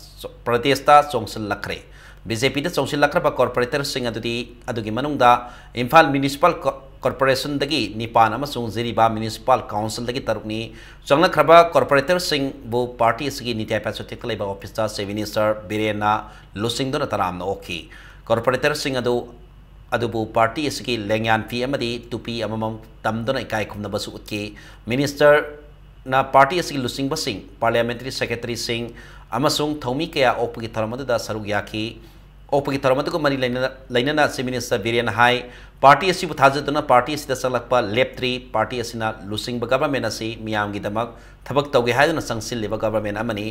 ꯄ꯭ꯔꯗꯦꯁꯇ ꯆꯣꯡꯁꯤꯜꯂꯛꯈ꯭ꯔꯦ꯫ B J Pꯗ ꯆꯣꯡꯁꯤꯜꯂꯛꯈ꯭ꯔꯕ corporatorꯁꯤꯡ ꯑꯗꯨꯗꯤ, ꯑꯗꯨꯒꯤ ꯃꯅꯨꯡꯗ ꯏꯝꯐꯥꯜ Municipal Co-, Corporationꯗꯒꯤ ꯅꯤꯄꯥꯟ ꯑꯃꯁꯨꯡ ꯖꯤꯔꯤꯕꯥꯝ Municipal Councilꯗꯒꯤ ꯇꯔꯨꯛꯅꯤ꯫ ꯆꯪꯂꯛꯈ꯭ꯔꯕ corporatorꯁꯤꯡꯕꯨ party ꯑꯁꯤꯒꯤ ꯅꯤꯇꯤ ꯑꯥꯌꯣꯒ ꯆꯤꯊꯛꯇ ꯂꯩꯕ officeꯇ Chief Minister ꯕꯤꯔꯦꯟꯅ ꯂꯨꯆꯤꯡꯗꯨꯅ ꯇꯔꯥꯝꯅ ꯑꯣꯛꯈꯤ꯫ Corporatorꯁꯤꯡ ꯑꯗꯨ, ꯑꯗꯨꯕꯨ party ꯑꯁꯤꯒꯤ ꯂꯦꯡꯌꯥꯟ ꯐꯤ ꯑꯃꯗꯤ ꯇꯨꯄꯤ ꯑꯃꯃꯝ ꯇꯝꯗꯨꯅ ꯏꯀꯥꯏ ꯈꯨꯝꯅꯕꯁꯨ ꯎꯠꯈꯤ꯫ Ministerꯅ party ꯑꯁꯤꯒꯤ ꯂꯨꯆꯤꯡꯕꯁꯤꯡ, Parliamentary Secretaryꯁꯤꯡ ꯑꯃꯁꯨꯡ ꯊꯧꯃꯤ ꯀꯌꯥ ꯑꯣꯛꯄꯒꯤ ꯊꯧꯔꯝ ꯑꯗꯨꯗ ꯁꯔꯨꯛ ꯌꯥꯈꯤ꯫ ꯑꯣꯛꯄꯒꯤ ꯊꯧꯔꯝ ꯑꯗꯨꯒ ꯃꯔꯤ ꯂꯩꯅꯅ, ꯂꯩꯅꯅ Chief Minister ꯕꯤꯔꯦꯟꯅ ꯍꯥꯏ, ꯄꯥꯔꯇꯤ ꯑꯁꯤꯕꯨ ꯊꯥꯖꯗꯨꯅ ꯄꯥꯔꯇꯤ ꯑꯁꯤꯗ ꯆꯪꯂꯛꯄ ꯂꯦꯞꯇ꯭ꯔꯤ꯫ ꯄꯥꯔꯇꯤ ꯑꯁꯤꯅ ꯂꯨꯆꯤꯡꯕ ꯒꯚꯔꯟꯃꯦꯟꯠ ꯑꯁꯤ ꯃꯤꯌꯥꯝꯒꯤꯗꯃꯛ ꯊꯕꯛ ꯇꯧꯒꯦ ꯍꯥꯏꯗꯨꯅ ꯆꯪꯁꯤꯜꯂꯤꯕ ꯒꯚꯔꯟꯃꯦꯟꯠ ꯑꯃꯅꯤ꯫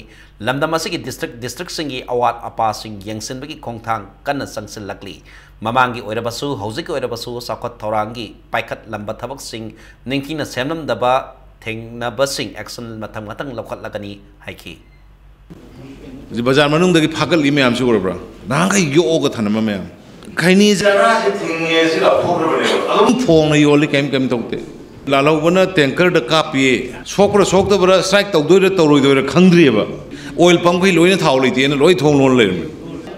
ꯂꯝꯗꯝ ꯑꯁꯤꯒꯤ ꯗꯤꯁꯇ꯭ꯔꯤꯛ, ꯗꯤꯁꯇ꯭ꯔꯤꯛꯁꯤꯡꯒꯤ ꯑꯋꯥꯠ ꯑꯄꯥꯁꯤꯡ ꯌꯦꯡꯁꯤꯟꯕꯒꯤ ꯈꯣꯡꯊꯥꯡ ꯀꯟꯅ ꯆꯪꯁꯤꯜꯂꯛꯂꯤ꯫ ꯃꯃꯥꯡꯒꯤ ꯑꯣꯏꯔꯕꯁꯨ, ꯍꯧꯖꯤꯛꯀꯤ ꯑꯣꯏꯔꯕꯁꯨ ꯆꯥꯎꯈꯠ ꯊꯧꯔꯥꯡꯒꯤ ꯄꯥꯏꯈꯠꯂꯝꯕ ꯊꯕꯛꯁꯤꯡ ꯅꯤꯡꯊꯤꯅ ꯁꯦꯝꯂꯝꯗꯕ ꯊꯦꯡꯅꯕꯁꯤꯡ action ꯃꯊꯪ ꯃꯊꯪ ꯂꯧꯈꯠꯂꯒꯅꯤ ꯍꯥꯏꯈꯤ꯫ ꯍꯧꯖꯤꯛ ꯕꯖꯥꯔ ꯃꯅꯨꯡꯗꯒꯤ ꯐꯥꯒꯠꯂꯤ ꯃꯌꯥꯝꯁꯤ ꯎꯔꯕ꯭ꯔꯥ? ꯅꯍꯥꯟꯈꯩ ꯌꯣꯛꯑꯒ ꯊꯅꯝꯕ ꯃꯌꯥꯝ꯫ ꯈꯩꯅꯤ ꯆꯔꯥꯁꯦ ꯊꯤꯡꯉꯦ ꯁꯤ ꯂꯥꯎꯊꯣꯛꯈ꯭ꯔꯕꯅꯦꯕ꯫ ꯑꯗꯨꯝ ꯐꯣꯡꯅ ꯌꯣꯜꯂꯤ, ꯀꯩꯝ, ꯀꯩꯝ ꯇꯧꯗꯦ꯫ ꯂꯥꯜꯍꯧꯕꯅ tankerꯗ ꯀꯥꯞꯄꯤ, ꯁꯣꯛꯄ꯭ꯔꯥ ꯁꯣꯛꯇꯕ꯭ꯔꯥ, strike ꯇꯧꯗꯣꯏꯔꯥ ꯇꯧꯔꯣꯏꯗꯣꯏꯔꯥ ꯈꯪꯗ꯭ꯔꯤꯑꯕ꯫ Oil pumpꯈꯩ ꯂꯣꯏꯅ ꯊꯥꯎ ꯂꯩꯇꯦꯅ ꯂꯣꯏ ꯊꯣꯡ ꯂꯣꯟ ꯂꯩꯔꯝꯃꯤ꯫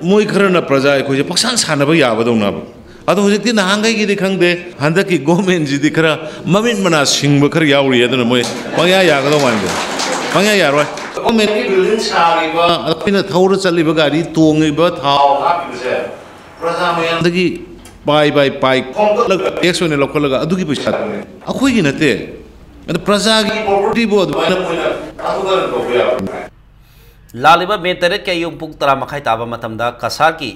ꯃꯣꯏ ꯈꯔꯅ ꯄ꯭ꯔꯖꯥ ꯑꯩꯈꯣꯏꯁꯦ ꯄꯪꯁꯥꯟ ꯁꯥꯟꯅꯕ ꯌꯥꯕꯗꯧꯅꯕ꯫ ꯑꯗꯣ ꯍꯧꯖꯤꯛꯇꯤ ꯅꯍꯥꯟꯈꯩꯒꯤꯗꯤ ꯈꯪꯗꯦ, ꯍꯟꯗꯛꯀꯤ ꯒꯣꯔꯃꯦꯟꯁꯤꯗꯤ ꯈꯔ ꯃꯃꯤꯠ ꯃꯅꯥ ꯁꯤꯡꯕ ꯈꯔ ꯌꯥꯎꯔꯤ, ꯑꯗꯨꯅ ꯃꯣꯏ ꯄꯪꯌꯥ ꯌꯥꯒꯗꯧ ꯃꯥꯟꯗꯦ, ꯄꯪꯌꯥ ꯌꯥꯔꯣꯏ꯫ ꯒꯣꯔꯃꯦꯟꯒꯤ building ꯁꯥꯔꯤꯕ, ꯑꯩꯈꯣꯏꯅ ꯊꯧꯔ ꯆꯠꯂꯤꯕ ꯒꯥꯔꯤ ꯇꯣꯡꯉꯤꯕ ꯊꯥꯎ ꯍꯥꯞꯄꯤꯕꯁꯦ ꯄ꯭ꯔꯖꯥ ꯃꯌꯥꯝꯗꯒꯤ ꯄꯥꯏ ꯄꯥꯏ ꯄꯥꯏ ꯈꯣꯝꯒꯠꯂꯒ tax ꯑꯣꯏꯅ ꯂꯧꯈꯠꯂꯒ ꯑꯗꯨꯒꯤ ꯄꯩꯁꯥꯗꯨꯅꯦ, ꯑꯩꯈꯣꯏꯒꯤ ꯅꯠꯇꯦ꯫ ꯑꯗꯨ ꯄ꯭ꯔꯖꯥꯒꯤ propertyꯕꯨ ꯑꯗꯨꯃꯥꯏꯅ ꯃꯣꯏꯅ ꯊꯥꯗꯣꯛꯇꯅ ꯇꯧꯕ ꯌꯥꯕ꯭ꯔꯥ? ꯂꯥꯛꯂꯤꯕ ꯃꯦ ꯇꯔꯦꯠꯀꯤ ꯑꯌꯨꯛ ꯄꯨꯡ ꯇꯔꯥ ꯃꯈꯥꯏ ꯇꯥꯕ ꯃꯇꯝꯗ ꯀꯁꯥꯔꯒꯤ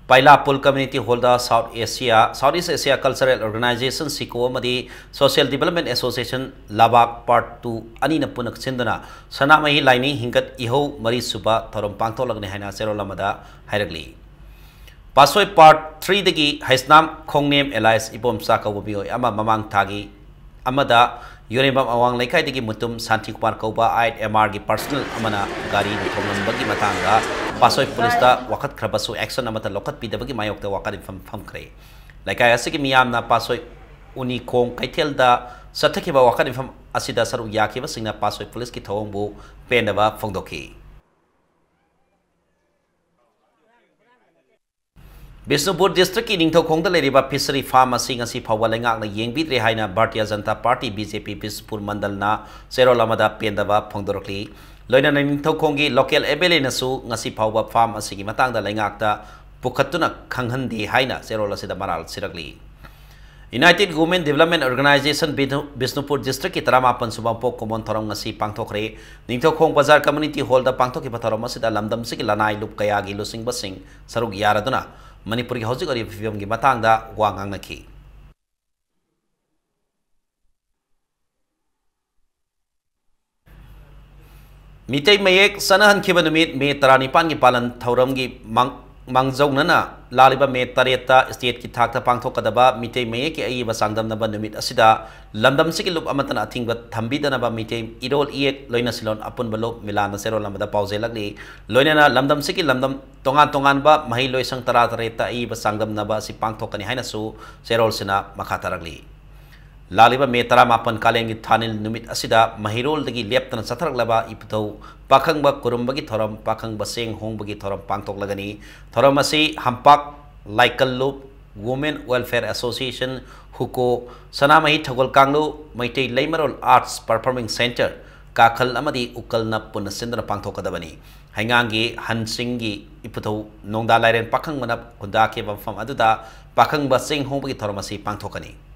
ꯄꯥꯏꯂꯥꯄꯨꯜ Community Hallꯗ South Asia, South East Asia Cultural Organization, SEACO, ꯑꯃꯗꯤ Social Development Association, ꯂꯥꯕꯥꯛ Part Two ꯑꯅꯤꯅ ꯄꯨꯟꯅ ꯁꯤꯟꯗꯨꯅ ꯁꯅꯥꯃꯍꯤ ꯂꯥꯏꯅꯤꯡ ꯍꯤꯡꯒꯠ ꯏꯍꯧ ꯃꯔꯤꯁꯨꯕ ꯊꯧꯔꯝ ꯄꯥꯡꯊꯣꯛꯂꯒꯅꯤ ꯍꯥꯏꯅ ꯆꯦꯔꯣꯜ ꯑꯃꯗ ꯍꯥꯏꯔꯛꯂꯤ꯫ ꯄꯥꯠꯁꯣꯏ Part Threeꯗꯒꯤ ꯍꯩꯁꯅꯥꯝ ꯈꯣꯡꯅꯦꯝ alias ꯏꯕꯣꯝꯆꯥ ꯀꯧꯕ ꯃꯤꯑꯣꯏ ꯑꯃ ꯃꯃꯥꯡ ꯊꯥꯒꯤ ꯑꯃꯗ ꯌꯨꯔꯦꯝꯕꯝ ꯑꯋꯥꯡ ꯂꯩꯀꯥꯏꯗꯒꯤ ꯃꯨꯇꯨꯝ ꯁꯥꯟꯇꯤꯀꯨꯃꯥꯔ ꯀꯧꯕ ꯑꯥꯏꯠ ꯑꯦꯝ ꯑꯥꯔꯒꯤ personnel ꯑꯃꯅ ꯒꯥꯔꯤ ꯊꯣꯡꯂꯝꯕꯒꯤ ꯃꯇꯥꯡꯗ ꯄꯥꯠꯁꯣꯏ ꯄꯨꯂꯤꯁꯇ ꯋꯥꯀꯠꯈ꯭ꯔꯕꯁꯨ action ꯑꯃꯠꯇ ꯂꯧꯈꯠꯄꯤꯗꯕꯒꯤ ꯃꯥꯌꯣꯛꯇ ꯋꯥꯀꯠ ꯏꯐꯝ ꯐꯝꯈ꯭ꯔꯦ꯫ ꯂꯩꯀꯥꯏ ꯑꯁꯤꯒꯤ ꯃꯤꯌꯥꯝꯅ ꯄꯥꯠꯁꯣꯏ ꯎꯅꯤꯈꯣꯡ ꯀꯩꯊꯦꯜꯗ ꯆꯠꯊꯈꯤꯕ ꯋꯥꯀꯠ ꯏꯐꯝ ꯑꯁꯤꯗ ꯁꯔꯨꯛ ꯌꯥꯈꯤꯕꯁꯤꯡꯅ ꯄꯥꯠꯁꯣꯏ ꯄꯨꯂꯤꯁꯀꯤ ꯊꯧꯑꯣꯡꯕꯨ ꯄꯦꯟꯗꯕ ꯐꯣꯡꯗꯣꯛꯈꯤ꯫ ꯕꯤꯁꯅꯨꯄꯨꯔ districtꯀꯤ ꯅꯤꯡꯊꯧꯈꯣꯡꯗ ꯂꯩꯔꯤꯕ fishery farm ꯑꯁꯤ ꯉꯁꯤ ꯐꯥꯎꯕ ꯂꯩꯉꯥꯛꯅ ꯌꯦꯡꯕꯤꯗ꯭ꯔꯦ ꯍꯥꯏꯅ Bharatiya Janata party, B J ꯄꯤ, ꯕꯤꯁꯅꯨꯄꯨꯔ ꯃꯟꯗꯜꯅ ꯆꯦꯔꯣꯜ ꯑꯃꯗ ꯄꯦꯟꯗꯕ ꯐꯣꯡꯗꯣꯔꯛꯂꯤ꯫ ꯂꯣꯏꯅꯅ ꯅꯤꯡꯊꯧꯈꯣꯡꯒꯤ local ꯑꯦꯝ ꯑꯦꯜ ꯑꯦꯅꯁꯨ ꯉꯁꯤ ꯐꯥꯎꯕ farm ꯑꯁꯤꯒꯤ ꯃꯇꯥꯡꯗ ꯂꯩꯉꯥꯛꯇ ꯄꯨꯈꯠꯇꯨꯅ ꯈꯪꯍꯟꯗꯦ ꯍꯥꯏꯅ ꯆꯦꯔꯣꯜ ꯑꯁꯤꯗ ꯃꯔꯥꯜ ꯁꯤꯔꯛꯂꯤ꯫ United Women Development Organization Bishnu-, Bishnupur district ꯀꯤ ꯇꯔꯥꯃꯥꯄꯟ ꯁꯨꯕ ꯄꯣꯛ ꯀꯨꯝꯑꯣꯟ ꯊꯧꯔꯝ ꯉꯁꯤ ꯄꯥꯡꯊꯣꯛꯈ꯭ꯔꯦ꯫ ꯅꯤꯡꯊꯧꯈꯣꯡ ꯕꯖꯥꯔ community hall ꯗ ꯄꯥꯡꯊꯣꯛꯈꯤꯕ ꯊꯧꯔꯝ ꯑꯁꯤꯗ ꯂꯝꯗꯝꯁꯤꯒꯤ ꯂꯅꯥꯏ ꯂꯨꯞ ꯀꯌꯥꯒꯤ ꯂꯨꯆꯤꯡꯕꯁꯤꯡ ꯁꯔꯨꯛ ꯌꯥꯔꯗꯨꯅ ꯃꯅꯤꯄꯨꯔꯒꯤ ꯍꯧꯖꯤꯛ ꯑꯣꯏꯔꯤꯕ ꯐꯤꯕꯝꯒꯤ ꯃꯇꯥꯡꯗ ꯋꯥ ꯉꯥꯡꯅꯈꯤ꯫ ꯃꯤꯇꯩ ꯃꯌꯦꯛ ꯆꯠꯅꯍꯟꯈꯤꯕ ꯅꯨꯃꯤꯠ ꯃꯦ ꯇꯔꯥꯅꯤꯄꯥꯟꯒꯤ ꯄꯥꯂꯟ ꯊꯧꯔꯝꯒꯤ ꯃꯥꯡ-, ꯃꯥꯡꯖꯧꯅꯅ ꯂꯥꯛꯂꯤꯕ ꯃꯦ ꯇꯔꯦꯠꯇ state ꯀꯤ ꯊꯥꯛꯇ ꯄꯥꯡꯊꯣꯛꯀꯗꯕ ꯃꯤꯇꯩ ꯃꯌꯦꯛꯀꯤ ꯑꯏꯕ ꯆꯥꯡꯗꯝꯅꯕ ꯅꯨꯃꯤꯠ ꯑꯁꯤꯗ ꯂꯝꯗꯝꯁꯤꯒꯤ ꯂꯨꯞ ꯑꯃꯠꯇꯅ ꯑꯊꯤꯡꯕ ꯊꯝꯕꯤꯗꯅꯕ ꯃꯤꯇꯩ ꯏꯔꯣꯜ ꯏꯌꯦꯛ ꯂꯣꯏꯅꯁꯤꯜꯂꯣꯟ ꯑꯄꯨꯟꯕ ꯂꯨꯞ ꯃꯤꯂꯥꯟꯅ ꯆꯦꯔꯣꯜ ꯑꯃꯗ ꯄꯥꯎꯖꯦꯜꯂꯛꯂꯤ꯫ ꯂꯣꯏꯅꯅ ꯂꯝꯗꯝꯁꯤꯒꯤ ꯂꯝꯗꯝ ꯇꯣꯉꯥꯟ ꯇꯣꯉꯥꯟꯕ ꯃꯍꯩ ꯂꯣꯏꯁꯪ ꯇꯔꯥꯇꯔꯦꯠꯇ ꯑꯏꯕ ꯆꯥꯡꯗꯝꯅꯕ ꯑꯁꯤ ꯄꯥꯡꯊꯣꯛꯀꯅꯤ ꯍꯥꯏꯅꯁꯨ ꯆꯦꯔꯣꯜꯁꯤꯅ ꯃꯈꯥ ꯇꯥꯔꯛꯂꯤ꯫ ꯂꯥꯛꯂꯤꯕ ꯃꯦ ꯇꯔꯥꯃꯥꯄꯟ ꯀꯥꯂꯦꯟꯒꯤ ꯊꯥꯅꯤꯜ ꯅꯨꯃꯤꯠ ꯑꯁꯤꯗ ꯃꯍꯩꯔꯣꯜꯗꯒꯤ ꯂꯦꯞꯇꯅ ꯆꯠꯊꯔꯛꯂꯕ ꯏꯄꯨꯊꯧ ꯄꯥꯈꯪꯕ ꯈꯨꯔꯨꯝꯕꯒꯤ ꯊꯧꯔꯝ, ꯄꯥꯈꯪꯕ ꯆꯦꯡ ꯍꯣꯡꯕꯒꯤ ꯊꯧꯔꯝ ꯄꯥꯡꯊꯣꯛꯂꯒꯅꯤ꯫ ꯊꯧꯔꯝ ꯑꯁꯤ ꯍꯝꯄꯥꯛ ꯂꯥꯏꯀꯜꯂꯨꯞ Women Welfare Association, ꯍꯨꯀꯣ, ꯁꯅꯥꯃꯍꯤ ꯊꯧꯒꯜ ꯀꯥꯡꯂꯨꯞ, ꯃꯩꯇꯩ ꯂꯩꯃꯔꯣꯜ Arts Performing Centre, ꯀꯥꯈꯜ ꯑꯃꯗꯤ ꯎꯀꯜꯅ ꯄꯨꯟꯅ ꯁꯤꯟꯗꯨꯅ ꯄꯥꯡꯊꯣꯛꯀꯗꯕꯅꯤ꯫ ꯍꯩꯉꯥꯡꯒꯤ ꯍꯟꯁꯤꯡꯒꯤ ꯏꯄꯨꯊꯧ ꯅꯣꯡꯗꯥ ꯂꯥꯏꯔꯦꯟ ꯄꯥꯈꯪꯕꯅ ꯈꯨꯟꯗꯥꯈꯤꯕ ꯃꯐꯝ ꯑꯗꯨꯗ ꯄꯥꯈꯪꯕ ꯆꯦꯡ ꯍꯣꯡꯕꯒꯤ ꯊꯧꯔꯝ ꯑꯁꯤ ꯄꯥꯡꯊꯣꯛꯀꯅꯤ꯫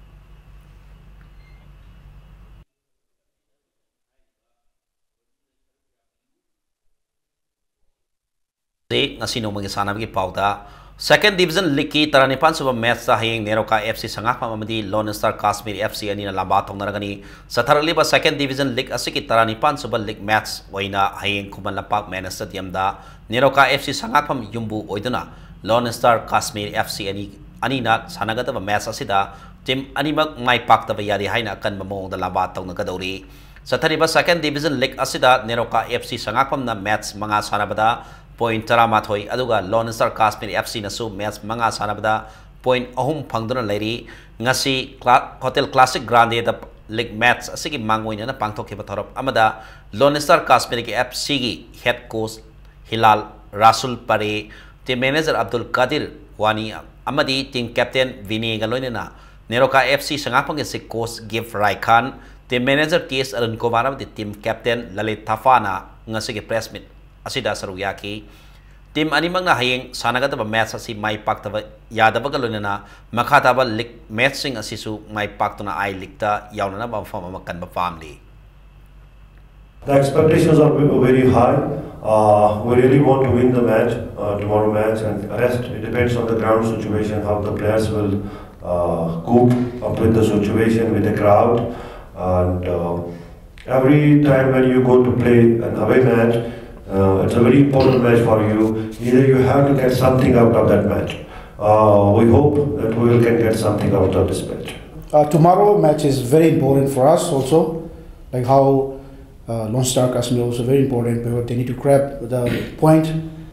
ꯉꯁꯤ ꯅꯣꯡꯃꯒꯤ ꯁꯥꯟꯅꯕꯒꯤ ꯄꯥꯎꯗ, Second Division League ꯀꯤ ꯇꯔꯥꯅꯤꯄꯥꯟ ꯁꯨꯕ match ꯇ ꯍꯌꯦꯡ ꯅꯦꯔꯣꯀꯥ F C ꯁꯉꯥꯛꯐꯝ ꯑꯃꯗꯤ Lone Star Kashmir F C ꯑꯅꯤꯅ ꯂꯝꯕꯥ ꯇꯧꯅꯔꯒꯅꯤ꯫ ꯆꯠꯊꯔꯛꯂꯤꯕ Second Division League ꯑꯁꯤꯒꯤ ꯇꯔꯥꯅꯤꯄꯥꯟ ꯁꯨꯕ league match ꯑꯣꯏꯅ ꯍꯌꯦꯡ ꯈꯨꯃꯟ ꯂꯝꯄꯥꯛ ꯃꯦꯟ stadium ꯗ ꯅꯦꯔꯣꯀꯥ F C ꯁꯉꯥꯛꯐꯝ ꯌꯨꯝꯕꯨ ꯑꯣꯏꯗꯨꯅ Lone Star Kashmir F C ꯑꯅꯤ, ꯑꯅꯤꯅ ꯁꯥꯟꯅꯒꯗꯕ match ꯑꯁꯤꯗ team ꯑꯅꯤꯃꯛ ꯃꯥꯏ ꯄꯥꯛꯇꯕ ꯌꯥꯗꯦ ꯍꯥꯏꯅ ꯑꯀꯟꯕ ꯃꯑꯣꯡꯗ ꯂꯝꯕꯥ ꯇꯧꯅꯒꯗꯧꯔꯤ꯫ ꯆꯠꯊꯔꯤꯕ Second Division League ꯑꯁꯤꯗ ꯅꯦꯔꯣꯀꯥ F C ꯁꯉꯥꯛꯐꯝꯅ match ꯃꯉꯥ ꯁꯥꯟꯅꯕꯗ point ꯇꯔꯥꯃꯥꯊꯣꯏ, ꯑꯗꯨꯒ Lone Star Kashmir F C ꯅꯁꯨ match ꯃꯉꯥ ꯁꯥꯟꯅꯕꯗ point ꯑꯍꯨꯝ ꯐꯪꯗꯨꯅ ꯂꯩꯔꯤ꯫ ꯉꯁꯤ ꯀ꯭ꯂꯥ-, Hotel Classic Grande ꯗ league match ꯑꯁꯤꯒꯤ ꯃꯥꯡꯑꯣꯏꯅꯅ ꯄꯥꯡꯊꯣꯛꯈꯤꯕ ꯊꯧꯔꯝ ꯑꯃꯗ Lone Star Kashmir ꯒꯤ F C ꯒꯤ head coach ꯍꯤꯂꯥꯜ ꯔꯥꯁꯨꯜ ꯄꯔꯦ, team manager ꯑꯕꯗꯨꯜ ꯀꯥꯗꯤꯔ ꯋꯥꯅꯤ ꯑꯃꯗꯤ team captain ꯚꯤꯅꯦꯒ ꯂꯣꯏꯅꯅ ꯅꯦꯔꯣꯀꯥ F C ꯁꯉꯥꯛꯐꯝꯒꯤ coach ꯒꯤꯐ ꯔꯥꯏꯈꯥꯟ, team manager ꯇꯤ ꯑꯦꯁ ꯑꯔꯨꯟ ꯀꯨꯃꯥꯔ ꯑꯃꯗꯤ team captain ꯂꯂꯤꯠ ꯊꯥꯐꯥꯅ ꯉꯁꯤꯒꯤ press meet ꯑꯁꯤꯗ ꯁꯔꯨꯛ ꯌꯥꯈꯤ꯫ Team ꯑꯅꯤꯃꯛꯅ ꯍꯌꯦꯡ ꯁꯥꯟꯅꯒꯗꯕ match ꯑꯁꯤ ꯃꯥꯏ ꯄꯥꯛꯇꯕ ꯌꯥꯗꯕꯒ ꯂꯣꯏꯅꯅ ꯃꯈꯥ ꯇꯥꯕ league matchꯁꯤꯡ ꯑꯁꯤꯁꯨ ꯃꯥꯏ ꯄꯥꯛꯇꯨꯅ I Leagueꯇ ꯌꯥꯎꯅꯅꯕ ꯃꯐꯝ ꯑꯃ ꯀꯟꯕ ꯄꯥꯝꯂꯤ꯫ The expectations are ve- very high. Uh, we really want to win the match, uh, tomorrow match, and rest, it depends on the ground situation, how the players will uh, cope up with the situation, with the crowd. And uh, every time when you go to play an away match, uh, it's a very important match for you. Either you have to get something out of that match. Uh, we hope that we will can get something out of this match. Uh, tomorrow match is very important for us also, like how uh, Lone Star Kashmir also very important because they need to grab the point.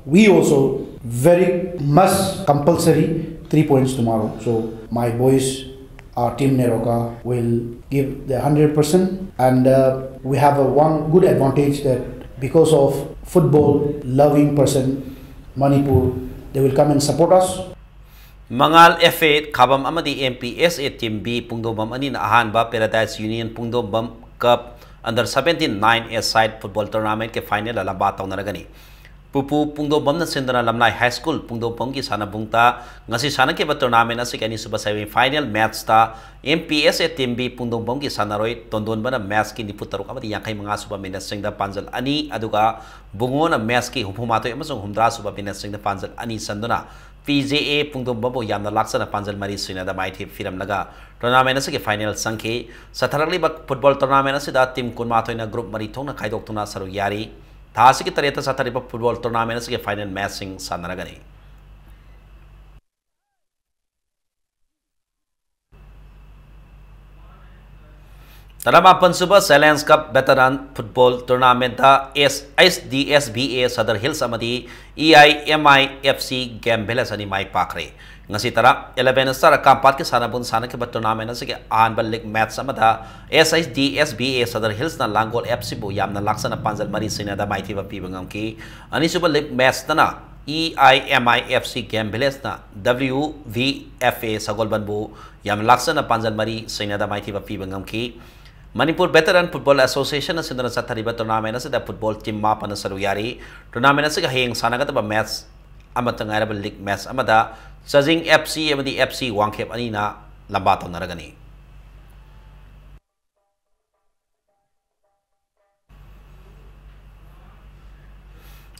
We also very must compulsory three points tomorrow. So my boys, our team Neroka will give the hundred percent, and uh, we have a one good advantage that because of football loving person Manipur, they will come and support us. ꯃꯉꯥꯜ F A ꯈꯥꯕꯝ ꯑꯃꯗꯤ M P S A Team B ꯄꯨꯡꯗꯣꯡꯕꯝ ꯑꯅꯤꯅ ꯑꯍꯥꯟꯕ Paradise Union ꯄꯨꯡꯗꯣꯡꯕꯝ Cup Under Seventeen Nine A Side Football Tournamentꯀꯤ final ꯂꯝꯕꯥ ꯇꯧꯅꯔꯒꯅꯤ꯫ ꯄꯨꯄꯨ ꯄꯨꯡꯗꯣꯡꯕꯝꯅ ꯁꯤꯟꯗꯨꯅ ꯂꯝꯂꯥꯏ High School ꯄꯨꯡꯗꯣꯡꯕꯝꯒꯤ ꯁꯥꯟꯅꯕꯨꯡꯗ ꯉꯁꯤ ꯁꯥꯟꯅꯈꯤꯕ tournament ꯑꯁꯤꯒꯤ ꯑꯅꯤꯁꯨꯕ semi final matchꯇ M P S A Team B ꯄꯨꯡꯗꯣꯡꯕꯝꯒꯤ ꯁꯥꯟꯅꯔꯣꯏ ꯇꯣꯟꯗꯣꯟꯕꯅ matchꯀꯤ ꯅꯤꯐꯨ ꯇꯔꯨꯛ ꯑꯃꯗꯤ ꯌꯥꯡꯈꯩ ꯃꯉꯥ ꯁꯨꯕ minuteꯁꯤꯡꯗ ꯄꯥꯟꯖꯜ ꯑꯅꯤ, ꯑꯗꯨꯒ ꯕꯨꯡꯉꯣꯅ matchꯀꯤ ꯍꯨꯝꯐꯨ ꯃꯥꯊꯣꯏ ꯑꯃꯁꯨꯡ ꯍꯨꯝꯗ꯭ꯔꯥ ꯁꯨꯕ minuteꯁꯤꯡꯗ ꯄꯥꯟꯖꯜ ꯑꯅꯤ ꯆꯟꯗꯨꯅ P J A ꯄꯨꯡꯗꯣꯡꯕꯝꯕꯨ ꯌꯥꯝꯅ ꯂꯥꯛꯆꯅ ꯄꯥꯟꯖꯜ ꯃꯔꯤ ꯁꯤꯅꯗ ꯃꯥꯏꯊꯤꯕ ꯄꯤꯔꯝꯂꯒ tournament ꯑꯁꯤꯒꯤ final ꯆꯪꯈꯤ꯫ ꯆꯠꯊꯔꯛꯂꯤꯕ football tournament ꯑꯁꯤꯗ team ꯀꯨꯟꯃꯥꯊꯣꯏꯅ group ꯃꯔꯤ ꯊꯣꯛꯅ ꯈꯥꯏꯗꯣꯛꯇꯨꯅ ꯁꯔꯨꯛ ꯌꯥꯔꯤ꯫ ꯊꯥ ꯑꯁꯤꯒꯤ ꯇꯔꯦꯠꯇ ꯆꯠꯊꯔꯤꯕ football tournament ꯑꯁꯤꯒꯤ final matchꯁꯤꯡ ꯁꯥꯟꯅꯔꯒꯅꯤ꯫ ꯇꯔꯥꯃꯥꯄꯟ ꯁꯨꯕ Challenge Cup Veteran Football Tournamentꯇ S- H D S B A Sadar Hills ꯑꯃꯗꯤ E I M I F C Game Village ꯑꯅꯤ ꯃꯥꯏ ꯄꯥꯛꯈ꯭ꯔꯦ꯫ ꯉꯁꯤ ꯇꯔꯥ eleven star ꯀꯥꯝꯄꯥꯠꯀꯤ ꯁꯥꯟꯅꯕꯨꯡ ꯁꯥꯟꯅꯈꯤꯕ tournament ꯑꯁꯤꯒꯤ ꯑꯍꯥꯟꯕ league match ꯑꯃꯗ S H D S B A Sadar Hillsꯅ Langol F Cꯕꯨ ꯌꯥꯝꯅ ꯂꯥꯛꯆꯅ ꯄꯥꯟꯖꯜ ꯃꯔꯤ ꯁꯤꯅꯗ ꯃꯥꯏꯊꯤꯕ ꯄꯤꯕ ꯉꯝꯈꯤ꯫ ꯑꯅꯤꯁꯨꯕ league matchꯇꯅ E I M I F C Game Villageꯅ W V F A ꯁꯒꯣꯜꯕꯟꯕꯨ ꯌꯥꯝꯅ ꯂꯥꯛꯆꯅ ꯄꯥꯟꯖꯜ ꯃꯔꯤ ꯁꯤꯅꯗ ꯃꯥꯏꯊꯤꯕ ꯄꯤꯕ ꯉꯝꯈꯤ꯫ Manipur Veteran Football Association ꯑꯁꯤꯅ ꯆꯠꯊꯔꯤꯕ tournament ꯑꯁꯤꯗ football team ꯃꯥꯄꯟꯅ ꯁꯔꯨꯛ ꯌꯥꯔꯤ꯫ Tournament ꯑꯁꯤꯒ ꯍꯌꯦꯡ ꯁꯥꯟꯅꯒꯗꯕ match ꯑꯃꯠꯇ ꯉꯥꯏꯔꯕ league match ꯑꯃꯗ ꯆꯥꯖꯤꯡ F C ꯑꯃꯗꯤ F C ꯋꯥꯡꯈꯦꯞ ꯑꯅꯤꯅ ꯂꯝꯕꯥ ꯇꯧꯅꯔꯒꯅꯤ꯫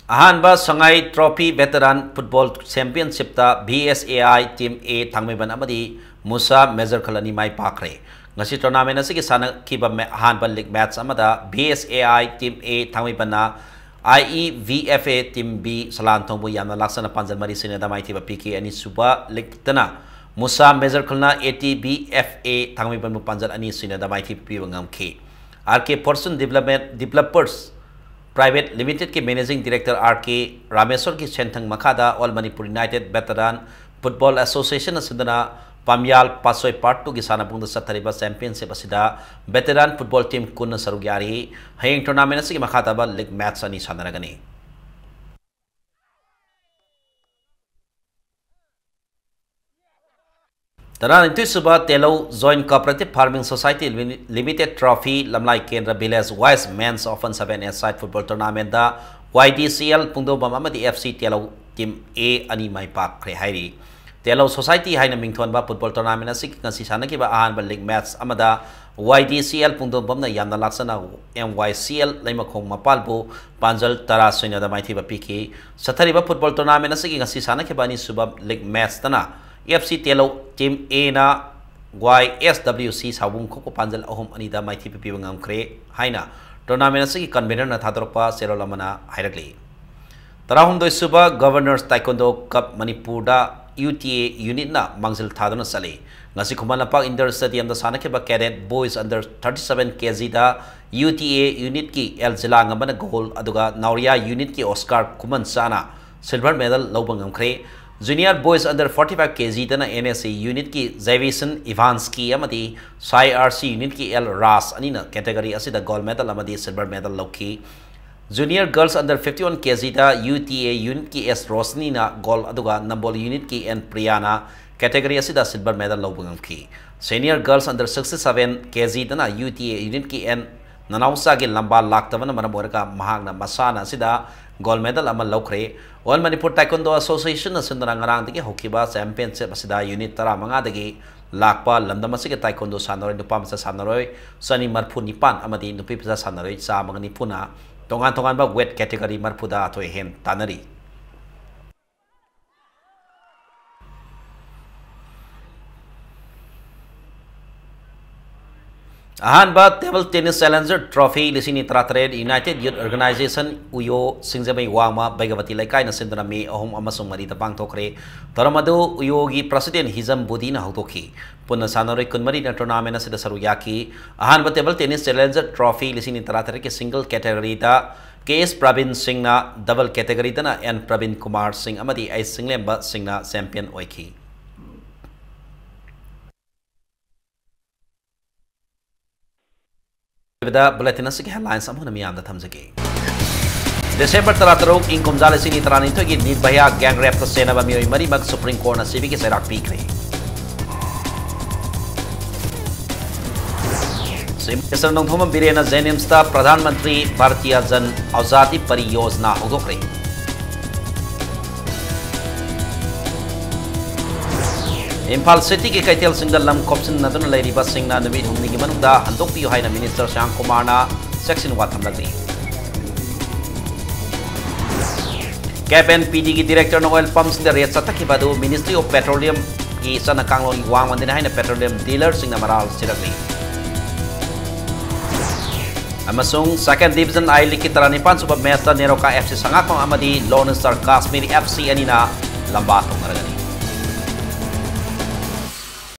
ꯑꯍꯥꯟꯕ ꯁꯉꯥꯏ Trophy Veteran Football Championshipꯇ V S A I Team A ꯊꯥꯡꯃꯩꯕꯟ ꯑꯃꯗꯤ ꯃꯨꯁꯥ ꯃꯦꯖꯔꯈꯜ ꯑꯅꯤ ꯃꯥꯏ ꯄꯥꯛꯈ꯭ꯔꯦ꯫ ꯉꯁꯤ tournament ꯑꯁꯤꯒꯤ ꯁꯥꯟꯅꯈꯤꯕ ꯃꯦ-, ꯑꯍꯥꯟꯕ league match ꯑꯃꯗ V S A I Team A ꯊꯥꯡꯃꯩꯕꯟꯅ I E V F A Team B ꯁꯂꯥꯟꯊꯣꯡꯕꯨ ꯌꯥꯝꯅ ꯂꯥꯛꯆꯅ ꯄꯥꯟꯖꯜ ꯃꯔꯤ ꯁꯤꯅꯣꯗ ꯃꯥꯏꯊꯤꯕ ꯄꯤꯈꯤ꯫ ꯑꯅꯤꯁꯨꯕ leagueꯇꯅ Musa ꯃꯦꯖꯔꯈꯜꯅ A T V F A ꯊꯥꯡꯃꯩꯕꯟꯕꯨ ꯄꯥꯟꯖꯜ ꯑꯅꯤ ꯁꯤꯅꯣꯗ ꯃꯥꯏꯊꯤꯕ ꯄꯤꯕ ꯉꯝꯈꯤ꯫ R K Fortune Development, Developers Private Limitedꯀꯤ Managing Director R K ꯔꯥꯃꯦꯁꯣꯔꯒꯤ ꯁꯦꯟꯊꯪ ꯃꯈꯥꯗ All Manipur United Veteran Football Association ꯑꯁꯤꯗꯅ ꯄꯥꯝꯌꯥꯜ ꯄꯥꯠꯁꯣꯏ Part Twoꯒꯤ ꯁꯥꯟꯅꯄꯨꯡꯗ ꯆꯠꯊꯔꯤꯕ championship ꯑꯁꯤꯗ veteran football team ꯀꯨꯟꯅ ꯁꯔꯨꯛ ꯌꯥꯔꯤ꯫ ꯍꯌꯦꯡ tournament ꯑꯁꯤꯒꯤ ꯃꯈꯥ ꯇꯥꯕ league match ꯑꯅꯤ ꯁꯥꯟꯅꯔꯒꯅꯤ꯫ ꯇꯔꯥꯅꯤꯊꯣꯏꯁꯨꯕ ꯇꯦꯂꯧ Joint Cooperative Farming Society Limited Trophy ꯂꯝꯂꯥꯏ ꯀꯦꯟꯗ꯭ꯔ Village Wise Men's Open Seven-a-side Football Tournamentꯇ Y D C L ꯄꯨꯡꯗꯣꯡꯕꯝ ꯑꯃꯗꯤ F C ꯇꯦꯂꯧ Team A ꯑꯅꯤ ꯃꯥꯏ ꯄꯥꯛꯈ꯭ꯔꯦ ꯍꯥꯏꯔꯤ꯫ ꯇꯦꯂꯧ Society ꯍꯥꯏꯅ ꯃꯤꯡꯊꯣꯟꯕ football tournament ꯑꯁꯤꯒꯤ ꯉꯁꯤ ꯁꯥꯟꯅꯈꯤꯕ ꯑꯍꯥꯟꯕ league match ꯑꯃꯗ Y D C L ꯄꯨꯡꯗꯣꯡꯕꯝꯅ ꯌꯥꯝꯅ ꯂꯥꯛꯆꯅ M Y C L ꯂꯩꯃꯈꯣꯡ ꯃꯄꯥꯜꯕꯨ ꯄꯥꯟꯖꯜ ꯇꯔꯥ ꯁꯤꯅꯣꯗ ꯃꯥꯏꯊꯤꯕ ꯄꯤꯈꯤ꯫ ꯆꯠꯊꯔꯤꯕ football tournament ꯑꯁꯤꯒꯤ ꯉꯁꯤ ꯁꯥꯟꯅꯈꯤꯕ ꯑꯅꯤꯁꯨꯕ league matchꯇꯅ F C ꯇꯦꯂꯧ Team Aꯅ Y S W C ꯁꯥꯎꯕꯨꯡ ꯈꯣꯛꯄ ꯄꯥꯟꯖꯜ ꯑꯍꯨꯝ ꯑꯅꯤꯗ ꯃꯥꯏꯊꯤꯕ ꯄꯤꯕ ꯉꯝꯈ꯭ꯔꯦ ꯍꯥꯏꯅ tournament ꯑꯁꯤꯒꯤ convenerꯅ ꯊꯥꯗꯣꯔꯛꯄ ꯆꯦꯔꯣꯜ ꯑꯃꯅ ꯍꯥꯏꯔꯛꯂꯤ꯫ ꯇꯔꯥꯍꯨꯝꯗꯣꯏꯁꯨꯕ Governors Taekwondo Cup ꯃꯅꯤꯄꯨꯔꯗ U T A unitꯅ ꯃꯥꯡꯖꯤꯜ ꯊꯥꯗꯨꯅ ꯆꯠꯂꯤ꯫ ꯉꯁꯤ ꯈꯨꯃꯟ ꯂꯝꯄꯥꯛ indoor stadiumꯗ ꯁꯥꯟꯅꯈꯤꯕ cadet boys under thirty seven kg the U T A unitꯀꯤ L ꯖꯤꯂꯥꯉꯝꯕꯅ gold, ꯑꯗꯨꯒ ꯅꯥꯎꯔꯤꯌꯥ unitꯀꯤ Oscar ꯈꯨꯃꯟꯆꯥꯅ silver medal ꯂꯧꯕ ꯉꯝꯈ꯭ꯔꯦ꯫ Junior boys under forty five kg ꯗꯅ N S A unitꯀꯤ Javison Ivanski ꯑꯃꯗꯤ Sai R C unitꯀꯤ L ꯔꯥꯖ ꯑꯅꯤꯅ category ꯑꯁꯤꯗ gold medal ꯑꯃꯗꯤ silver medal ꯂꯧꯈꯤ꯫ Junior Girls Under fifty-one K G the U T A unit ꯀꯤ S ꯔꯣꯁꯅꯤꯅ gold, ꯑꯗꯨꯒ ꯅꯝꯕꯣꯜ unit ꯀꯤ N ꯄ꯭ꯔꯤꯌꯥꯅ category ꯑꯁꯤꯗ silver medal ꯂꯧꯕ ꯉꯝꯈꯤ꯫ Senior Girls Under sixty-seven K G ꯗꯅ U T A unit ꯀꯤ N ꯅꯅꯥꯎꯆꯥꯒꯤ ꯂꯝꯕꯥ ꯂꯥꯛꯇꯕꯅ ꯃꯔꯝ ꯑꯣꯏꯔꯒ ꯃꯍꯥꯛꯅ ꯃꯁꯥꯟꯅ ꯑꯁꯤꯗ gold medal ꯑꯃ ꯂꯧꯈ꯭ꯔꯦ꯫ All Manipur Taekwondo Association ꯅ ꯁꯤꯟꯗꯨꯅ ꯉꯔꯥꯡꯗꯒꯤ ꯍꯧꯈꯤꯕ championship ꯑꯁꯤꯗ unit ꯇꯔꯥꯃꯉꯥꯗꯒꯤ ꯂꯥꯛꯄ ꯂꯝꯗꯝ ꯑꯁꯤꯒꯤ taekwondo ꯁꯥꯟꯅꯔꯣꯏ, ꯅꯨꯄꯥ ꯃꯆꯥ ꯁꯥꯟꯅꯔꯣꯏ ꯆꯅꯤ ꯃꯔꯤꯐꯨ ꯅꯤꯄꯥꯟ ꯑꯃꯗꯤ ꯅꯨꯄꯤ ꯃꯆꯥ ꯁꯥꯟꯅꯔꯣꯏ ꯆꯥꯝꯃꯒ ꯅꯤꯐꯨꯅ ꯇꯣꯉꯥꯟ ꯇꯣꯉꯥꯟꯕ weight category ꯃꯔꯤꯐꯨꯗ ꯑꯊꯣꯏ ꯑꯍꯦꯟ ꯇꯥꯟꯅꯔꯤ꯫ ꯑꯍꯥꯟꯕ Table Tennis Challenger Trophy ꯂꯤꯁꯤꯡ ꯑꯅꯤ ꯇꯔꯥꯇꯔꯦꯠ United Youth Organization, ꯎꯌꯣ, ꯁꯤꯡꯖꯃꯩ ꯋꯥꯡꯃ ꯕꯩꯒꯕꯇꯤ ꯂꯩꯀꯥꯏꯅ ꯁꯤꯟꯗꯨꯅ ꯃꯦ ꯑꯍꯨꯝ ꯑꯃꯁꯨꯡ ꯃꯔꯤꯗ ꯄꯥꯡꯊꯣꯛꯈ꯭ꯔꯦ꯫ ꯊꯧꯔꯝ ꯑꯗꯨ ꯎꯌꯣꯒꯤ president ꯍꯤꯖꯝ ꯕꯨꯙꯤꯅ ꯍꯧꯗꯣꯛꯈꯤ꯫ ꯄꯨꯟꯅ ꯁꯥꯟꯅꯔꯣꯏ ꯀꯨꯟꯃꯔꯤꯅ tournament ꯑꯁꯤꯗ ꯁꯔꯨꯛ ꯌꯥꯈꯤ꯫ ꯑꯍꯥꯟꯕ Table Tennis Challenger Trophy ꯂꯤꯁꯤꯡ ꯑꯅꯤ ꯇꯔꯥꯇꯔꯦꯠꯀꯤ single category ꯗ K S ꯄ꯭ꯔꯕꯤꯟ ꯁꯤꯡꯅ, double category ꯗꯅ N ꯄ꯭ꯔꯕꯤꯟ ꯀꯨꯃꯥꯔ ꯁꯤꯡ ꯑꯃꯗꯤ H ꯆꯤꯡꯂꯦꯝꯕ ꯁꯤꯡꯅ champion ꯑꯣꯏꯈꯤ꯫ ꯑꯔꯣꯏꯕꯗ bulletin ꯑꯁꯤꯒꯤ headlines ꯑꯃꯨꯛ ꯍꯟꯅ ꯃꯤꯌꯥꯝꯗ ꯊꯝꯖꯒꯦ꯫ December ꯇꯔꯥꯇꯔꯨꯛ, ꯏꯪ ꯀꯨꯝꯖꯥ ꯂꯤꯁꯤꯡ ꯑꯅꯤ ꯇꯔꯥꯅꯤꯊꯣꯏꯒꯤ ꯅꯤꯔꯚꯌꯥ gang rape ꯇ ꯆꯦꯟꯅꯕ ꯃꯤꯑꯣꯏ ꯃꯔꯤꯃꯛ Supreme Court ꯅ ꯁꯤꯕꯤꯒꯤ ꯆꯩꯔꯥꯛ ꯄꯤꯈ꯭ꯔꯦ꯫ Chief Minister ꯅꯣꯡꯊꯣꯝꯕꯝ ꯕꯤꯔꯦꯟꯅ JNIMS ꯇ ꯄ꯭ꯔꯙꯥꯟ ꯃꯟꯇ꯭ꯔꯤ ꯚꯥꯔꯇꯤꯌꯥ ꯖꯟ ꯑꯧꯖꯥꯗꯤ ꯄꯔꯤꯌꯣꯖꯅꯥ ꯍꯧꯗꯣꯛꯈ꯭ꯔꯦ꯫ ꯏꯝꯐꯥꯜ ꯁꯤꯇꯤꯒꯤ ꯀꯩꯊꯦꯜꯁꯤꯡꯗ ꯂꯝ ꯈꯣꯞꯆꯤꯟꯅꯗꯨꯅ ꯂꯩꯔꯤꯕꯁꯤꯡꯅ ꯅꯨꯃꯤꯠ ꯍꯨꯝꯅꯤꯒꯤ ꯃꯅꯨꯡꯗ ꯍꯟꯗꯣꯛꯄꯤꯌꯨ ꯍꯥꯏꯅ Minister ꯁ꯭ꯌꯥꯝ ꯀꯨꯃꯥꯔꯅ ꯆꯦꯛꯁꯤꯟ ꯋꯥ ꯊꯝꯂꯛꯂꯤ꯫ ꯀꯦꯞ ꯑꯦꯟ ꯄꯤ ꯗꯤꯒꯤ director ꯅ oil pump ꯁꯤꯡꯗ raid ꯆꯠꯊꯈꯤꯕ ꯑꯗꯨ Ministry of Petroleum ꯒꯤ ꯆꯠꯅ ꯀꯥꯡꯂꯣꯟꯒꯤ ꯋꯥꯡꯃꯗꯅꯤ ꯍꯥꯏꯅ petroleum dealer ꯁꯤꯡꯅ ꯃꯔꯥꯜ ꯁꯤꯔꯛꯂꯤ꯫ ꯑꯃꯁꯨꯡ Second Division I League ꯀꯤ ꯇꯔꯥꯅꯤꯄꯥꯟ ꯁꯨꯕ match ꯇ ꯅꯦꯔꯣꯀꯥ F C ꯁꯉꯥꯛꯄꯝ ꯑꯃꯗꯤ Lone Star Kashmir F C ꯑꯅꯤꯅ ꯂꯝꯕꯥ ꯇꯧꯅꯔꯒꯅꯤ꯫